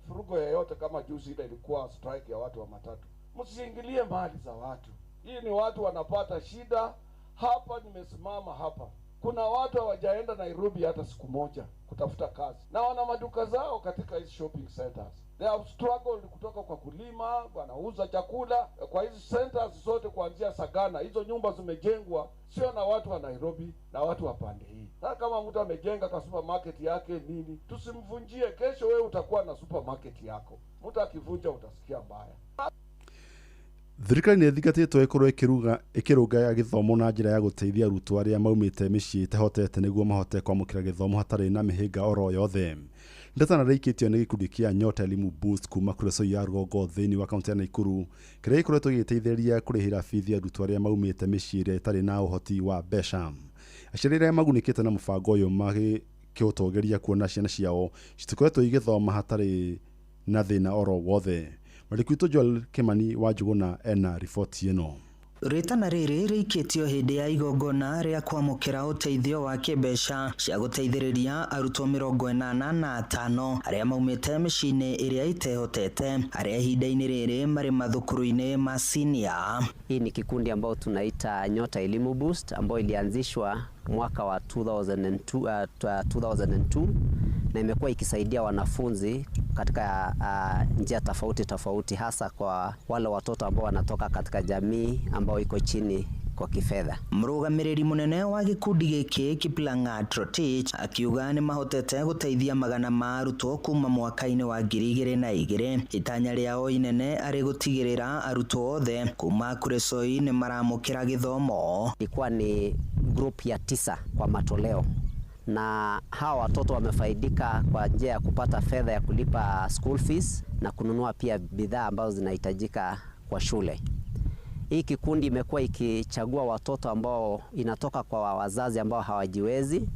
furugo yoyote kama juzi ile ilikuwa strike ya watu wa matatu, msiingilie mali za watu. Hii ni watu wanapata shida hapa. Nimesimama hapa, kuna watu hawajaenda Nairobi hata siku moja kutafuta kazi, na wana maduka zao katika hizi shopping centers. They have struggled kutoka kwa kulima, wanauza chakula kwa hizi centers zote kuanzia Sagana. Hizo nyumba zimejengwa sio na watu wa Nairobi na watu wa pande hii. Sasa kama mtu amejenga ka supermarket yake nini, tusimvunjie. Kesho wewe utakuwa na supermarket yako, mtu akivunja utasikia mbaya. Thirikari nĩ ĩthingatĩtwo ĩkorwo ĩkĩrũnga gĩthomo na njĩra ya gũteithia arutwo arĩa maumĩte mĩciĩ ĩtehotete nĩguo mahote kwamũkĩra gĩthomo hatarĩ na mĩhĩnga oro yothe. Ndeto ĩikĩtio nĩ gĩkundi kĩa Nyota Elimu Boost kuma Kuresoi ya rũgongo thĩinĩ wa kaunti ya Nakuru kĩrĩa gĩkoretwo gĩgĩteithĩrĩria kũrĩhĩra bithi arutwo arĩa maumĩte mĩciĩ ĩrĩa ĩtarĩ na ũhoti wa mbeca. Aciari arĩa magunĩkĩte na mũbango ũyũ magĩkĩũtongoria kuona ciana ciao citikoretwo igĩthoma hatarĩ na thĩna oro wothe. Mwandĩki witũ Joel Kimani wa Njuguna ena riboti ĩno. Rĩtana rĩrĩ rĩikĩtio hĩndĩ ya igongona rĩa kwamũkĩra ũteithio wa kĩmbeca cia gũteithĩrĩria arutwo 85 arĩa maumĩte mĩciĩ-inĩ ĩrĩa ĩtehotete arĩa ihinda-inĩ rĩrĩ marĩ mathukuru-inĩ ma senior. Hii ni kikundi ambao tunaita Nyota Elimu Boost ambayo ilianzishwa mwaka wa 2002 na imekuwa ikisaidia wanafunzi katika njia tofauti tofauti, hasa kwa wale watoto ambao wanatoka katika jamii ambao iko chini kwa kifedha. Mũrũgamĩrĩri mũnene wa gĩkundi gĩkĩ Kiplang'at Rotich akiuga nĩ mahotete gũteithia magana ma arutwo kuma mwaka-inĩ wa 2002. Itanya rĩao inene arĩ gũtigĩrĩra arutwo othe kuma Kuresoi nĩ maramũkĩra gĩthomo. Ilikuwa ni group ya 9 kwa matoleo, na hawa watoto wamefaidika kwa njia ya kupata fedha ya kulipa school fees na kununua pia bidhaa ambazo zinahitajika kwa shule. Hii kikundi imekuwa ikichagua watoto ambao inatoka kwa wazazi ambao hawajiwezi,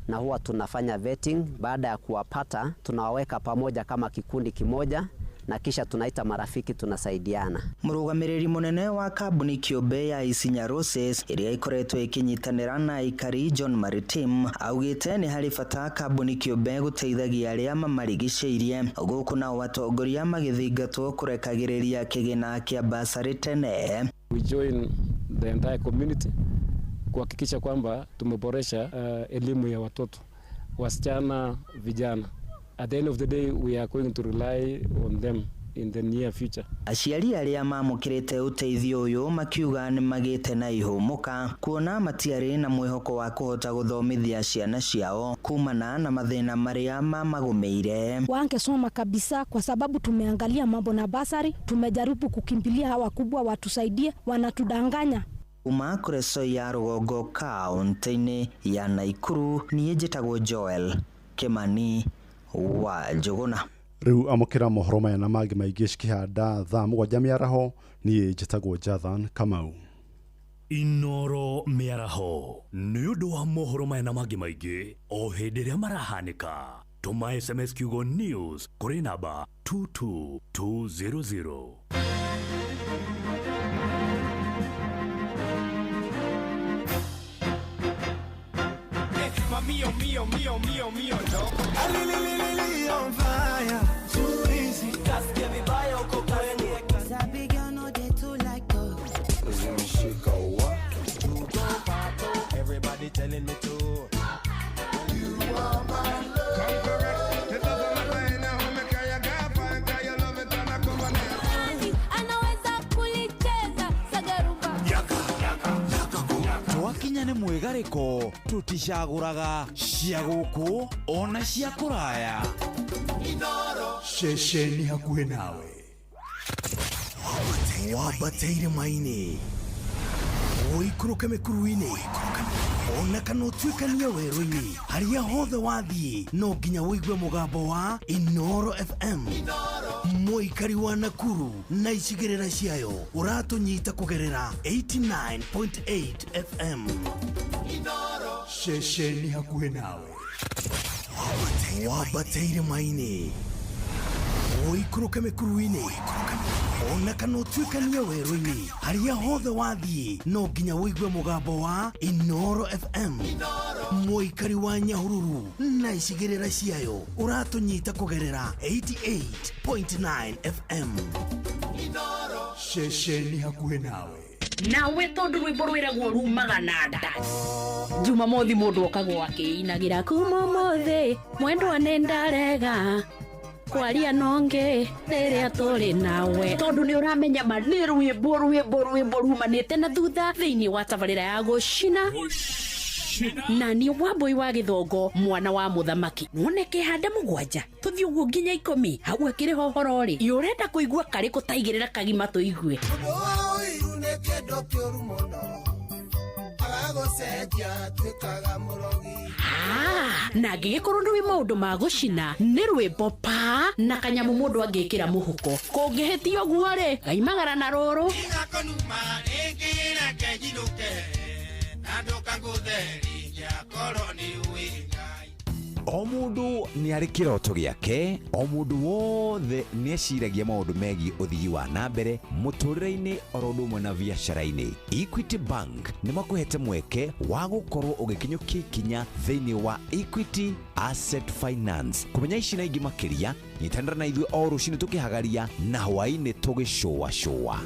na huwa tunafanya vetting. Baada ya kuwapata tunawaweka pamoja kama kikundi kimoja na kisha tunaita marafiki, tunasaidiana. Mũrũgamĩrĩri mũnene wa kambuni kĩũmbe ya Isinya Roses ĩrĩa ĩkoretwo ĩkĩnyitanĩra na aikari John Maritim augĩte nĩ harĩ bata kambuni kĩũmbe gũteithagia arĩa mamarigicĩirie, gũkũ nao atongoria magĩthingatwo kũrekagĩrĩria kĩgĩna kĩa basarĩ tene. We join the entire community kuhakikisha kwamba tumeboresha elimu ya watoto, wasichana, vijana. At the end of the day, we are going to rely on them in the near future. Aciari arĩa mamũkĩrĩte ũteithio ũyũ makiuga nĩ magĩte na ihũmũka kuona matiarĩ na mwĩhoko wa kũhota gũthomithia ciana ciao kumana na mathĩna marĩa mamagũmĩire. Wangesoma kabisa, kwa sababu tumeangalia mambo na basari, tumejaribu kukimbilia hawa kubwa watusaidie, wanatudanganya. Kuma Kuresoi ya rũgongo kaunti-inĩ ya Nakuru, niĩ njĩtagwo Joel Kimani wa Njuguna. Rĩu amũkĩra mohoro maya na mangĩ maingĩ cikĩhanda thaa 7 mĩaraho. Niĩ njĩtagwo Jathan Kamau. Inoro mĩaraho nĩ ũndũ wa mohoro maya na mangĩ maingĩ o hĩndĩ ĩrĩa marahanĩka. Tũma SMS kiugo news kũrĩ namba 22200. Mio, mio, mio, mio, mio, no. Ali, on fire. Too easy. Kasikia vibaya uko kwenye. Sabi girl no dey too like talk. Zimeshika wa. Everybody telling me to. You are my love. Come correct. The love of my life now. Make I gafa and your love it and I come on. Anaweza kulicheza sagarumba. Yaka, yaka, yaka. Twakinya nĩ mwĩgarĩko tũticagũraga cia gũkũ ona cia kũraya. Ceceni hakuhĩ nawe wambateire maini ũikũrũke mĩkuru-inĩ ona kana ũtuĩkanie werũ-inĩ, harĩa hothe wathiĩ no nginya ũigue mũgambo wa Inoro FM. Mũikari wa Nakuru na icigĩrĩra ciayo ũratũnyita kũgerera 89.8 FM. Ceceni hakuhĩ nawe. Wambate irĩma-inĩ, ũikũrũke mĩkuru-inĩ, ona kana ũtuĩkanie werũ-inĩ, harĩa hothe wathiĩ no nginya ũigue mũgambo wa Inoro FM. Mũikari wa Nyahururu na icigĩrĩra ciayo ũratũnyita kũgerera 88.9 FM. Ceceni hakuhĩ nawe. Nawe tondu rwimbo rwiragwo rumaga na nda, Jumamothi mundu okagwo akiinagira kuma umuthi mwendwa nĩ ndarega kwaria nonge rĩrĩa tũrĩ nawe, tondu nĩ ũramenya ma nĩ rwĩmbo rwĩmbo rwĩmbo rumanĩte na thutha thĩinĩ wa tabarĩra ya gũcina na niĩ Wambui wa Gĩthongo, mwana wa mũthamaki, wone kĩhanda mũgwanja tũthiĩ ũguo nginya 10 hau akĩrĩ hohoro rĩ, ũrenda kũigua karĩkũ taigĩrĩra kagima tũigue. Ũiru nĩ kĩndũ kĩũru mũno, agagũcenjia atuĩkaga mũrogi. Na angĩgĩkorwo nĩ maũndũ ma gũcina nĩ rwĩmbo pa na kanyamũ mũndũ angĩkĩra mũhuko, kũngĩhĩtia ũguo rĩ, gaimagara na rũrũ. Gakonuma rĩngĩ reke njinũke, na ndũkangũthe rĩngĩ akorwo nĩ ũĩ Ngai. O mũndũ nĩ arĩ kĩroto gĩake, o mũndũ wothe nĩ eciragia maũndũ megiĩ ũthii wa na mbere mũtũrĩre-inĩ oro ũndũ ũmwe na biacara-inĩ. Equity Bank nĩ makũhete mweke wa gũkorwo ũgĩkinyũkia ikinya thĩinĩ wa Equity Asset Finance. Kũmenya ici na ingĩ makĩria, nyitanĩra na ithuĩ o rũcinĩ tũkĩhagaria na hwaĩ-inĩ tũgĩcũacũa.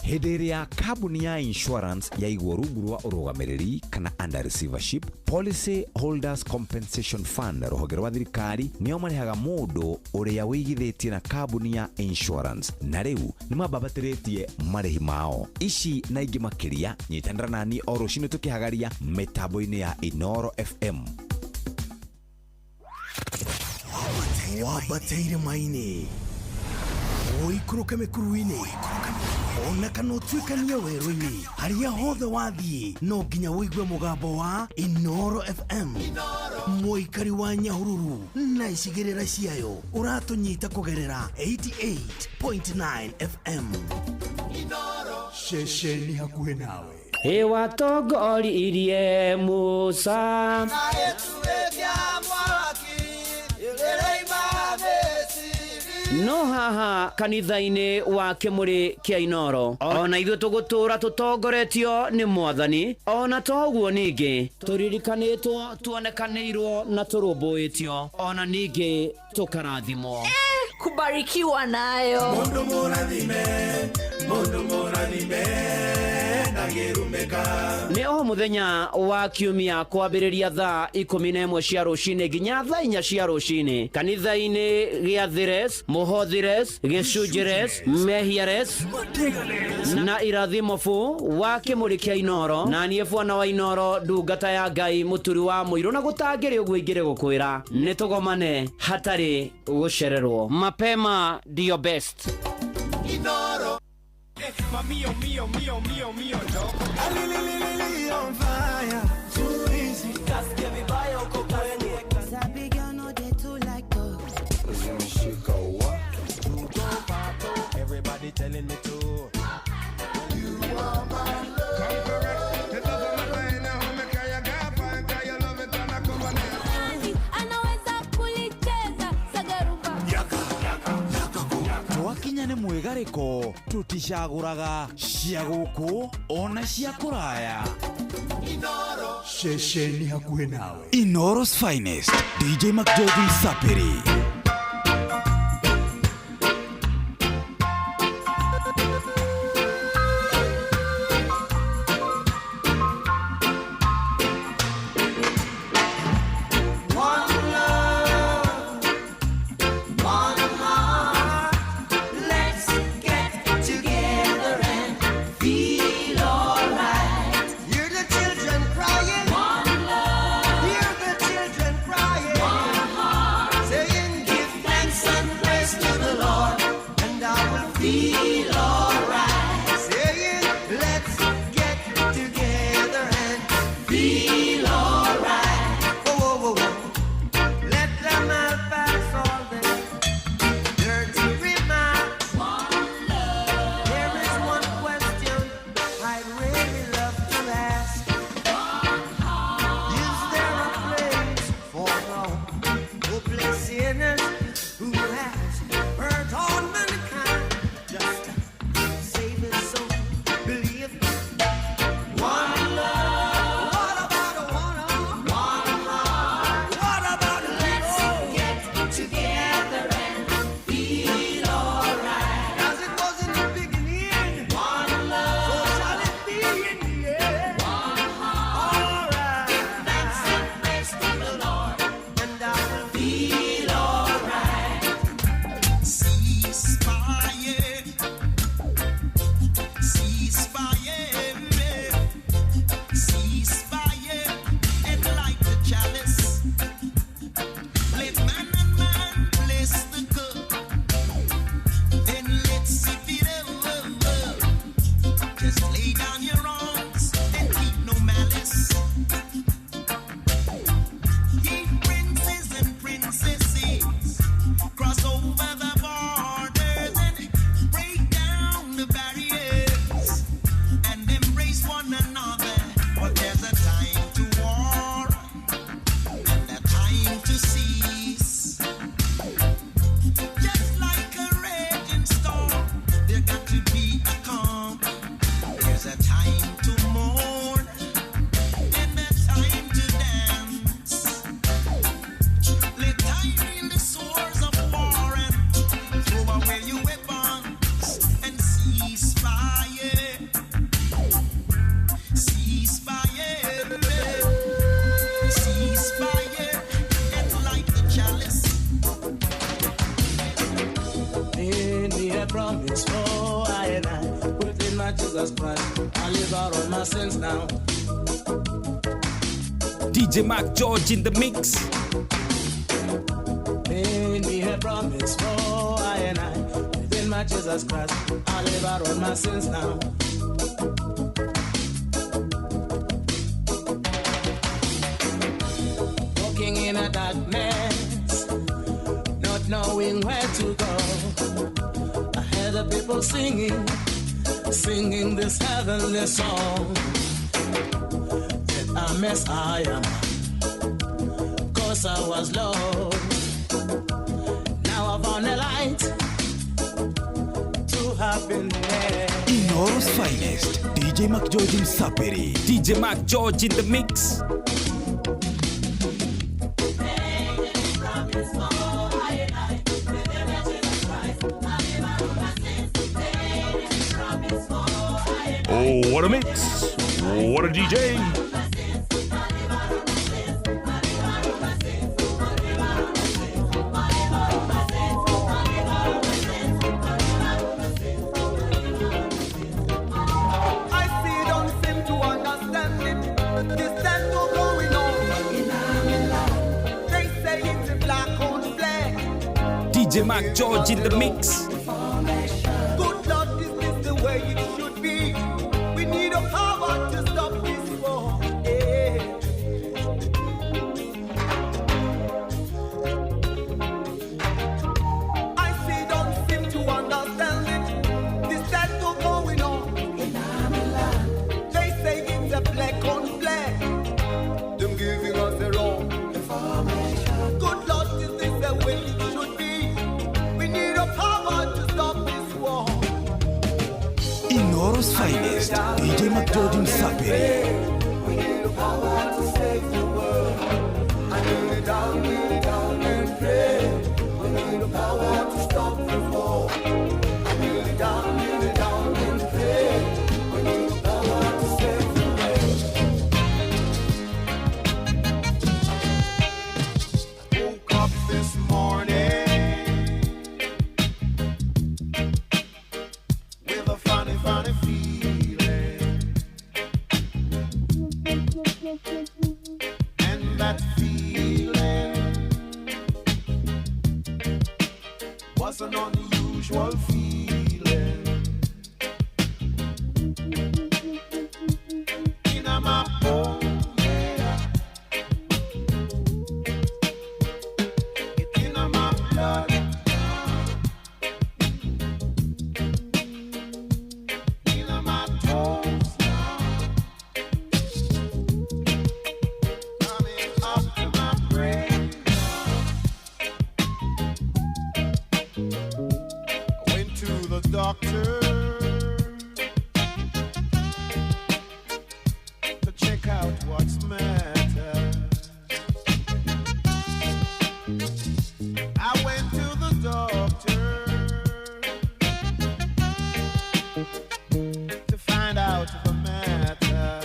Hĩndĩ ĩrĩa kambuni ya insurance yaigwo rungu rwa ũrũgamĩrĩri kana under receivership, Policy Holders Compensation Fund, rũhonge rwa thirikari nĩo marĩhaga mũndũ ũrĩa wĩigithĩtie na kambuni ya insurance, na rĩu nĩ mambambatĩrĩtie marĩhi mao. Ici na ingĩ makĩria, nyitanĩra nani o rũcinĩ tũkĩhagaria mĩtambo-inĩ ya Inoro FM. Wambate irĩma-inĩ, ũikũrũke mĩkuru-inĩ, ona kana ũtuĩkanie werũ-inĩ, harĩa hothe wathiĩ no nginya ũigue mũgambo wa Inoro FM. Mũikari wa Nyahururu na icigĩrĩra ciayo ũratũnyita kũgerera 88.9 FM. Ceceni hakuhĩ nawe. Ĩwatongoririe Musa Na ĩtuĩkia mwaki, ĩrĩima Misiri. No haha kanitha-inĩ wa kĩmũrĩ kĩa Inoro, ona ithuĩ tũgũtũra tũtongoretio nĩ Mwathani, ona toguo ningĩ tũririkanĩtwo, tuonekanĩirwo na tũrũmbũĩtio, ona ningĩ tũkarathimwo. Kubarikiwa nayo. Mũndũ mũrathime, mũndũ mũrathime, ndangĩrumĩka. Nĩ o mũthenya wa kiumia kwambĩrĩria thaa 11 cia rũcinĩ nginya thaa 4 cia rũcinĩ kanitha-inĩ gĩa Thires, Mũhothires, Gĩcunjĩres, Mehiares na Irathimo fu wa kĩmũrĩ kĩa Inoro, na niĩ bwana wa Inoro, ndungata ya Ngai, mũturi wa mũirũ, na gũtangĩrĩ ũguo ingĩrĩ gũkwĩra nĩ tũgomane hatarĩ gũcererwo. Mapema ndio best. Inoro. Mamio, mio, mio, mio, mio, no. Alililili on fire. Too easy. Kasikia vibaya uko kwenye. Sabi girl no dey too like talk. Zimeshika wa. Everybody telling me to. You are my love. Come correct. It doesn't matter anyhow me carry a gap and carry your love it and a cover it. Anaweza kulicheza sagarumba. Twakinya nĩ mwĩgarĩko, tũticagũraga cia gũkũ ona cia kũraya. Ceceni hakuhĩ nawe. Inoro's finest, DJ McGeorge Msapiri. One love, one heart. Let's get together and feel alright. Hear the children crying. One love. Hear the children crying. One heart. Saying, promise for I and I. Within my Jesus Christ, I live out all my sins now. DJ Mark George in the mix. Made me a promise for I and I. Within my Jesus Christ, I live out all my sins now. Walking in a darkness, not knowing where to go. I heard the people singing, singing this heavenly song. That a mess I am, 'cause I was lost. Now I found a light to happiness. Inoro's finest, DJ Mark George Msapiri. DJ Mark George in the mix. Oh, what a mix. What a DJ. I see don't seem to understand it. This time to going on. They say it's a black on black. DJ Mark George in the mix. Good Lord, is this the way it should be? We need a power to stop this war. Yeah. I see don't seem to understand it. This time to going on. They say it's a black on black. Them giving us the wrong information. Good Lord, is this the way it should be? We need a power to stop this war. Inoro's finest, DJ Mark George Msapiri. We need a power to save the world. I kneel down and pray. We need a power to stop the war. I kneel down and pray. We need a power to save the world. Woke up this morning with a funny, funny feeling, and that feeling was an unusual feeling. In my bone, yeah. It in my blood. In my toes now. Coming up to my brain. I went to the doctor to check out what's matter. I went to the doctor to find out the matter.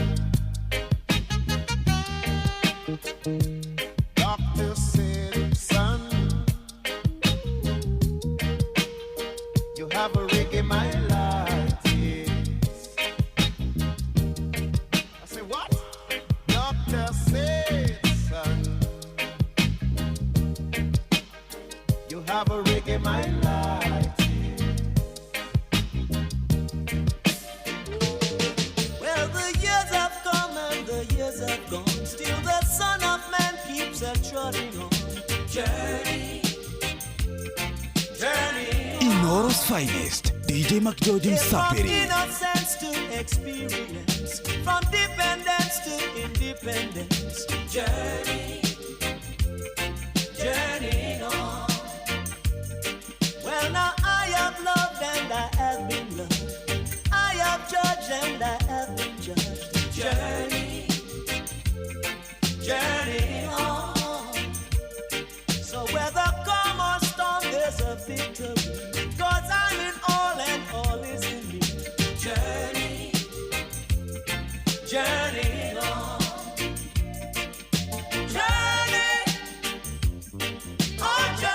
Doctor said, son, you have a reggae myelitis. I said, what? Doctor said, son, you have a reggae myelitis. Well, the years have come and the years have gone. Still the Son of Man keeps a trotting on. Journey, journey. Inoro's finest, DJ Mark George From Msapiri. innocence to experience, from dependence to independence. Journey, journey on. Well, now I have loved and I have been loved. I have judged and I have been judged. Journey, journey on. So whether calm or storm, there's a victory. 'Cause I'm in all and all is in me. Journey, journey on. Journey, oh journey.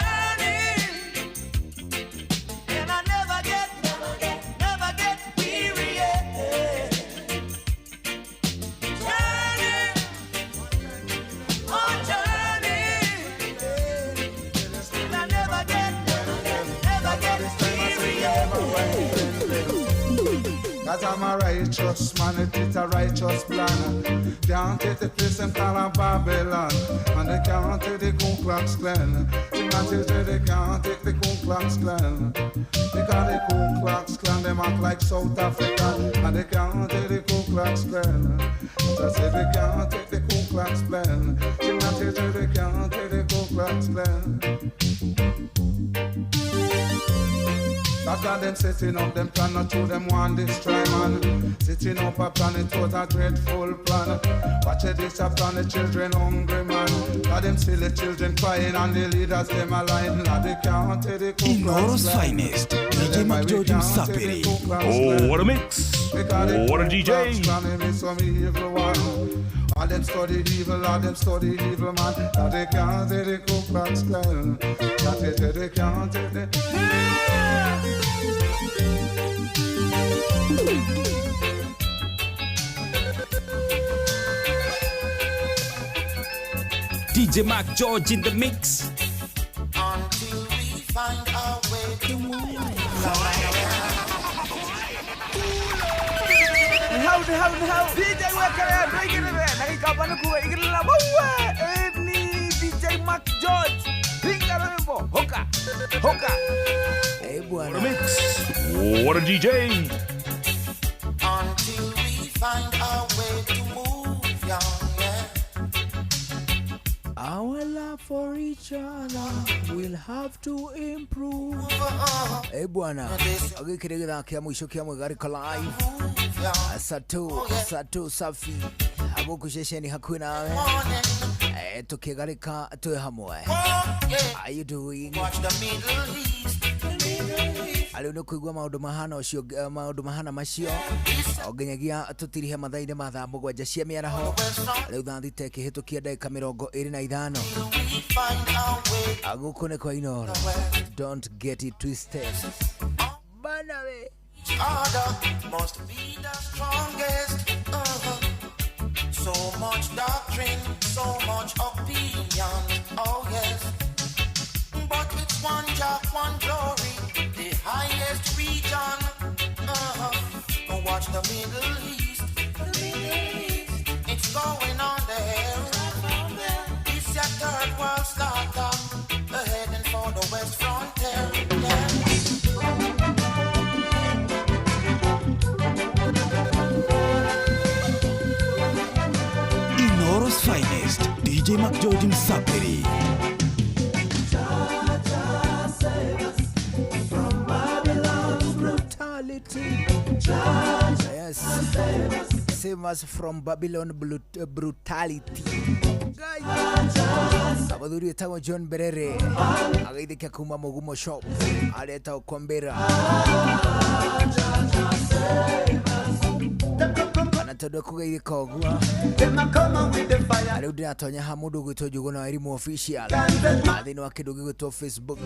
Cause I'm a righteous man, it is a righteous plan. Can't take the place and call a Babylon. And they can't take the Ku Klux Klan. They can't take the Ku Klux Klan. Because the Ku Klux Klan, them act like South Africa. And they can't take the Ku Klux Klan. Just say they can't take the Ku Klux Klan. They can't take the Ku Klux Klan. That got them setting up them plan, not to them one destroy man. Sitting up a plan, it was a dreadful plan. Watch it, this a plan, the children hungry man. Got them silly children crying and the leaders them a lying. Now they can't take the Ku Klux Inoro's Klan. finest, DJ McGeorge Msapiri. Oh, what a mix. What a DJ. Some evil one. All them study evil, all them study evil man. Now they can't take the Ku Klux Klan. Now they can't take the. DJ Mark George in the mix. Until we find our way to move. How DJ Wekere ndwigirire na gikamba nikuwe igirira bawe ni DJ Mark George ringa rwimbo hoka hoka. Hey bwana. What a mix. What a DJ. Until we find our way to move, yeah, yeah. Our love for each other will have to improve. Eh bwana, gikire githaa kia mwisho kia mwigariko live. Satu, satu safi. Abuku shesheni hakuhi nawe. Tukigarika tuwe hamwe. Are you doing? Ariu nĩ kũigua maũndũ mahana ũcio maũndũ mahana macio o nginyagia tũtirihe mathaa-inĩ ma thaa mũgwanja cia mĩaraho rĩu thaa thita ĩkĩhĩtũkia ndagĩka 25. Gũkũ nĩ kwa Inoro. Don't get it twisted. Bana we. Other must be the strongest. So much doctrine, so much opinion. Oh yes, but it's one job, one glory, the highest region. Watch the Middle East. It's going on there. It's a third world slaughter, heading for the West frontier. Yeah. Inoro's finest, DJ McGeorge Msapiri. Brutality. Yes. Save us from Babylon brutality. Abathuri etagwo John Berere agaithikia kuma Mugumo shop aria etagwo Kwambira na tondu ekugeithika ũguo rĩu ndĩratonya ha mũndũ ũgwĩtwo Njũgũna wa Elimu official thĩinĩ wa kĩndũ gĩgwĩtwo Facebook.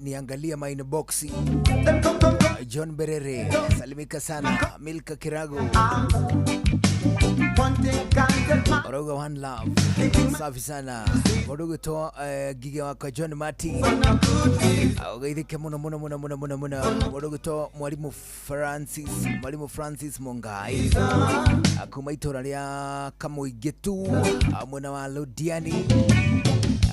Niangalia my inbox. John Berere salimika sana. Milka Kirago Oroga one love safi sana. Mũndũ ũgwĩtwo Ngige wakwa John Mati ũgeithĩke mũno mũno mũno mũno mũno mũno. Mũndũ ũgwĩtwo Mwalimu Francis Mungai kuma itũra rĩa Kamũingĩ tu mwena wa Londiani.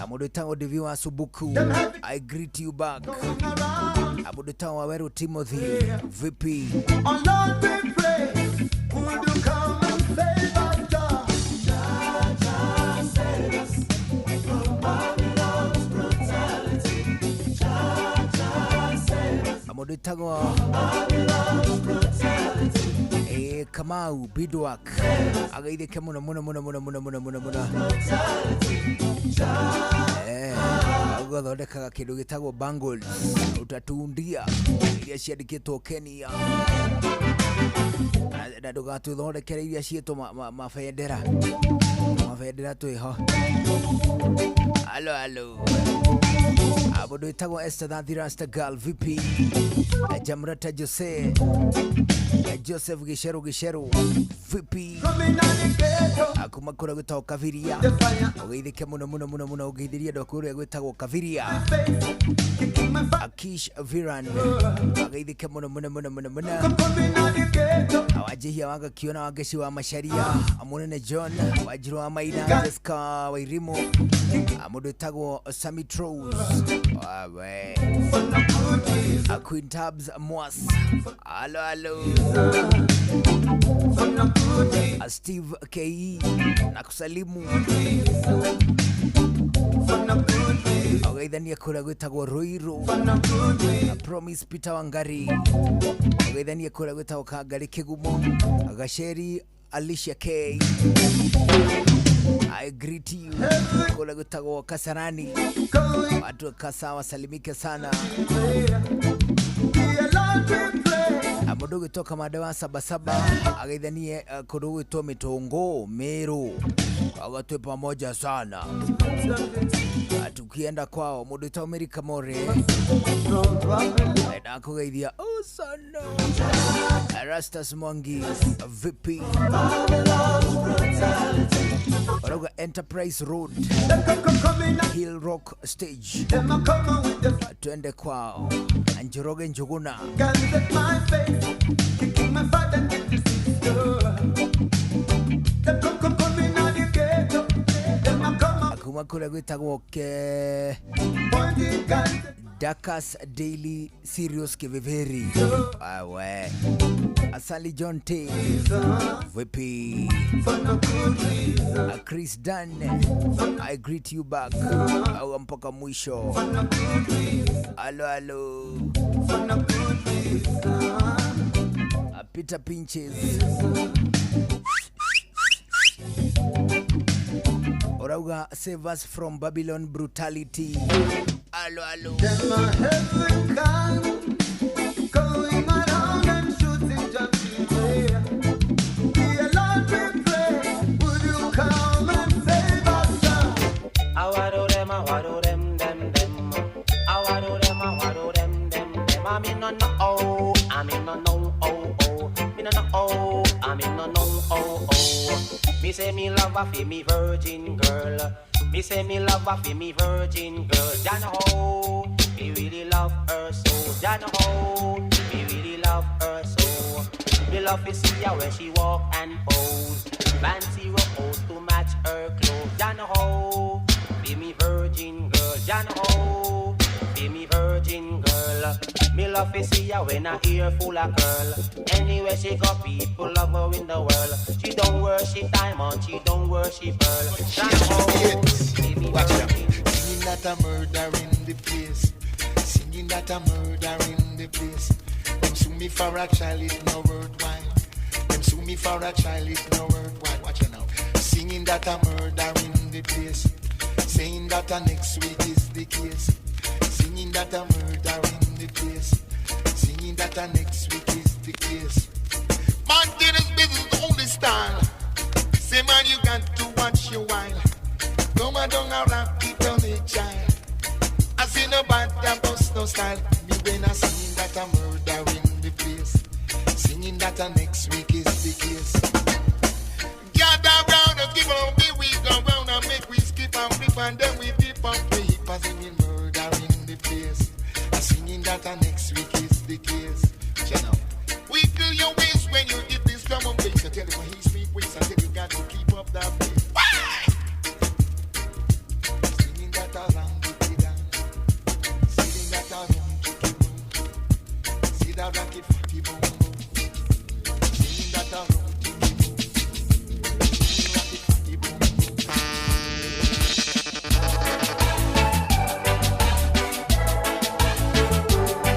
Mũndũ wĩtagwo Devi wa Subuku, I greet you back. Mũndũ wĩtagwo Waweru Timothy, vipi? Mũndũ wĩtagwo Kamau Bidwak agaithĩke mũno mũno mũno mũno mũno mũno mũno mũno. Ũgathondekaga kĩndũ gĩtagwo bangles utatundia iria ciandĩkĩtwo Kenya na ndũgatũthondekere iria ciĩtwo mabendera mabendera twĩho. Halo halo. Mũndũ wĩtagwo Esther Thathirasta Girl VP, Jamrata Jose, Joseph Gicheru Gicheru VP, kuma kũrĩa gwĩtagwo Kabiria, ũgeithĩke mũno mũno mũno mũno, ũgeithĩrie andũ a kũrĩa gwĩtagwo Kabiria. Akish Viran, ageithĩke mũno mũno mũno mũno mũno. Awajihia wanga kiona wangeci wa Macharia, Munene John Wanjiru wa Maina, Jessica Wairimu, mũndũ wĩtagwo Sammy Trose, wawe Queen Tabs Mwas, alo alo, Steve Ke na kusalimu ũgeithania kũrĩa gwĩtagwo Ruiru, Promise Peter Wangari, ũgeithania kũrĩa gwĩtagwo Kangari Kigumo, Gacheri Alicia K, I greet you kũrĩa gwĩtagwo Kasarani, watu wa Kasa wasalimike sana. Mũndũ ũgwĩtwo Kamande wa Sabasaba ageithanie kũndũ gwĩtwo Mĩtũngũ Meru, agatwe pamoja sana tukienda kwao. Mũndũ wĩtwo Mary Kamore ndakũgeithia sana. Erastus Mwangi VP, Orauga Enterprise Road, Hill Rock Stage, twende kwao. Njoroge Njuguna, kuma kũrĩa gwĩtagwo ke Dakas Daily Serious Kiviveri, awe Asali John T VP, Chris Dan, I greet you back au mpaka mwisho. Alo alo, Peter Pinches Orauga, save us from Babylon brutality. Alo alo. Them a heaven come, going around and shooting jumping there. Dear Lord, we pray, would you come and save us? Awaro them, awaro them, them, them. Awaro them, awaro them, them, them. I'm in no no oh, I'm in no no oh oh. Me no no oh, I'm in no no oh oh. Me say me love a fi me virgin girl. Me say me love a fi me virgin girl. Jan ho, me really love her so. Jan ho, me really love her so. Me love to see her when she walk and pose. Fancy rose to match her clothes. Jan ho, be me virgin girl. Jan ho, be me virgin girl. Me love to see her when her ear full of curl. Anywhere she go, people love her in the world. She don't worship diamond, she don't worship pearl. Watch out. Singing that a murder in the place. Singing that a murder in the place. Them sue me for a child, it no worthwhile. Them sue me for a child, it no worthwhile. Watch it now. Singing that a murder in the place. Saying that a next week is the case. Singing that a murder in the place. Singing that a next week is the case. Man, this business the only style. Say man, you got to watch your while. Come on down a rock it on a child. I see no bad and bust no style. Me when I singing that a murder in the place. Singing that a next week is the case. Gather round and give on me, we go round and make we skip and flip and then we dip and flip. I singing murder in the place. I singing that a next week is the case. Channel. We do your waist when you hit this drum and bass. I tell you when he speak waist, I tell you got to keep up that pace. Why? Singing that a round it down. Singing that a round it down. See that rocket fatty boom boom. Singing that a round it boom. Rocket fatty boom boom.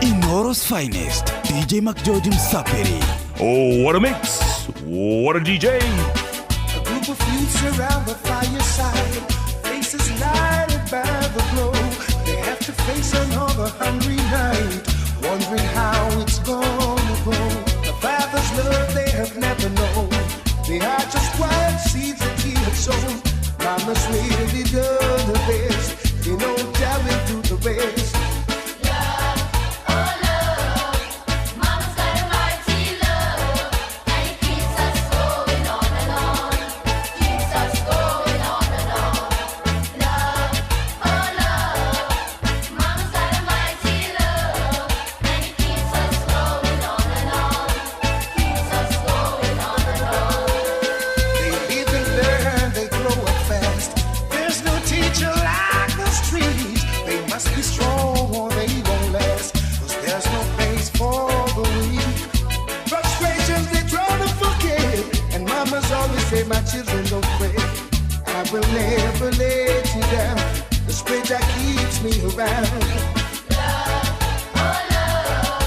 Inoro's finest, DJ McGeorge Msapiri. Oh, what a mix. What a DJ. A group of youths around the fireside, faces lighted by the glow. They have to face another hungry night, wondering how it's gonna go. The father's love they have never known. They are just wild seeds that he had sown. Mama's really done her best. They know talent through the rest. spell. Oh love,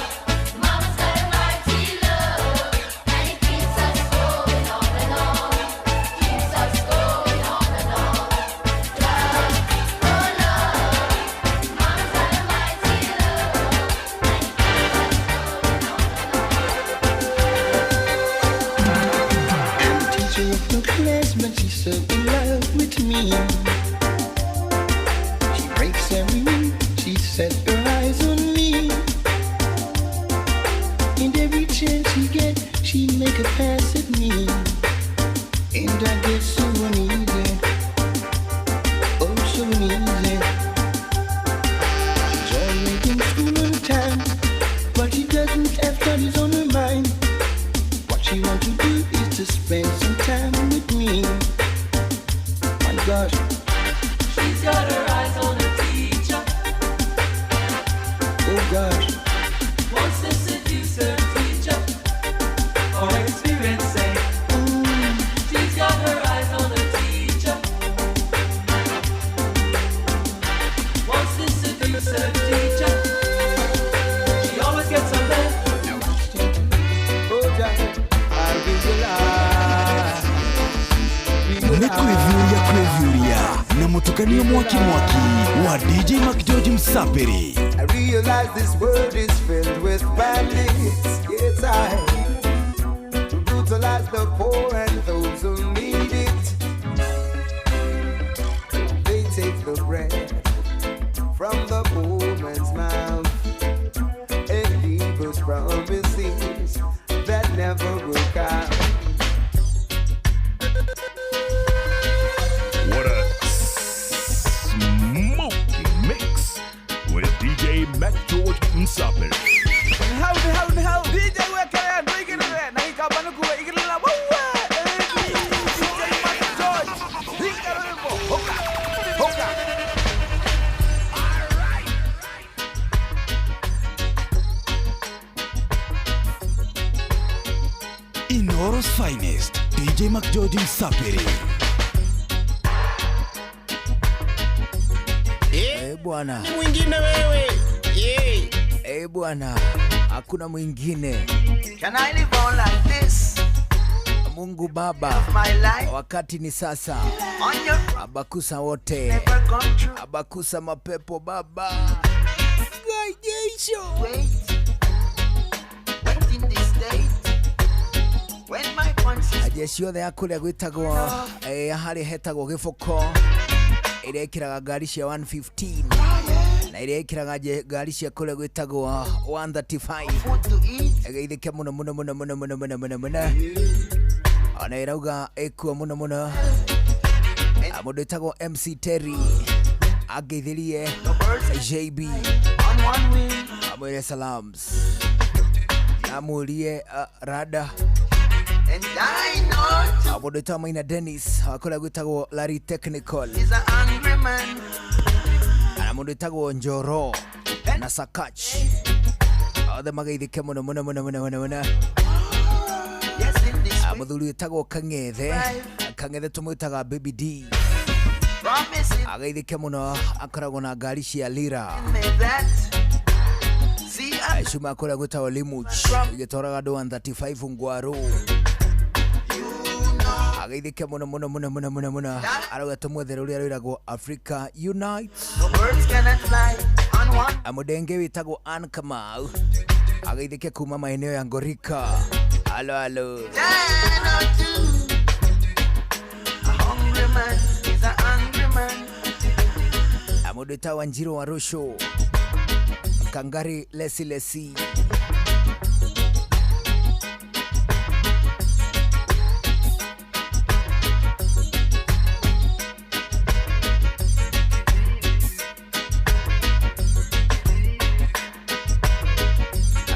mama's got a mighty love, and it keeps us going on and on, keeps us going on and on. Love, oh love, mama's got a mighty love, and it keeps us going on and on. I'm the teacher of the class, but she's so in love with me. She breaks every rule, she set her eyes on me. And every chance she get, she make a pass at me. And I get so uneasy, oh so uneasy. She's always in school on time, but she doesn't have studies on her mind. What she wants to do is to spend some time with me. My gosh. She's got her eyes on her teacher. Oh gosh. Wants to seduce her teacher for experience sake. She's got her eyes on her teacher. Wants to seduce her teacher. She always gets a man. Oh, Jack, I realize. Nĩ kwĩviũria kwĩviũria na mũtukanio mwaki mwaki wa DJ McGeorge Msapiri. I realize this world is filled with bandits. It's time to brutalize the poor and those who need it. They take the bread from the poor man's mouth and leave us promises that never will come. What a smoky mix with DJ Mac George Msapiri. How DJ weka ndwigirire na ikabanukuwe igirira wawa DJ Mac George hingarembo hoka hoka. Inoro's finest DJ McGeorge Msapiri. Eh bwana, Ni mwingine wewe. Yeah. eh bwana, hakuna mwingine. Can I live on like this? Mungu Baba, My life wakati ni sasa. on your Abakusa wote, never gone through. abakusa mapepo baba. Gajesho. Wait, wait in this state. When my conscience Ajeshi othe a kũrĩa gwĩtagwo harĩa hetagwo gĩboko ĩrĩa ĩkĩraga ngari cia 115 na ĩrĩa ĩkĩraga ngari cia kũrĩa gwĩtagwo 135 food to eat, ĩgeithĩke mũno mũno mũno mũno mũno mũno mũno mũno ona ĩrauga ĩkuo mũno mũno. Mũndũ wĩtagwo MC Terry angeithĩrie JB on one wing. amwĩre salams amũrie rada. And I know Mũndũ wĩtagwo Maina Dennis wa kũrĩa gwĩtagwo Larry Technical he's an angry man. na mũndũ wĩtagwo Njoro na Sakach othe mageithĩke mũno mũno mũno mũno mũno mũno. Yes, in this Mũthuri wĩtagwo Kang'ethe Kang'ethe tũmwĩtaga Baby D promising ageithĩke mũno akoragwo na ngari cia Lira me that. See, I cuma kũrĩa gwĩtagwo Limuch igĩtwaraga andũ 135 ngwaru ageithĩke mũno mũno mũno mũno mũno mũno arauga tũmwethere ũrĩa rwĩragwo Africa Unite. the birds cannot fly on one. Amũndenge wĩtagwo Ann Kamau ageithĩke kuma maeneo ya Ngorika. Alo alo. 10 or 2. A hungry man is an angry man. Mũndũ wĩtagwo Wanjiru wa Rusho Kangari Lesi Lesi.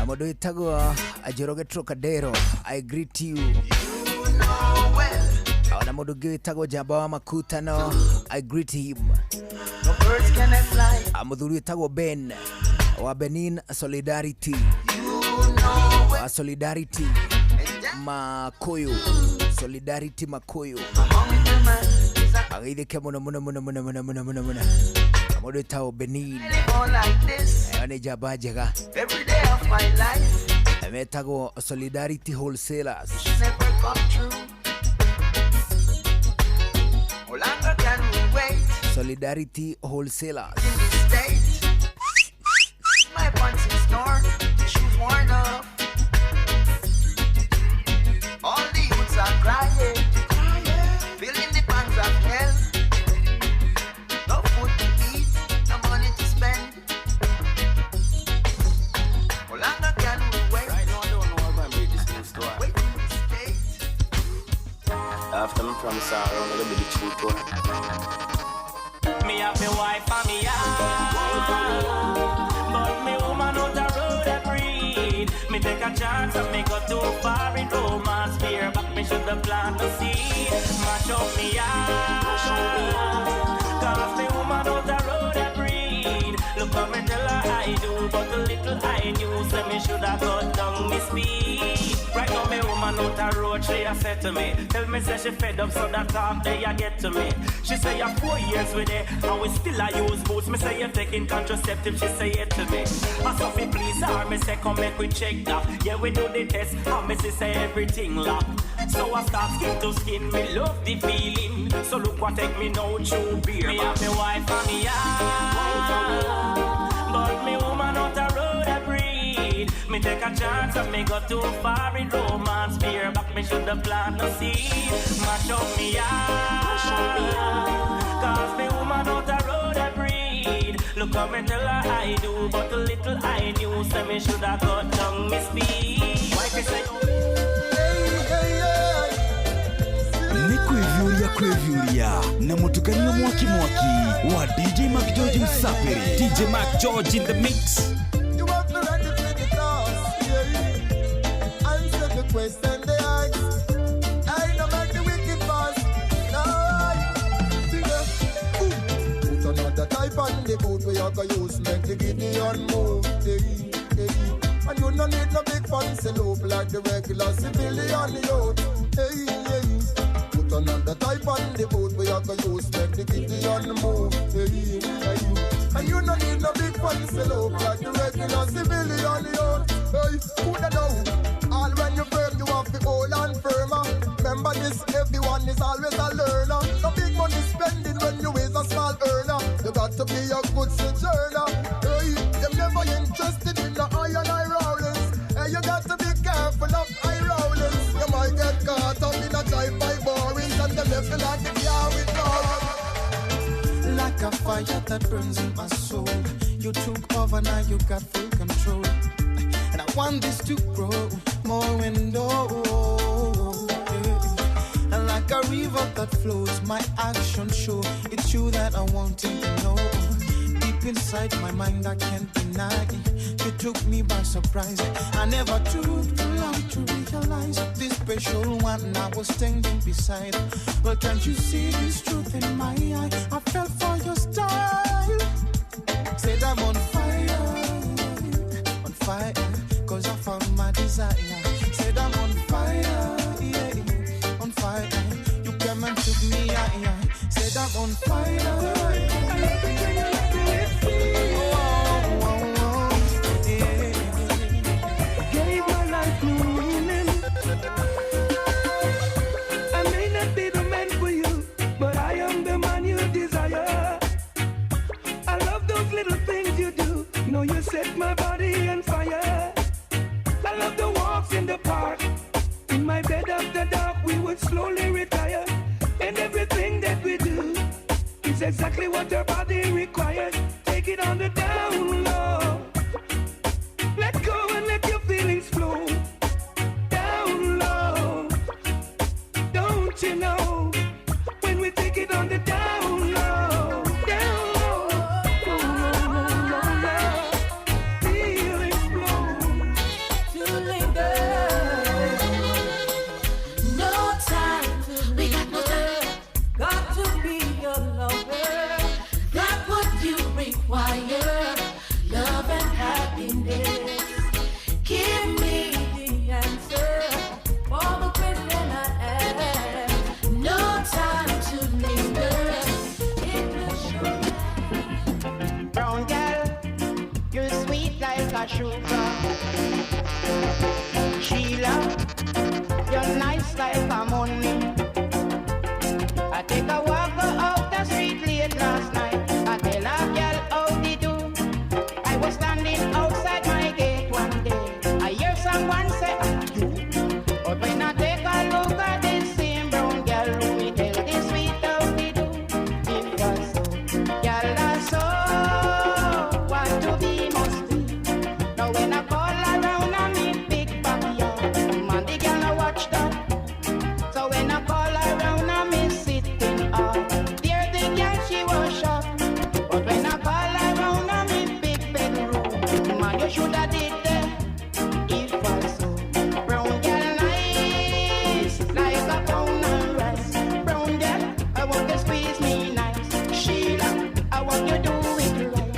Mũndũ wĩtagwo Njoroge Trocadero, I greet you. Ona mũndũ ũngĩ wĩtagwo Njamba wa Makutano, I greet him. The birds cannot fly. Mũthuri wĩtagwo Ben wa Benin Solidarity, wa Solidarity Makuyu, Solidarity Makuyu, ageithĩke mũno mũno mũno mũno mũno mũno mũno mũno. Mũndũ wĩtagwo Benin. On like this Ĩyo nĩ njamba njega. every day of my life. Metagwo Solidarity Wholesalers. Never come true. How longer can we wait? Solidarity Wholesalers. In this state, my pants is torn, tissues worn off. All the youths are crying, feeling the pangs of hell. No food to eat, no money to spend. How longer can we wait? Right now, I don't know if I'm read this new story. Wait in this state. After me promise her, I'm gonna be the truth to her. Me have me wife and me yard, but me woman out the road a breed. Me take a chance and me go too far in romance. Fear back me should have planted the seed. Mash up me yard, 'cause me woman out the road a breed. Look how me tell her I do, but the little I knew, say me should have cut down me speed. Right now me woman out the road, she a say to me, tell me say she fed up, so that talk they a get to me. She say you're 4 years with it, and we still a use boots. Me say you're taking contraceptive, she say it to me. I so fi please her, me say come make we check that. Yeah, we do the test, and me say everything locked. So I start skin to skin, me love the feeling. So look what take me now through beer. Me have me wife and me yard, but me woman out the road a breed. Me take a chance and me go too far in romance. Fear back me should have planted no seed. Mash up me yard, 'cause me woman out the road a breed. Look how me tell her I do, but the little I knew, say me should have cut down me speed. Wife say, Nĩ kwĩviũria kwĩviũria na mũtukanio mwaki mwaki wa DJ Mac George Msafiri. DJ Mac George in the mix. You have to ready for the task, yeah. Answer the question they ask. I no make the wicked fast. No, see ya. Boom. Put another type on the boot where you can use make the Gideon move. Hey, hey. And you no need no big fancy loop like the regular civilian youth. Hey, hey. Put another type on the boot where you can use make the Gideon move. Hey, hey. And you no need no big fancy loop like the regular civilian youth. Hey, put that down. All when you firm, you have to hold on firmer. Remember this, everyone is always a learner. No big money spending when you is a small earner. You got to be a good sojourner. Hey, them never interested in the iron eye rollings. Hey, you got to be careful of eye rollings. You might get caught up in a drive-by borings and them left like the car with no. Like a fire that burns in my soul. You took over, now you got full control. And I want this to grow more and more. Yeah. And like a river that flows, my actions show it's you that I wanted to know. Deep inside my mind, I can't deny it. You took me by surprise. I never took too long to realize this special one I was standing beside. Well, can't you see this truth in my eye? I fell for your style. Said I'm on fire, 'cause I found my desire. Said I'm on fire, yeah, on fire. You came and took me higher. Said I'm on fire. I love it when you let me feel. Oh, oh, oh, yeah. Gave my life new meaning. I may not be the man for you, but I am the man you desire. I love those little things you do. Know you set my body on fire. I love the walks in the park. In my bed after dark, we would slowly retire. And everything that we do is exactly a sugar. Sheila, you're nice like a money. I take a walk out the street late last night. I tell a girl how they do. I was standing outside my gate one day. I hear someone say, "Ah, you." But when I take a look at this same brown girl, who me tell this sweet how they do. It was so, girl, I saw what to be must be. Now when I call around, I meet big backyard. Man, the girl no watch that. So when I call around, I miss sitting up. There the girl she was shocked. But when I call around, I meet big bedroom. Man, you shoulda did that. It was so. Brown girl nice, like a pound of rice. Brown girl, I want to squeeze me nice. Sheila, I want you do it right.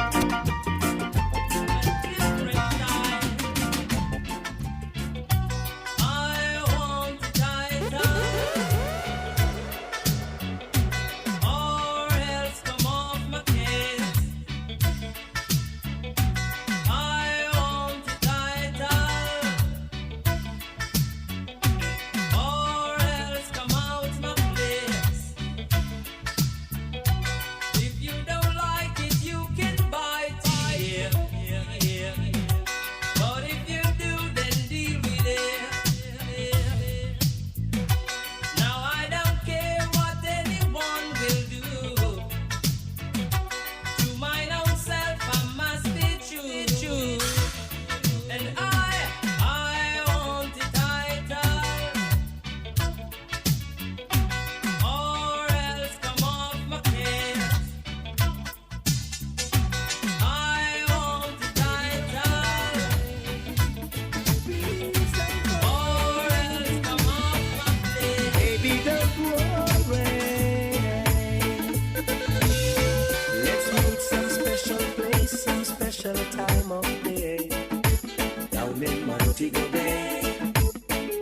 I want it tighter, or else come off my case. I want it tighter, or else come out my place. If you don't like it, you can bite it. Yeah, yeah. But if you do, then deal with it. Now I don't care what anyone will do. To mine own self I must be true. And I want it tighter, or else come off my case. I want it tighter, or else come off my place. Baby, don't worry. Let's meet some special place, some special time of day. Down in Montego Bay,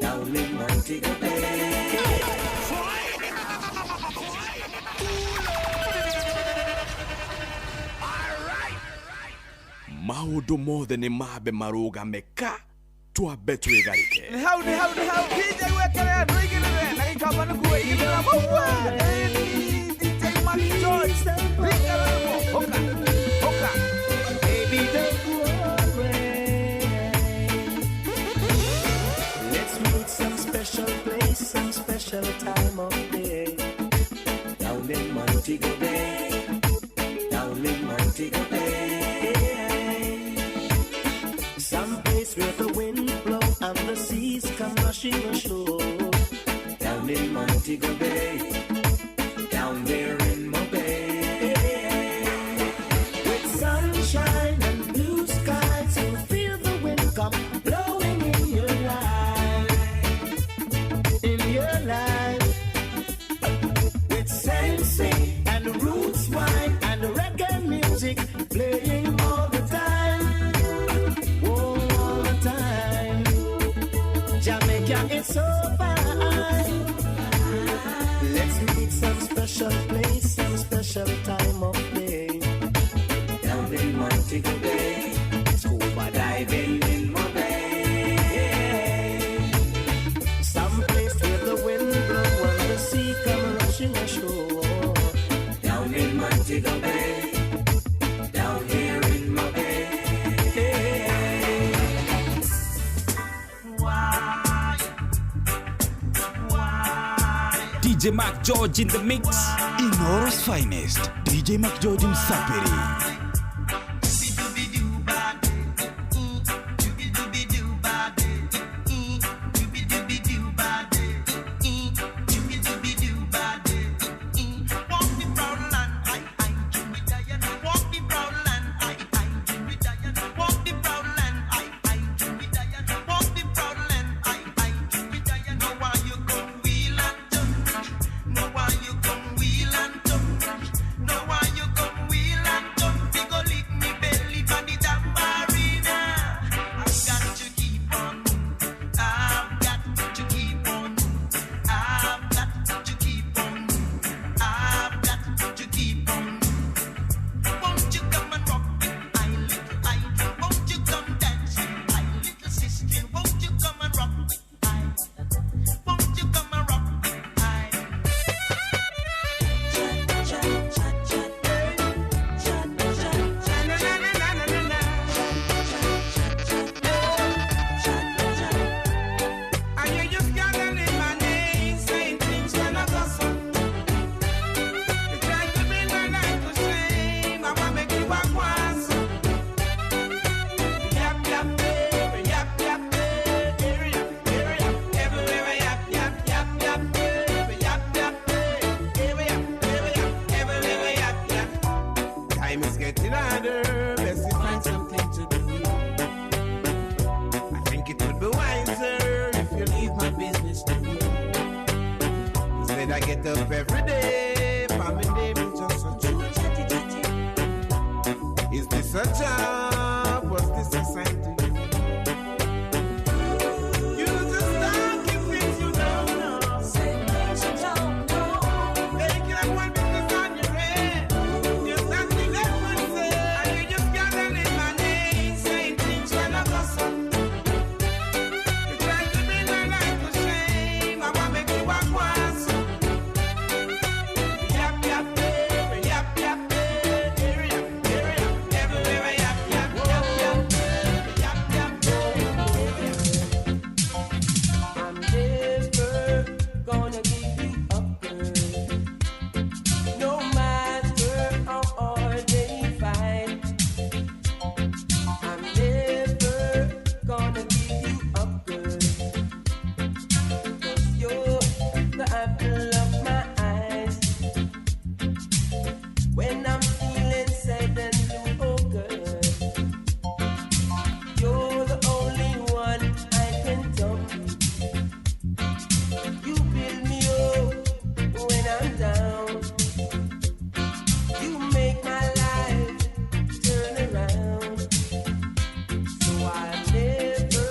down in Montego Bay. Maũndũ mothe nĩ mambe marũgame ka twambe twĩgarĩke. Nĩ hau nĩ hau nĩ hau DJ weterere ndũigĩrĩre na gĩkamba nĩkuo igĩrĩra mũgua. DJ Mac George ringa rũrĩmũ ũka ũka. Baby, don't worry. Let's meet some special place, some special time of day. Down in Montego Bay, down in Montego Bay. Some place where the wind blows and the seas come rushing ashore. Down in Montego Bay, down there in Mobay. With sunshine and blue skies, you'll feel the wind come blowing in your life, in your life. With sensei and roots wine and reggae music playing all the time. Oh, all the time. Jamaica is so fine. Let's meet some special place, some special time of day. Down in Montego Bay, scuba diving in Mobay. Some place where the wind blow and the sea come rushing ashore. Down in Montego Bay, down here in Mobay. DJ Mac George in the mix. Inoro's finest, DJ Mac George Msapiri. Wheel and jump. Get up every day, for me name is just a joke. Is this a job? Was this a sign to you? You just talking things you don't know. Say things you don't know. Taking up one business on your head. You're something that would say. And you just gathering my name, saying things when I gossip. You try to bring my life to shame. I wanna make you walk once. Yap, yap, eh, yap, yap, eh, area, area, everywhere I yap, yap, yap, yap, yap, yap, I'm never gonna give you up, girl. No matter how hard they fight. I'm never gonna give you up, girl. 'Cause you're the apple of my eyes. When I'm feeling sad and blue, oh girl, you're the only one I can talk to. You build me up when I'm down. You make my life turn around. So I'm never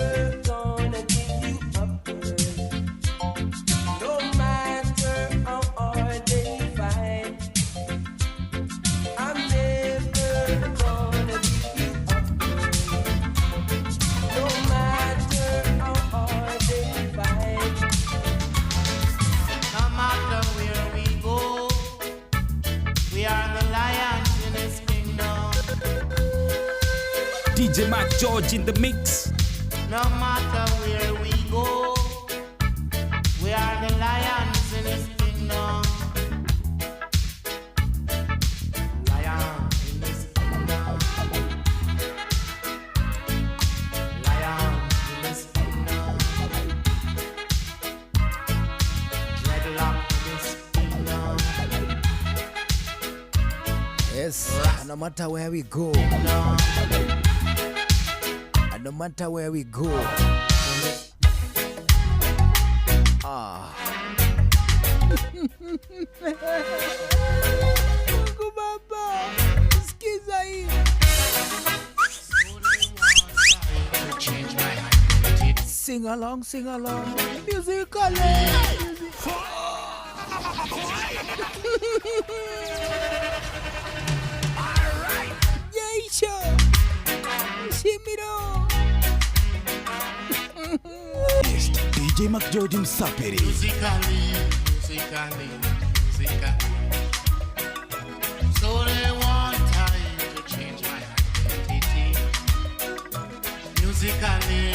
gonna give you up, girl. No matter how hard they fight. I'm never gonna give you up, girl. No matter how hard they fight. No matter where we go, we are the lions in this kingdom. DJ Mac George in the mix. No matter where we go, we are the lions in this kingdom. Lion in this kingdom. Lion in this kingdom. Dreadlock in this kingdom. Yes, no matter where we go. And no matter where we go. Ah. Mungu Baba, sikiza hii. Change my identity. Sing along, sing along. Musically. Yeisha. Shimiro. DJ McGeorge Msapiri. Musically, musically, musically. So they want time to change my identity. Musically,